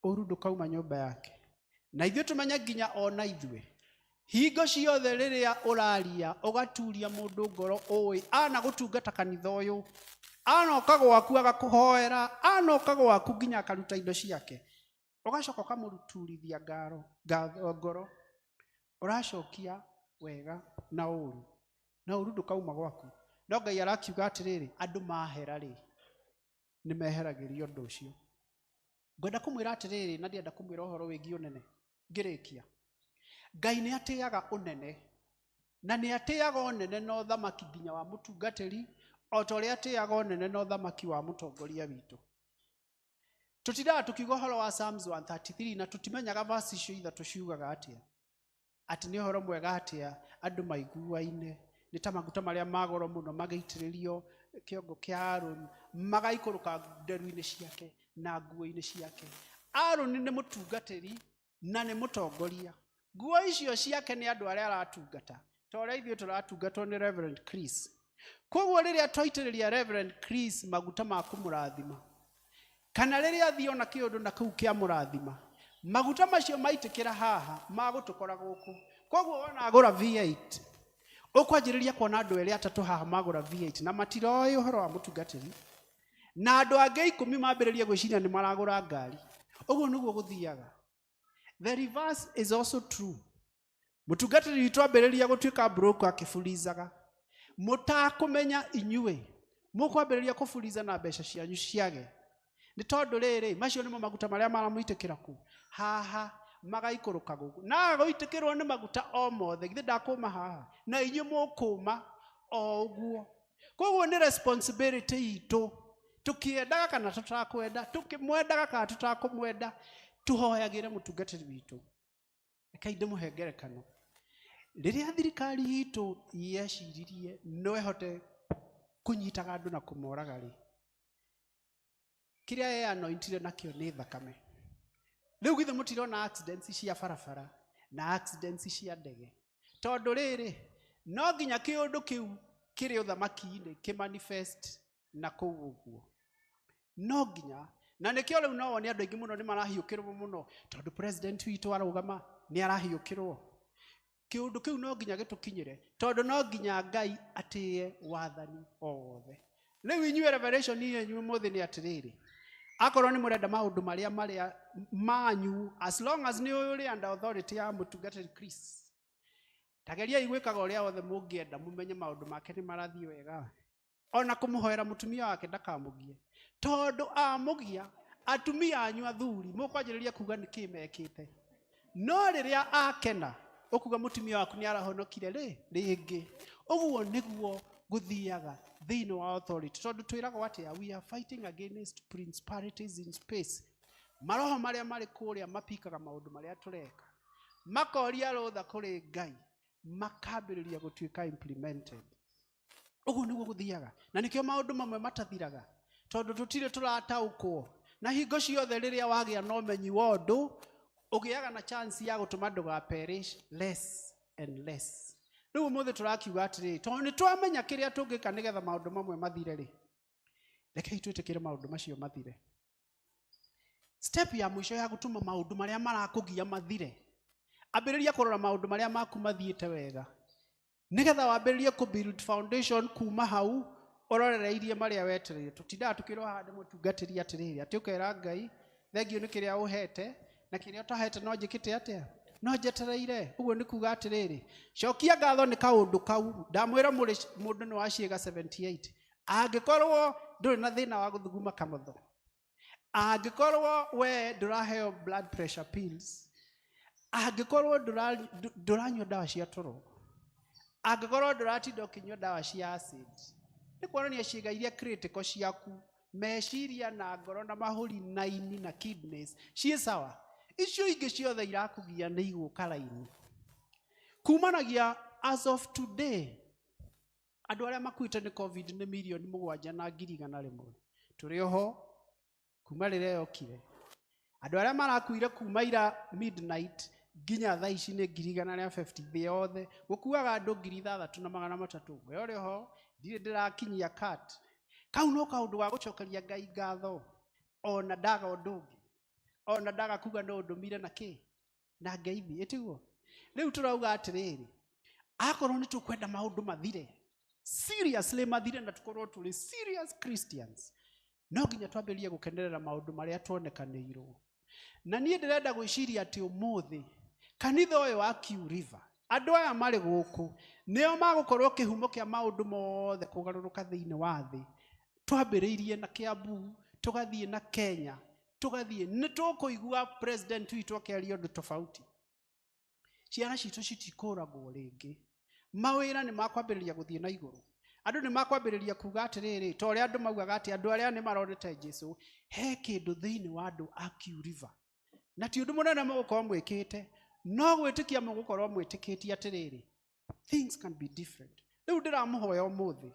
ũru ndũkauma nyũmba yake. Na ithuĩ tũmenye nginya ona ithuĩ, hingo ciothe rĩrĩa ũraria ũgaturia mũndũ ngoro ũĩ ana gũtungata kanitha ũyũ, anoka gwaku agakũhoera, anoka gwaku nginya akaruta indo ciake, ũgacoka ũkamũturithia ngoro, ũracokia wega na ũru, na ũru ndũkauma gwaku. No Ngai arakiuga atĩrĩrĩ, andũ mahera rĩ, nĩ meheragĩrio ũndũ ũcio. Ngwenda kũmwĩra atĩrĩrĩ, na ndienda kũmwĩra ũhoro wĩgiĩ ũnene ngĩrĩkia. Ngai nĩ atĩaga ũnene, na nĩ atĩaga ũnene na ũthamaki nginya wa mũtungatĩri, o ta ũrĩa atĩaga ũnene na ũthamaki wa mũtongoria witũ. Tũtindaga tũkiuga ũhoro wa Psalms 133 na tũtimenyaga verse icio ithatũ ciugaga atĩa, atĩ nĩ ũhoro mwega atĩa andũ maiguaine, nĩ ta maguta marĩa ma goro mũno magĩitĩrĩrio kĩongo kĩa Aaron, magaikũrũka nderu-inĩ ciake na nguo-inĩ ciake. Aaron nĩ mũtungatĩri na nĩ mũtongoria. Nguo icio ciake nĩ andũ arĩa aratungata, ta ũrĩa ithuĩ tũratungatwo nĩ Reverend Chris. Koguo rĩrĩa twaitĩrĩria Reverend Chris maguta ma kũmũrathima, kana rĩrĩa athiĩ ona kĩũndũ na kĩu kĩa mũrathima, maguta macio maitĩkĩra haha magũtũkora gũkũ. Koguo wona agũra V8, ũkwanjĩrĩria kuona andũ erĩ atatũ haha magũra V8 na matiroĩ ũhoro wa mũtungatĩri, na andũ angĩ 10 mambĩrĩrie gwĩciria nĩ maragũra ngari. Ũguo nĩguo gũthiaga. The reverse is also true. Mũtungatĩri witũ ambĩrĩria gũtuĩka broke akĩburizaga, mũtakũmenya inyuĩ mũkwambĩrĩria kũburiza na mbeca cianyu ciage, nĩ tondũ rĩrĩ, macio nĩmo maguta marĩa maramũitĩkĩra kũ haha, magaikũrũka gũkũ, na agũitĩkĩrwo nĩ maguta o mothe, githĩ ndakũma haha, na inyuĩ mũkũma o ũguo. Koguo nĩ responsibility itũ, tũkĩendaga kana tũtakwenda, tũkĩmwendaga kana tũtakũmwenda, tũhoyagĩre mũtungatĩri witũ. Rekei ndĩmũhe ngerekano. Rĩrĩa thirikari itũ yeciririe no ĩhote kũnyitaga andũ na kũmoraga rĩ, kĩrĩa yeanointire nakĩo nĩ thakame. Rĩu githĩ mũtirona accidents cia barabara na accidents cia ndege, tondũ rĩrĩ, no nginya kĩũndũ kĩu kĩrĩ ũthamaki-inĩ kĩmanifest na kũu ũguo, no nginya. Na nĩkĩo rĩu no wone andũ aingĩ mũno nĩ marahiũkĩrwo mũno, tondũ president witũ arũgama nĩ arahiũkĩrwo. Kĩũndũ kĩu no nginya gĩtũkinyĩre, tondũ no nginya Ngai atĩe wathani o wothe. Rĩu inyuĩ revelation yenyu ũmũthĩ nĩ atĩrĩrĩ, akorwo nĩ mũrenda maũndũ marĩa marĩa manyu, as long as nĩ ũrĩ under authority ya mũtungatĩri Chris, tageriai gwĩkaga ũrĩa wothe mũngĩenda, mũmenye maũndũ make nĩ marathiĩ wega. Ona kũmũhoera mũtumia wake ndakamũgie, tondũ amũgia atumia anyu athuri mũkwanjĩrĩria kuga nĩkĩ mekĩte. No rĩrĩa akena ũkuga mũtumia waku nĩ arahonokire rĩ rĩngĩ. Ũguo nĩguo gũthiaga. Thĩinĩ wa authority, tondũ twĩragwo atĩa? We are fighting against principalities in space, maroho marĩa marĩ kũrĩa mapikaga maũndũ marĩa tũreka, makoria rũtha kũrĩ Ngai, makambĩrĩria gũtuĩka implemented. Ũguo nĩguo gũthiaga, na nĩkĩo maũndũ mamwe matathiraga, tondũ tũtirĩ tũrataũkwo. Na hingo ciothe rĩrĩa wagĩa na ũmenyi wa ũndũ, ũgĩaga na chance ya gũtũma ndũga perish less and less. Rĩu ũmũthĩ tũrakiuga atĩrĩrĩ, tondũ nĩ twamenya kĩrĩa tũngĩka nĩgetha maũndũ mamwe mathire rĩ, rekei twĩtĩkĩre maũndũ macio mathire. Step ya mũico ya gũtũma maũndũ marĩa marakũgia mathire, ambĩrĩria kũrora maũndũ marĩa maku mathiĩte wega, nĩgetha wambĩrĩrie kũ build foundation kuma hau ũrorereirie marĩa wetereire. Tũtindaga tũkĩrwo haha nĩ mũtungatĩri atĩrĩrĩ, atĩ ũkera Ngai thengiũ nĩ kĩrĩa ũhete na kĩrĩa ũtahete no njĩkĩte atĩa, no njetereire. Ũguo nĩ kuga atĩrĩrĩ, cokia ngatho nĩ kaũndũ kau. Ndamwĩra mũrĩ mũndũ nĩ wa ciĩga 78, angĩkorwo ndũrĩ na thĩna wa gũthuguma kamotho, angĩkorwo we ndũraheo blood pressure pills, angĩkorwo ndũranyua ndawa cia toro, angĩkorwo ndũratinda ũkĩnyua ndawa cia acid, nĩ kuonania ciĩga iria critical ciaku, meciria na ngoro na mahũri na ini na kidneys, ciĩ sawa. Icio ingĩ ciothe irakũgia nĩ igũka raini. Kumanagia as of today, andũ arĩa makuĩte nĩ COVID nĩ 7,100,000. Tũrĩ oho kuma rĩrĩa yokire. Andũ arĩa marakuire kuma ira midnight nginya thaa ici nĩ 150,000. Thĩ yothe gũkuaga andũ 6,300. We ũrĩ oho, ndirĩ ndĩrakinyia cut. Kau no kaũndũ ga gũcokeria Ngai ngatho, ona ndaga ũndũ ũngĩ, ona ndaga kuga no ũndũmire na kĩ na ngeithi, ĩtiguo? Rĩu tũrauga atĩrĩrĩ, akorwo nĩ tũkwenda maũndũ mathire seriously, mathire na tũkorwo tũrĩ serious Christians, no nginya twambĩrĩrie gũkenerera maũndũ marĩa tuonekanĩirwo. Na niĩ ndĩrenda gwĩciria atĩ ũmũthĩ kanitha ũyũ wa Q River, andũ aya marĩ gũkũ nĩo magũkorwo kĩhumo kĩa maũndũ mothe kũgarũrũka thĩinĩ wa thĩ. Twambĩrĩirie na Kiambu, tũgathiĩ na Kenya, tũgathiĩ, nĩ tũkũigua president witũ akĩaria ũndũ tofauti. Ciana citũ citikũragwo rĩngĩ, mawĩra nĩ makwambĩrĩria gũthiĩ na igũrũ, andũ nĩ makwambĩrĩria kuga atĩrĩrĩ, ta ũrĩa andũ maugaga atĩ andũ arĩa nĩ maronete Jesu, he kĩndũ thĩinĩ wa andũ a Q River, na ti ũndũ mũnene mũgũkorwo mwĩkĩte, no gwĩtĩkia mũgũkorwo mwĩtĩkĩtie atĩrĩrĩ, things can be different. Rĩu ndĩramũhoya ũmũthĩ,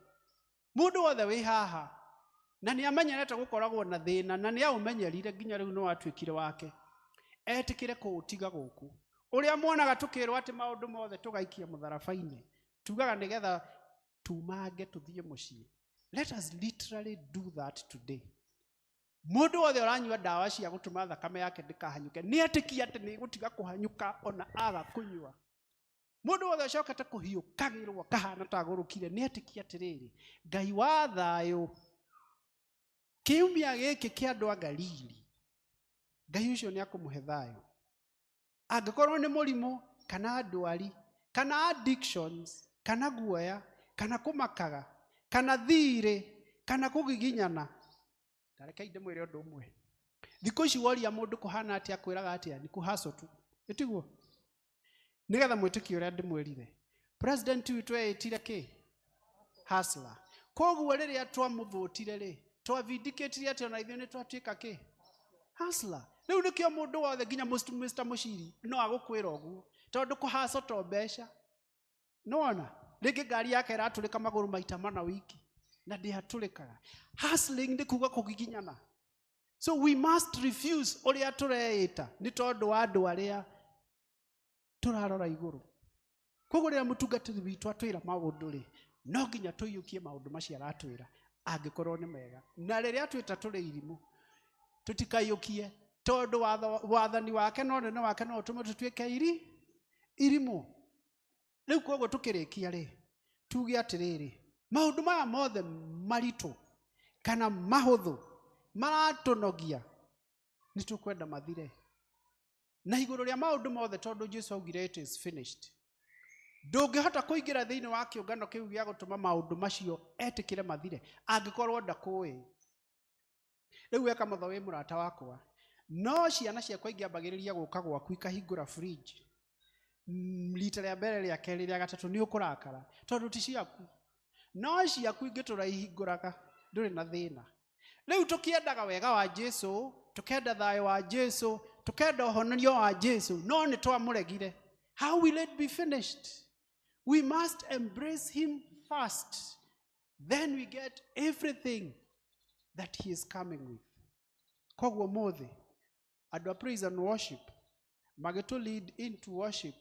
mũndũ wothe wĩ haha na nĩ amenyerete gũkoragwo na thĩna, na nĩ aũmenyerire nginya rĩu nĩ watuĩkire wake, etĩkĩre kũũtiga gũkũ. Ũrĩa muonaga tũkĩrwo atĩ maũndũ mothe tũgaikia mũtharaba-inĩ, tugaga nĩgetha tumange tũthiĩ mũciĩ. Let us literally do that today. Mũndũ wothe ũranyua ndawa cia gũtũma thakame yake ndĩkahanyũke, nĩ etĩkie atĩ nĩ ĩgũtiga kũhanyũka ona aga kũnyua. Mũndũ wothe ũcokete kũhiũkagĩrwo kahana ta agũrũkire, nĩ etĩkie atĩrĩrĩ, Ngai wa thayũ, kiumia gĩkĩ kĩa andũ a Galili, Ngai ũcio nĩ akũmũhe thayũ. Angĩkorwo nĩ mũrimũ kana ndwari kana addictions kana guoya kana kũmakaga kana thirĩ kana kũgiginyana, ta rekei ndĩmwĩre ũndũ ũmwe. Thikũ ici woria mũndũ kũhana atĩa, akwĩraga atĩa? Nĩ kũhaco tu, ĩtiguo? Nĩgetha mwĩtĩkie ũrĩa ndĩmwĩrire, president witũ eĩtire kĩ? Hustler. Koguo rĩrĩa twamũvotire rĩ, twavindicatire atĩ ona ithuĩ nĩ twatuĩka kĩ? Hustler. Rĩu nĩkĩo mũndũ wothe nginya Mr. Mũciri no agũkwĩra ũguo, tondũ kũhaco to mbeca. Nĩwona rĩngĩ ngari yake ĩratũrĩka magũrũ maita mana wiki na ndĩatũrĩkaga. Hustling nĩ kuga kũgiginyana. So we must refuse ũrĩa tũreĩta nĩ tondũ wa andũ arĩa tũrarora igũrũ. Koguo rĩrĩa mũtungatĩri witũ atwĩra maũndũ rĩ, no nginya tũiyũkie maũndũ macio aratwĩra angĩkorwo nĩ mega. Na rĩrĩa twĩta tũrĩ irimũ, tũtikaiyũkie, tondũ wathani wake na ũnene wake no ũtũme tũtuĩke irimũ. Rĩu koguo tũkĩrĩkia rĩ, tuge atĩrĩrĩ, maũndũ maya mothe maritũ kana mahũthũ maratũnogia, nĩ tũkwenda mathire. Na igũrũ rĩa maũndũ mothe, tondũ Jesu augire it is finished, ndũngĩhota kũingĩra thĩinĩ wa kĩũngano kĩu gĩa gũtũma maũndũ macio etĩkĩre mathire angĩkorwo ndakũĩ. Rĩu weka motho wĩ mũrata wakwa, no ciana ciakwa ingĩambagĩrĩria gũka gwaku ikahingũra fridge rita rĩa mbere, rĩa kerĩ, rĩa gatatũ, nĩ ũkũrakara tondũ ti ciaku. No ciaku ingĩtũra ihingũraga ndũrĩ na thĩna. Rĩu tũkĩendaga wega wa Jesu, tũkenda thayũ wa Jesu, tũkenda ũhonorio wa Jesu, no nĩ twamũregire. How will it be finished? We must embrace him first, then we get everything that he is coming with. Koguo mũthĩ andũ a praise and worship magĩtũ lead into worship,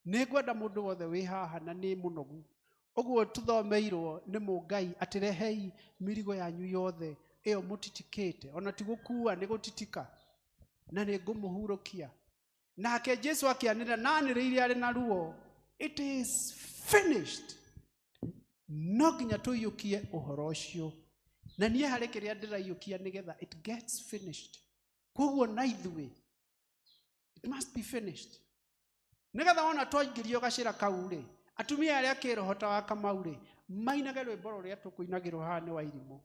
nĩ ngwenda mũndũ wothe wĩ haha na nĩ mũnogu ũguo tũthomeirwo nĩ mũngai atĩ rehei mĩrigo yanyu yothe ĩyo mũtitikĩte, ona ti gũkua nĩ gũtitika, na nĩ ngũmũhurũkia. Nake Jesu akĩanĩrĩra na anĩrĩire arĩ na ruo, it is finished. No nginya tũiyũkie ũhoro ũcio, na niĩ harĩ kĩrĩa ndĩraiyũkia nĩgetha it gets finished. Koguo na ithuĩ it must be finished, nĩgetha wona twaingĩrio gacĩra kau rĩ, atumia arĩa kĩroho ta wa Kamau rĩ, mainage rwĩmbo rũrĩa tũkũinagĩrwo haha nĩ Wairimũ,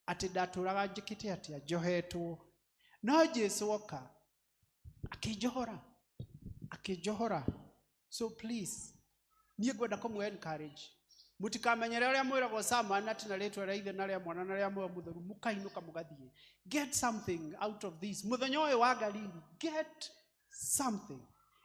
atĩ ndatũraga njĩkĩte atĩa, njohetwo, no Jesu oka akĩnjohora, akĩnjohora. So please, niĩ ngwenda kũmũ encourage mũtikamenyere ũrĩa mwĩragwo sama atĩ na rĩtwa rĩa Ithe na rĩa Mwana na rĩa Muoyo Mũtheru, mũkainũka mũgathiĩ. Get something out of this mũthenya ũyũ wa Galili. Get something.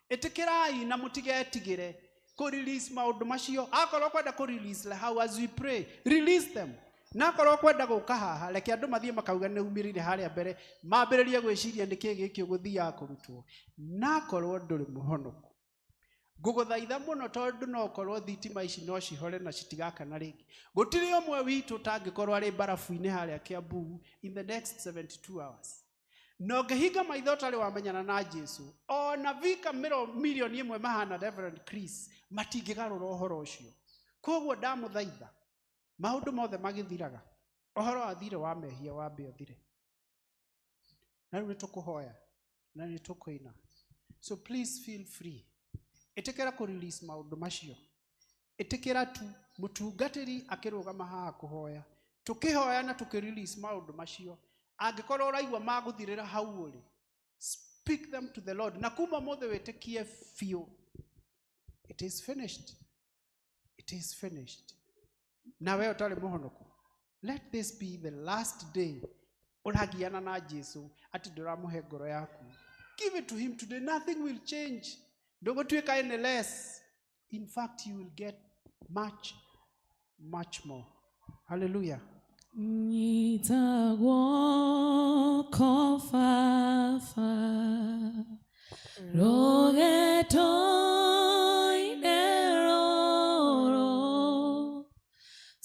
Ĩtĩkĩrai na mũtigetigĩre kũ release maũndũ macio. Akorwo kwenda kũ release hau as we pray, release them. Na akorwo kwenda gũka haha, reke andũ mathiĩ makauga nĩ umĩrire harĩa mbere, mambĩrĩrie gwĩciria nĩkĩ gĩkĩ ũgũthiaga kũrutwo. Na akorwo ndũrĩ mũhonoku, ngũgũthaitha mũno, tondũ no ũkorwo thitima ici no cihore na citigakana rĩngĩ, gũtirĩ ũmwe witũ ũtangĩkorwo arĩ mbarabu-inĩ harĩa Kiambu in the next 72 hours. Na ũngĩhinga maitho ũtarĩ wamenyana na Jesu, ona vika mirioni ĩmwe mahana Reverend Chris matingĩgarũra ũhoro ũcio. Koguo ndamũthaitha, maũndũ mothe magĩthiraga, ũhoro wa thirĩ wa mehia wambe ũthire. Na rĩu nĩ tũkũhoya na nĩ tũkũina, so please feel free. Ĩtĩkĩra kũ release maũndũ macio. Ĩtĩkĩra tu mũtungatĩri akĩrũgama haha kũhoya, tũkĩhoya na tũkĩ release maũndũ macio. Angĩkorwo ũraigua magũthirĩra hau ũrĩ, speak them to the Lord, na kuma mũthĩ wĩtĩkie biũ, it is finished, it is finished. Na we ũtarĩ mũhonoku, let this be the last day ũragiana na Jesu atĩ ndũramũhe ngoro yaku. Give it to him today. Nothing will change. Ndũgũtuĩka any less. In fact, you will get much, much more. Hallelujah. Nyita guoko Baba, rũgendo-inĩ rũrũ,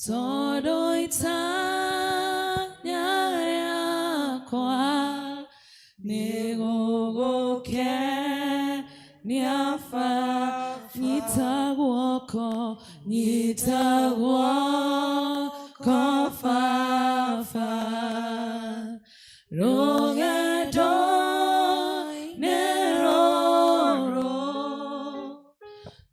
tondũ itanya rĩakwa nĩ gũgũkenia Baba. Nyita guoko, nyita guoko Baba, rũgendo-inĩ rũrũ,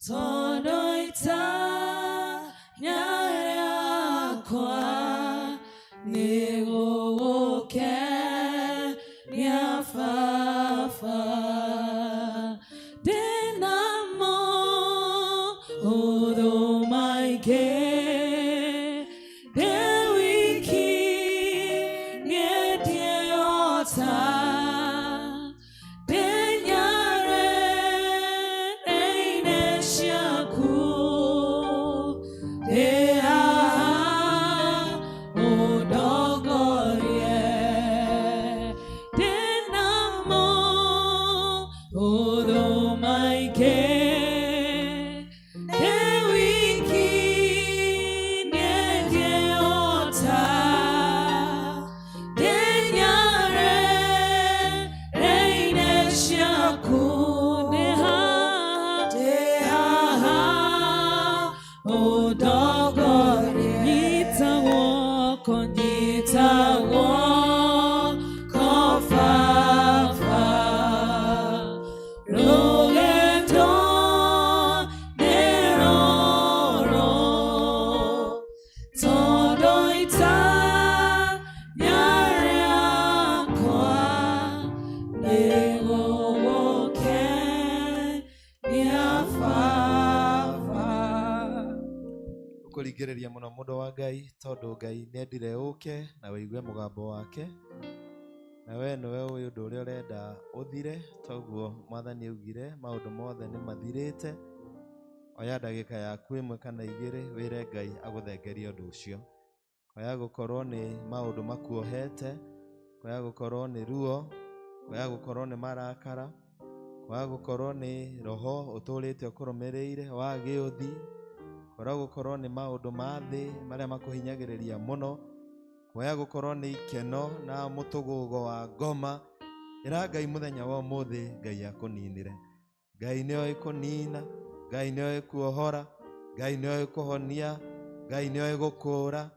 tondũ itanya rĩakwa nĩ gũgũkenia Baba. Ndĩna maũndũ maingĩ ndĩ wiki niĩ ndiĩhota, ndĩ nyarĩrĩ-inĩ ciaku, ndĩ haha ũndongorie. Ndĩna Ndigũkũringĩrĩria mũno mũndũ wa Ngai, tondũ Ngai nĩendire ũke na wĩigue mũgambo wake, na we nĩwe ũĩ ũndũ ũrĩa ũrenda ũthire, toguo Mwathani augire maũndũ mothe nĩ mathirĩte. Oya ndagĩka yaku ĩmwe kana igĩrĩ wĩre Ngai agũthengerie ũndũ ũcio. Kwaya gũkorwo nĩ maũndũ makuohete, kwaya gũkorwo nĩ ruo, kwaya gũkorwo nĩ marakara, kwaya gũkorwo nĩ roho ũtũrĩte ũkũrũmĩrĩire wa gĩũthi, kwaya gũkorwo nĩ maũndũ ma thĩ marĩa makũhinyagĩrĩria mũno, kwaya gũkorwo nĩ ikeno na mũtũgũgo wa ngoma. Ĩra Ngai mũthenya wa ũmũthĩ Ngai akũninire. Ngai nĩoĩ kũnina, Ngai nĩoĩ kuohora, Ngai nĩoĩ kũhonia, Ngai nĩoĩ gũkũra,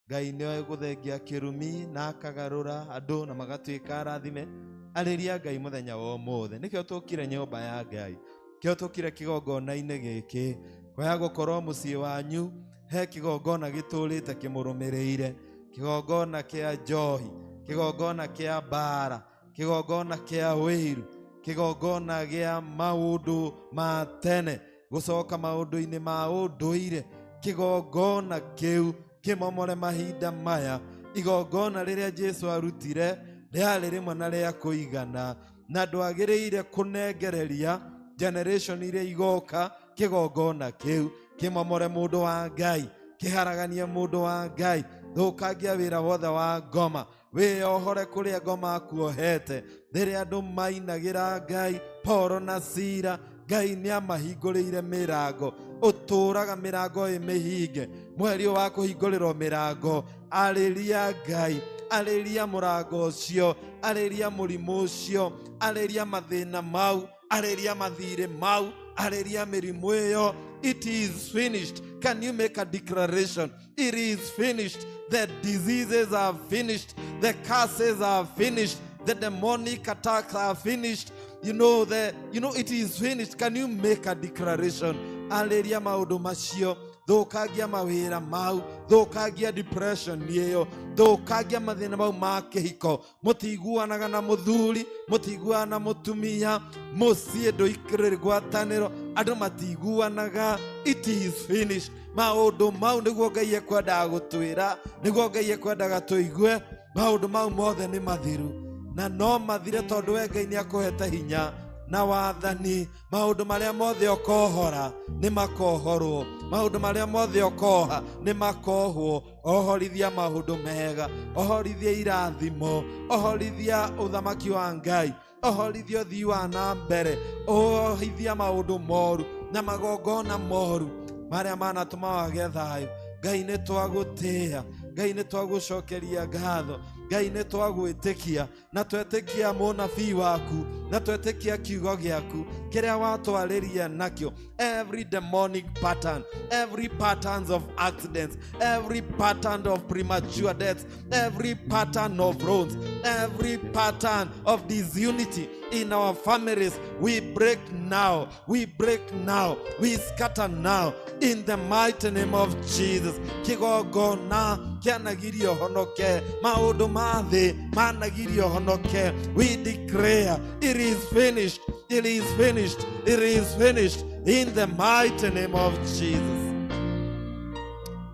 Ngai nĩoĩ gũthengia kĩrumi na akagarũra andũ na magatuĩka arathime. Arĩria Ngai mũthenya wa ũmũthĩ. Nĩkĩo tũkire nyũmba ya Ngai, kĩo tũkire kĩgongona-inĩ gĩkĩ. Kwaya gũkorwo mũciĩ wanyu he kĩgongona gĩtũrĩte kĩmũrũmĩrĩire, kĩgongona kĩa njohi, kĩgongona kĩa mbara, kĩgongona kĩa wĩiru, kĩgongona gĩa maũndũ ma tene, gũcoka maũndũ-inĩ ma ũndũire. Kĩgongona kĩu kĩmomore mahinda maya. Igongona rĩrĩa Jesu arutire rĩarĩ rĩmwe na rĩa kũigana, na ndwagĩrĩire kũnengereria generation iria igoka kĩgongona kĩu. Kĩmomore mũndũ wa Ngai, kĩharaganie mũndũ wa Ngai, thũkangia wĩra wothe wa ngoma, wĩyohore kũrĩa ngoma akuohete. Rĩrĩa andũ mainagĩra Ngai Paul na Sila, Ngai nĩamahingũrĩire mĩrango. Ũtũraga mĩrango ĩ mĩhinge, mweri ũyũ wa kũhingũrĩrwo mĩrango, arĩria Ngai, arĩria mũrango ũcio, arĩria mũrimũ ũcio, arĩria mathĩna mau, arĩria mathirĩ mau, arĩria mĩrimũ ĩyo. It is finished. Can you make a declaration? It is finished. The diseases are finished. The curses are finished. The demonic attacks are finished. You know, it is finished. Can you make a declaration? Arĩria maũndũ macio, thũkangia mawĩra mau, thũkangia depression ĩyo, thũkangia mathĩna mau ma kĩhiko. Mũtiguanaga na mũthuri, mũtiguanaga na mũtumia, mũciĩ ndũikĩrĩ ngwatanĩro, andũ matiguanaga. It is finished. Maũndũ mau nĩguo Ngai ekwendaga gũtwĩra, nĩguo Ngai ekwendaga tũigue. Maũndũ mau mothe nĩ mathiru, na no mathire tondũ we Ngai nĩ akũhete hinya na wathani. Maũndũ marĩa mothe ũkohora nĩ makohorwo, maũndũ marĩa mothe ũkoha nĩ makohwo. Ohorithia maũndũ mega, ohorithia irathimo, ohorithia ũthamaki wa Ngai, ohorithia ũthii wa na mbere, ohithia maũndũ moru na magongona moru marĩa manatũma wage thayũ. Ngai nĩ twagũtĩĩa, Ngai nĩ twagũcokeria ngatho, Ngai nĩ twagwĩtĩkia, na twetĩkia mũnabii waku, na twetĩkia kiugo gĩaku kĩrĩa watwarĩria nakĩo. Every demonic pattern, every patterns of accidents, every pattern of premature deaths, every pattern of wrongs, every pattern of disunity in our families, we break now, we break now, we scatter now in the mighty name of Jesus. Kĩgongona kĩanagirio honoke, maũndũ ma thĩ managirio honoke. We declare it is finished, it is finished, it is finished in the mighty name of Jesus.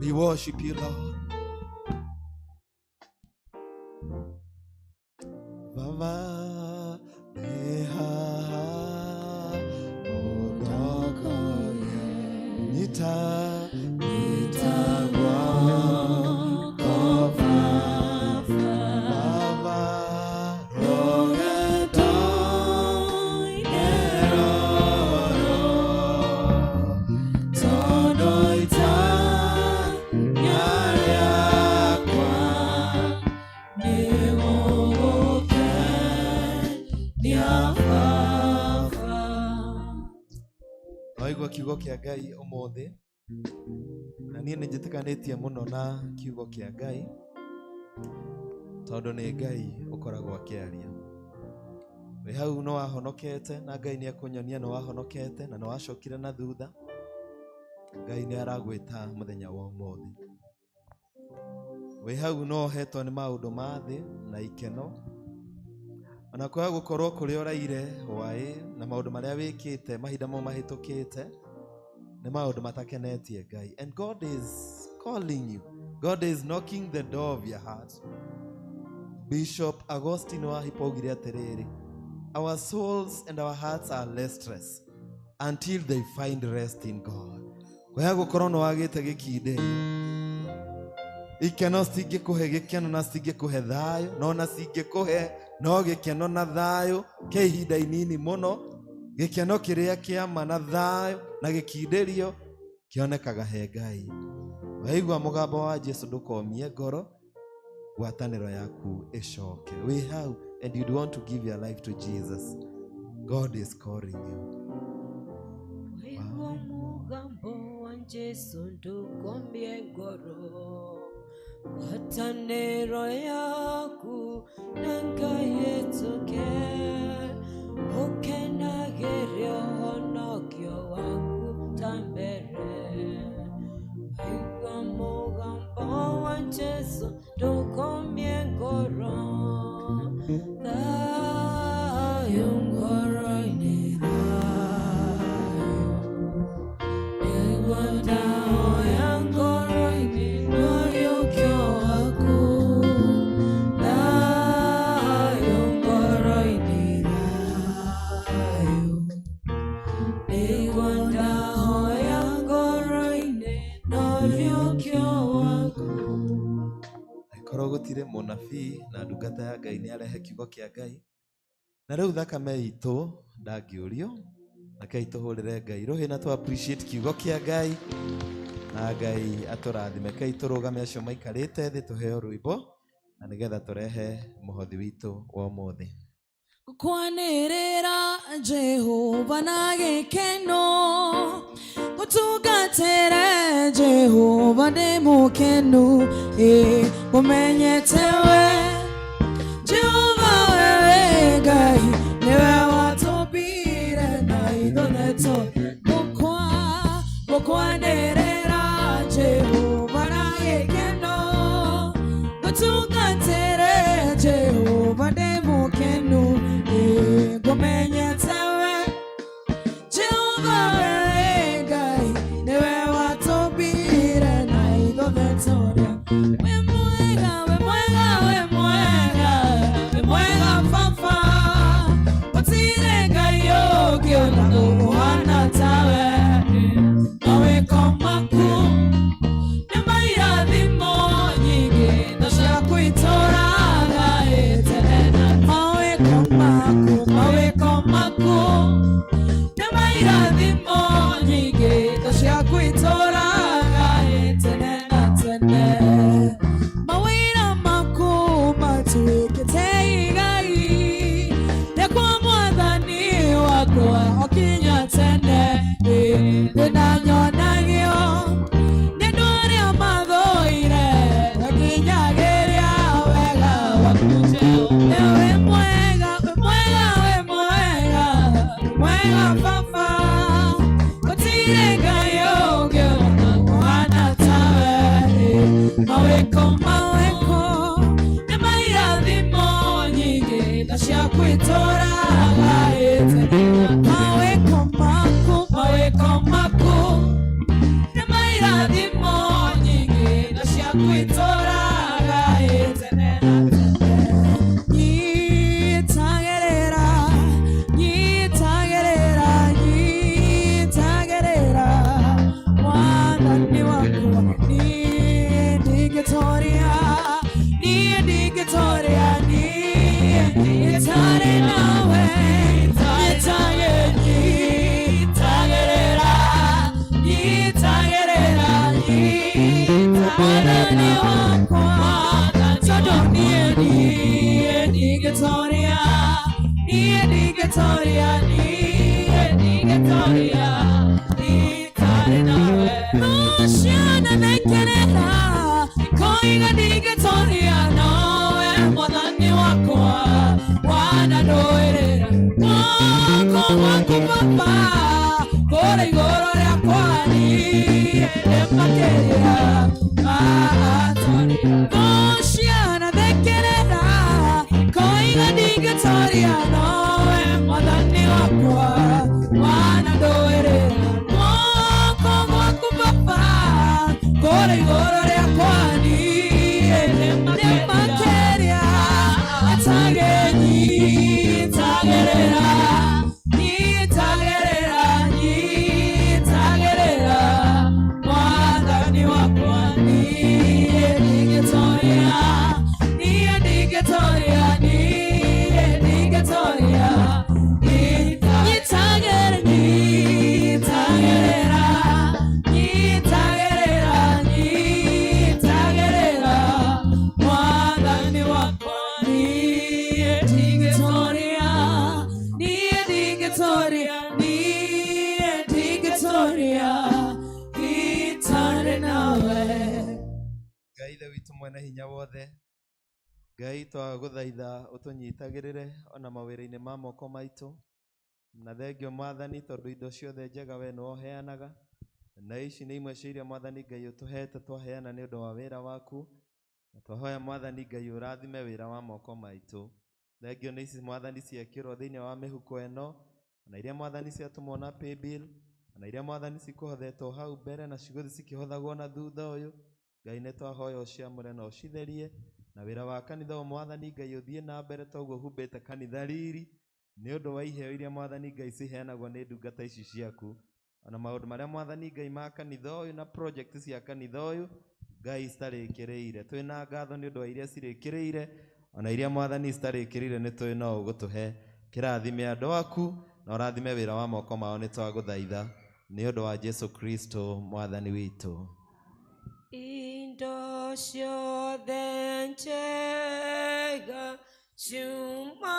We worship you, Lord. Baba neha odokoye nita nitagwa kofafa Baba rogeto ineroro tonoita nyariakwa nigogoke niafafa. Waigua kiugo kĩa Ngai ũmũthĩ, na niĩ nĩ njĩtĩkanĩtie mũno na kiugo kĩa Ngai, tondũ nĩ Ngai ũkoragwo akĩaria. Wĩ hau nĩ wahonokete, na Ngai nĩ ekũnyonia nĩ wahonokete na nĩ wacokire na thutha. Ngai nĩ aragwĩta mũthenya wa ũmũthĩ. Wĩ hau no ũhetwo nĩ maũndũ ma thĩ na ikeno, ona kwaga gũkorwo kũrĩa ũraire hwaĩ na maũndũ marĩa wĩkĩte mahinda mau mahĩtũkĩte nĩ maũndũ matakenetie Ngai. And God is calling you. God is knocking the door of your heart. Bishop Augustine wa Hippo augire atĩrĩrĩ, our souls and our hearts are restless until they find rest in God. Kwaya gũkorwo nĩ wagĩte gĩkindĩrio, ikeno citingĩkũhe gĩkeno na citingĩkũhe thayũ, no na cingĩkũhe no gĩkeno na thayũ kĩa ihinda inini mũno. Gĩkeno kĩrĩa kĩa ma na thayũ na gĩkindĩrio kĩonekaga he Ngai. Waigua mũgambo wa Jesu ndũkomie ngoro, ngwatanĩro yaku ĩcoke. Wĩ hau and you'd want to give your life to Jesus. God is calling you. Waigua mũgambo wa Jesu ndũkomie ngoro, ngwatanĩro yaku na Ngai ĩtũke, ũkenagĩre ũhonokio waku ta mbere. Waigua mũgambo wa Jesu ndũkomie ngoro, thayũ ngoro-inĩ thayũ, nĩguo ndahoya ngoro-inĩ ũriũkio waku, thayũ ngoro-inĩ thayũ, nĩguo ndahoya ngoro-inĩ ũriũkio waku. Angĩkorwo gũtirĩ mũnabii na ndungata ya Ngai nĩ arehe kiugo kĩa Ngai, na rĩu thakame itũ ndangĩũrio, rekei tũhũrĩre Ngai rũhĩ na tũ appreciate kiugo kĩa Ngai, na Ngai atũrathime. Rekei tũrũgame acio maikarĩte thĩ tũheo rwĩmbo, na nĩgetha tũrehe mũhothi witũ wa ũmũthĩ. Kwanĩrĩra Jehova na gĩkeno, gũtungatĩre Jehova ndĩ mũkenu, ĩ ngũmenyete we Jehova wewe Ngai, nĩwe watũmbire na ithuothe gũkwanĩrĩra Jehova na gĩkeno, gũtungatĩre Jehova ndĩ mũkenu, ĩ ngũmenyete we Jehova wewe Ngai, nĩwe watũmbire na ithuothe tũrĩa. Wĩ mwega, wĩ mwega, wĩ mwega, wĩ mwega Baba, gũtirĩ Ngai ũngĩ ona ũhana tawe. Mawĩko maku nĩ mairathimo nyingĩ na ciaku itũũraga tene na mawĩko maku, mawĩko maku nĩ mairathimo nyingĩ na ciaku itũũraga tene na tene. Mawĩra maku matuĩkĩte igai rĩakwa Mwathani wakwa o kinya tene, thĩna nyonagio nĩ andũ arĩa mathũire nginyagĩria wega waku Jehova. Wĩ mwega, wĩ mwega, wĩ mwega, wĩ mwega Baba, gũtirĩ Ngai ũngĩ ona ũhana tawe. Mawĩko, mawĩko nĩ mairathimo nyingĩ na ciaku itũũraga tene. Mawĩko maku, mawĩko maku nĩ mairathimo nyingĩ na ciaku itũũraga tene na tene. Nyitagĩrĩra, nyitagĩrĩra, nyitagĩrĩra Mwathani wakwa, niĩ ndingĩtoria, niĩ ndingĩtoria, niĩ itarĩ nawe. Nyitagĩrĩra, nyitagĩrĩra, Mwathani wakwa, tondũ niĩ, niĩ ndingĩtoria, niĩ ndingĩtoria, niĩ ndingĩtoria, itarĩ nawe. Ciana naikenera, ikoiga ndingĩtoria, nowe Mwathani wakwa wanandũĩrĩra. Guoko gwaku Baba kũrĩ igũrũ rĩakwa, niĩ nĩ makĩria maatoria. Ciana thekerera, ikoiga ndingĩtoria, nowe Mwathani wakwa wanandũĩrĩra. Ndingĩtoria, niĩ ndingĩtoria itarĩ nawe. Ngai Ithe witũ mwene hinya wothe, Ngai twagũthaitha ũtũnyitagĩrĩre ona mawĩra-inĩ ma moko maitũ, na thengio Mwathani tondũ indo ciothe njega we nĩwe ũheanaga, na ici nĩ imwe cia iria Mwathani Ngai ũtũhete twaheana nĩ ũndũ wa wĩra waku, na twahoya Mwathani Ngai ũrathime wĩra wa moko maitũ. Thengio nĩ ici Mwathani ciekĩrwo thĩinĩ wa mĩhuko ĩno, na iria Mwathani ciatũmwo na paybill, na iria Mwathani cikũhothetwo hau mbere na cigũthiĩ cikĩhothagwo na thutha ũyũ. Ngai nĩ twahoya ũciamũre na ũcitherie, na wĩra wa kanitha ũyũ Mwathani Ngai ũthiĩ na mbere toguo ũhumbĩte kanitha riri, nĩ ũndũ wa iheo iria Mwathani Ngai ciheanagwo nĩ ndungata ici ciaku, ona maũndũ marĩa Mwathani Ngai ma kanitha ũyũ na project cia kanitha ũyũ Ngai citarĩkĩrĩire. Twĩna ngatho nĩ ũndũ wa iria cirĩkĩrĩire, ona iria Mwathani citarĩkĩrĩire nĩ tũĩ no ũgũtũhe. Kĩrathime andũ aku na ũrathime wĩra wa moko mao, nĩ twagũthaitha nĩ ũndũ wa Jesu Kristo Mwathani witũ. Indo ciothe njega ciumaga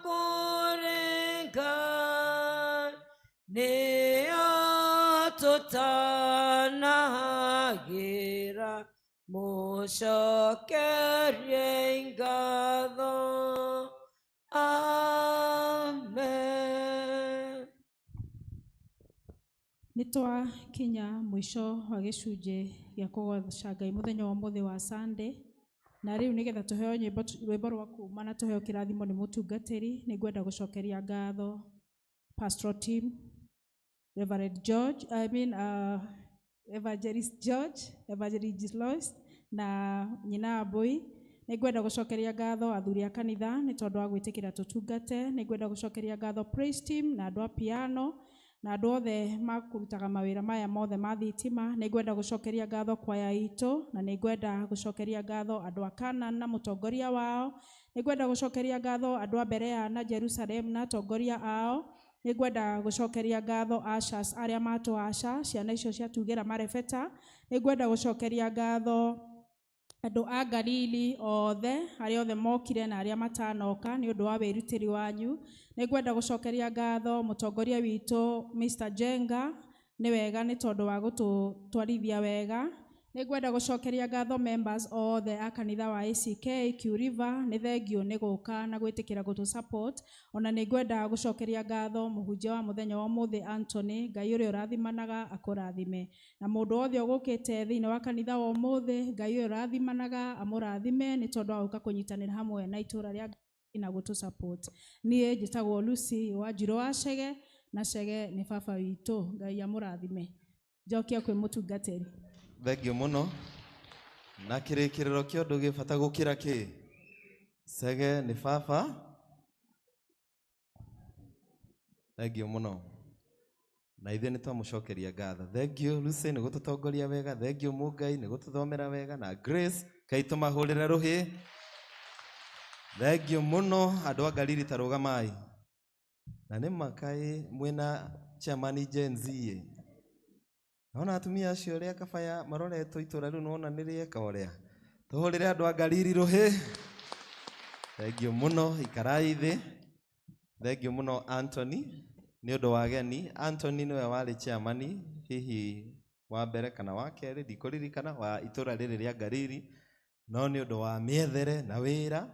kũrĩ Ngai, nĩyo tũtanagĩra, mũcokerie ngatho. Amen. Nĩ twakinya mũico wa gĩcunjĩ gĩa kũgoca Ngai mũthenya wa ũmũthĩ wa Sunday, na rĩu nĩgetha tũheo nyĩmbo rwĩmbo rwa kuma na tũheo kĩrathimo nĩ mũtungatĩri, nĩ ngwenda gũcokeria ngatho pastoral team, Reverend George, I mean, Evangelist George, Evangelist Lois na nyina Mbui. Nĩ ngwenda gũcokeria ngatho athuri a kanitha nĩ tondũ wa gwĩtĩkĩra tũtungate. Nĩ ngwenda gũcokeria ngatho praise team na andũ a piano na andũ othe makũrutaga mawĩra maya mothe ma thitima. Nĩ ngwenda gũcokeria ngatho kwaya itũ, na nĩ ngwenda gũcokeria ngatho andũ a Canaan na mũtongoria wao. Nĩ ngwenda gũcokeria ngatho andũ a Berea na Jerusalem na atongoria ao. Nĩ ngwenda gũcokeria ngatho ushers arĩa matũaca ciana icio ciatugĩra marebeta. Nĩ ngwenda gũcokeria ngatho andũ a Galili othe arĩa othe mokire na arĩa matanoka nĩ ũndũ wa wĩrutĩri wanyu. Nĩ ngwenda gũcokeria ngatho mũtongoria witũ Mr. Jenga, nĩ wega nĩ tondũ wa gũtũtwarithia wega. Nĩ ngwenda gũcokeria ngatho members othe a kanitha wa ACK Q River, nĩ thengio nĩ gũka na gwĩtĩkĩra gũtũ support. Ona nĩ ngwenda gũcokeria ngatho mũhunjia wa mũthenya wa ũmũthĩ Anthony, Ngai ũrĩa ũrathimanaga akũrathime, na mũndũ wothe ũgũkĩte thĩinĩ wa kanitha wa ũmũthĩ, Ngai ũrĩa ũrathimanaga amũrathime nĩ tondũ wa gũka kũnyitanĩra hamwe na itũra rĩa Ngai na gũtũ support. Niĩ njĩtagwo Lucy Wanjirũ wa Chege, na Chege nĩ baba witũ. Ngai amũrathime. Njokia kwĩ mũtungatĩri. Thengio mũno. Na kĩrĩkĩrĩro kĩa ũndũ gĩ bata gũkĩra kĩ? Chege nĩ baba. Thengio mũno. Na ithuĩ nĩ twamũcokeria ngatho. Thengio Lucy nĩ gũtũtongoria wega, thengio Mũngai nĩ gũtũthomera wega, na Grace Ngai tũmahũrĩre rũhĩ. Thengio mũno andũ a Galili ta rũgamai. Na nĩ makaĩ mwĩna chairman Gen Z ĩ. Naona atumia acio ũrĩa kabaya maroretwo itũra rĩu nĩwona nĩ rĩeka ũrĩa. Tũhũrĩre andũ a Galili rũhĩ. Thengio mũno, ikarai thĩ. Thengio mũno Anthony nĩ ũndũ wa ageni. Anthony nĩwe warĩ chairman hihi wa mbere kana wa kerĩ ndikũririkana wa itũra rĩrĩ rĩa Galili, no nĩ ũndũ wa mĩethere na wĩra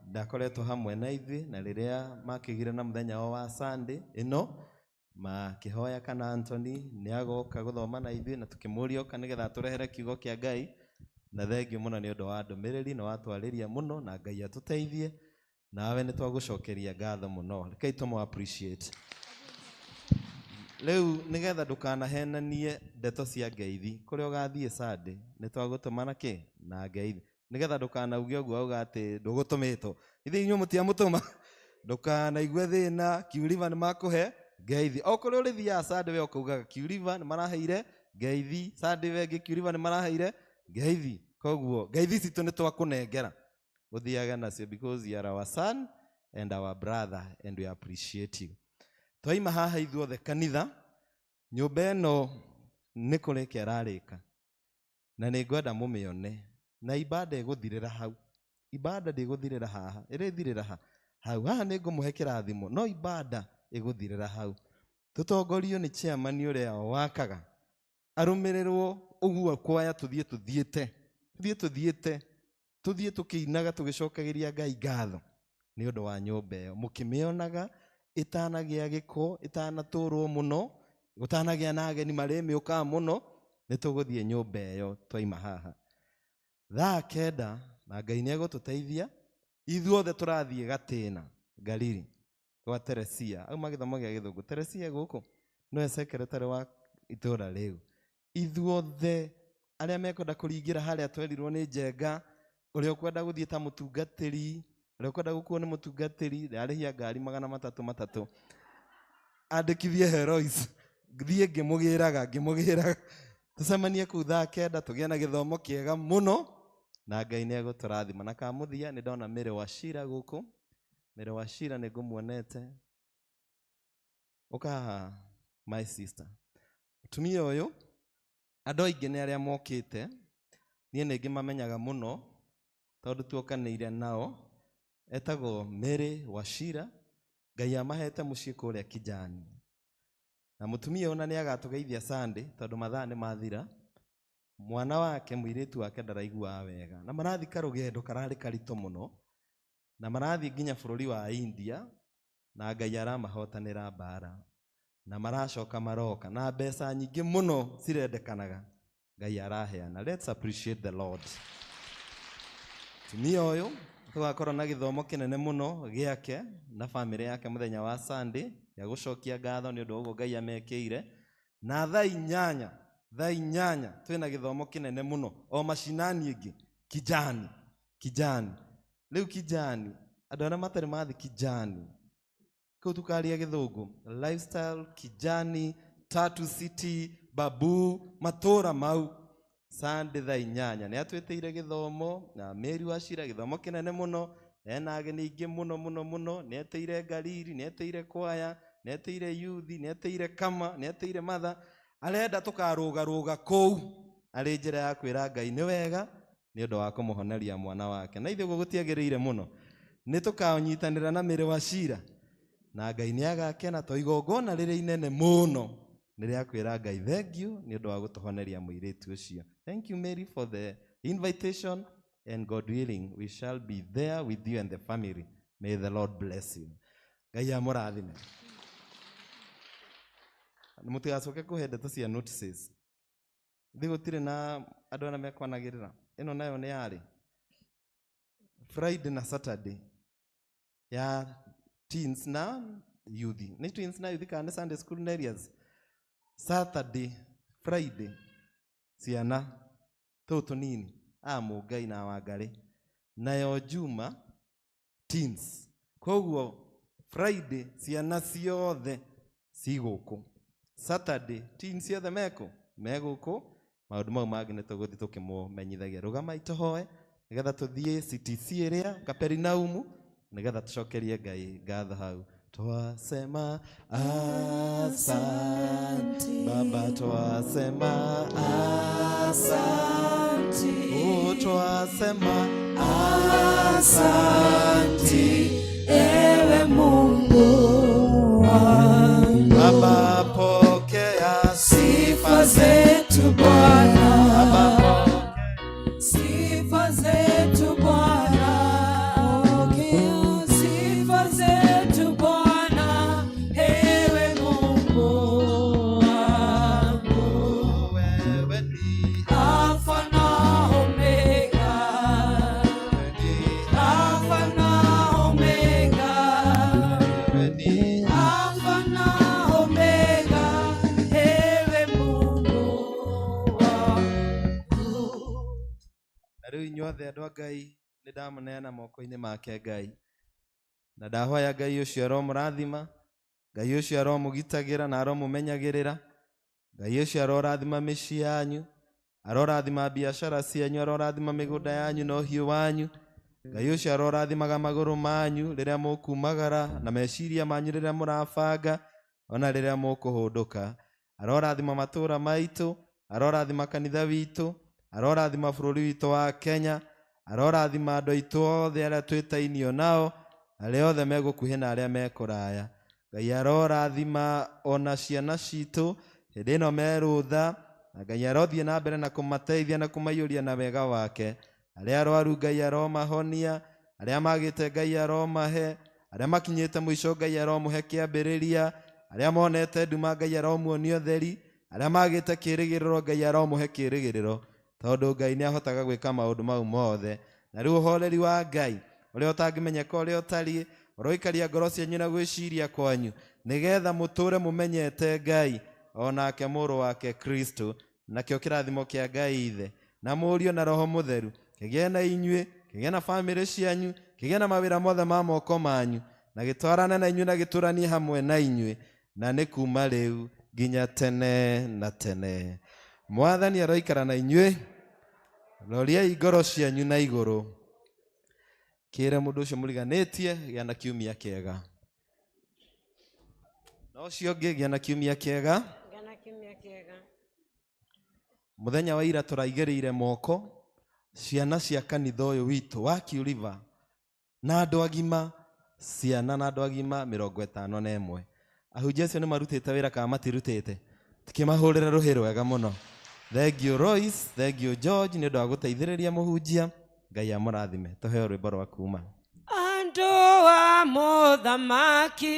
ndakoretwo hamwe na ithuĩ, na rĩrĩa makĩgire na mũthenya wao wa Sunday ĩno makĩhoya kana Anthony nĩ agoka gũthoma na ithuĩ, na tũkĩmũria oka nĩgetha atũrehere kiugo kĩa Ngai. Na thengio mũno nĩ ũndũ wa ndũmĩrĩri, na watwarĩria mũno, na Ngai atũteithie. Nawe nĩ twagũcokeria ngatho mũno. Rekei tũmũ appreciate. Rĩu nĩgetha ndũkanahenanie ndeto cia ngeithi kũrĩa ũgathiĩ Sunday, nĩ twagũtũma na kĩ? Na ngeithi. Nĩgetha ndũkanauge ũguo auga atĩ ndũgũtũmĩtwo. Ithuĩ inyuĩ mũtiamũtũma. Ndũkanaigue thĩna, Q River nĩ makũhe ngeithi. O kũrĩa ũrĩthiaga Sunday we ũkaugaga Q River nĩ maraheire ngeithi, Sunday we ĩngĩ Q River nĩ maraheire ngeithi. Koguo ngeithi citũ nĩ twakũnengera ũthiage nacio, because you are our son and our brother and we appreciate you. Twaima haha ithuothe kanitha, nyũmba ĩno nĩ kũrĩka ĩrarĩka, na nĩ ngwenda mũmĩone, na ibada ĩgũthirĩra hau. Ibada ndĩgũthirĩra haha, ĩrĩthirĩra ha? Hau haha nĩ ngũmũhe kĩrathimo no ibada ĩgũthirĩra hau. Tũtongorio nĩ chairman ũrĩa wakaga arũmĩrĩrwo ũguo kwaya tũthiĩ tũthiĩte tũthiĩ tũthiĩ tũkĩinaga tũgĩcokagĩria Ngai ngatho nĩ ũndũ wa nyũmba ĩyo mũkĩmĩonaga ĩtanagĩa gĩko ĩtanatũrwo mũno gũtanagĩa na ageni marĩmĩũkaga mũno nĩ tũgũthiĩ nyũmba ĩyo twaima haha thaa 9 na Ngai nĩ egũtũteithia ithuothe tũrathiĩ Gatĩna Galili gwa Teresia auma gĩthomo gĩa gĩthũngũ Teresia gũkũ nĩwe secretary wa itũra rĩu ithuothe arĩa mekwenda kũringĩra harĩa twerirwo nĩ Njenga ũrĩa ũkwenda gũthiĩ ta mũtungatĩri ũrĩa ũkwenda gũkuo nĩ mũtungatĩri ndarĩhia ngari 300 andĩkithie Herois thiĩ ngĩmũgĩraga tũcemanie kũu thaa 9 tũgĩe na gĩthomo kĩega mũno na Ngai nĩ egũtũrathima na kamũthia nĩ ndona Mary Wachira gũkũ Mary Wachira nĩ ngũmuonete ũka haha my sister mũtumia ũyũ andũ aingĩ nĩ arĩa mokĩte niĩ nĩ ngĩmamenyaga mũno tondũ tuokanĩire nao etagwo Mary Wachira Ngai amahete mũciĩ kũrĩa Kijani na mũtumia ũyũ na nĩ agatũgeithia Sunday tondũ mathaa nĩ mathira mwana wake mũirĩtu wake ndaraiguaga wega na marathiĩ karũgendo kararĩ karitũ mũno na marathiĩ nginya bũrũri wa India na Ngai aramahotanĩra mbara na maracoka maroka na mbeca nyingĩ mũno cirendekanaga Ngai araheana. Let's appreciate the Lord. Tumia ũyũ tũgakorwo na gĩthomo kĩnene mũno gĩake na famĩlĩ yake mũthenya wa Sunday ya gũcokia ngatho nĩ ũndũ wa ũguo Ngai amekĩire na thaa 8 twĩna gĩthomo kĩnene mũno o macinani ĩngĩ Kijani rĩu Kijani andũ arĩa matarĩ mathiĩ Kijani kũu tukaria gĩthũngũ lifestyle Kijani Tatu City Babu matũra mau Sunday thaa 8 nĩ atwĩtĩire gĩthomo na Mary Wachira gĩthomo kĩnene mũno ena ageni aingĩ mũno mũno mũno nĩ etĩire Galili nĩ etĩire kwaya nĩ etĩire youth nĩ etĩire kama nĩ etĩire matha arenda tũkarũgarũga kũu arĩ njĩra ya kwĩra Ngai nĩ wega nĩ ũndũ wa kũmũhoneria mwana wake na ithuĩ ũguo gũtiagĩrĩire mũno nĩ tũkanyitanĩra na Mary Wachira na Ngai nĩ agakena to igongona rĩrĩa inene mũno nĩ rĩa kwĩra Ngai thank you nĩ ũndũ wa gũtũhoneria mũirĩtu ũcio. Thank you Mary for the invitation and God willing we shall be there with you and the family. May the Lord bless you. Ngai amũrathime. Mũtigacoke kũhe ndeto cia notices. Thĩ gũtirĩ na andũ arĩa mekwanagĩrĩra. Ĩno nayo nĩ yarĩ Friday na Saturday ya teens na youth. Nĩ teens na youth kana Sunday school areas. Saturday, Friday ciana tũũ tũnini a Mũngai na Wangarĩ nayo Juma teens. Koguo Friday ciana ciothe cigũkũ, Saturday teens ciothe megũkũ. Maũndũ mau mangĩ nĩ tũgũthiĩ tũkĩmũmenyithagia. Rũgamai tũhoe nĩgetha tũthiĩ CTC ĩrĩa Kaperinaumu nĩgetha tũcokerie Ngai ngatho hau. Twasema asante Baba, twasema asante, oh, twasema asante ewe Mungu wangu. Baba, pokea sifa zetu Bwana, Baba, sifa zetu Bwana, pokea sifa zetu Bwana, ewe Mungu wangu. Wewe ni Alfa na Omega, Alfa na Omega, wewe ni Alfa na Omega, ewe Mungu wangu. Na rĩu inyuothe andũ a Ngai nĩ ndamũneana moko-inĩ make Ngai na ndahoya Ngai ũcio aromũrathima, Ngai ũcio aromũgitagĩra na aromũmenyagĩrĩra, Ngai ũcio arorathima mĩciĩ yanyu, arorathima biacara cianyu, arorathima mĩgũnda yanyu na ũhiũ wanyu. Ngai ũcio arorathimaga magũrũ manyu rĩrĩa mũkumagara na meciria manyu rĩrĩa mũrabanga ona rĩrĩa mũkũhũndũka. Arorathima matũũra maitũ, arorathima kanitha witũ, arorathima bũrũri witũ wa Kenya, arorathima andũ aitũ othe arĩa twĩtainio nao, Arĩa othe me gũkuhĩ na arĩa me kũraya. Ngai arorathima ona ciana citũ hĩndĩ ĩno me rũtha, na Ngai arothiĩ na mbere na kũmateithia na kũmaiyũria na wega wake. Arĩa arwaru Ngai aromahonia, arĩa magĩte Ngai aromahe, arĩa makinyĩte mũico Ngai aromũhe kĩambĩrĩria, arĩa monete nduma Ngai aromuonia ũtheri, arĩa magĩte kĩĩrĩgĩrĩro Ngai aromũhe kĩĩrĩgĩrĩro, tondũ Ngai nĩ ahotaga gwĩka maũndũ mau mothe. Na rĩu ũhoreri wa Ngai ũrĩa ũtangĩmenyeka ũrĩa ũtariĩ, ũroikaria ngoro cianyu na gwĩciria kwanyu, nĩgetha mũtũũre mũmenyete Ngai o nake mũrũ wake Kristo. Nakĩo kĩrathimo kĩa Ngai Ithe na Mũriũ na Roho Mũtheru kĩgĩe na inyuĩ, kĩgĩe na bamĩrĩ cianyu, kĩgĩe na mawĩra mothe ma moko manyu, na gĩtwarane na inyuĩ na gĩtũranie hamwe na inyuĩ, na nĩ kuma rĩu nginya tene na tene. Mwathani aroikara na inyuĩ. Roriai ngoro cianyu na igũrũ. Kĩre mũndũ ũcio mũriganĩtie, gĩa na kiumia kĩega. Na ũcio ũngĩ, gĩa na kiumia kĩega. Gĩa na kiumia kĩega. Mũthenya wa ira tũraigĩrĩire moko ciana cia kanitha ũyũ witũ wa Q River na andũ agima, ciana na andũ agima 51. Ahunjia acio nĩ marutĩte wĩra kana matirutĩte? Tikĩmahũrĩre rũhĩ rwega mũno. Thank you Royce, thank you George nĩ ũndũ wa gũteithĩrĩria mũhunjia. Ngai amũrathime. Tũheo rwĩmbo rwa kuma. Andũ a mũthamaki.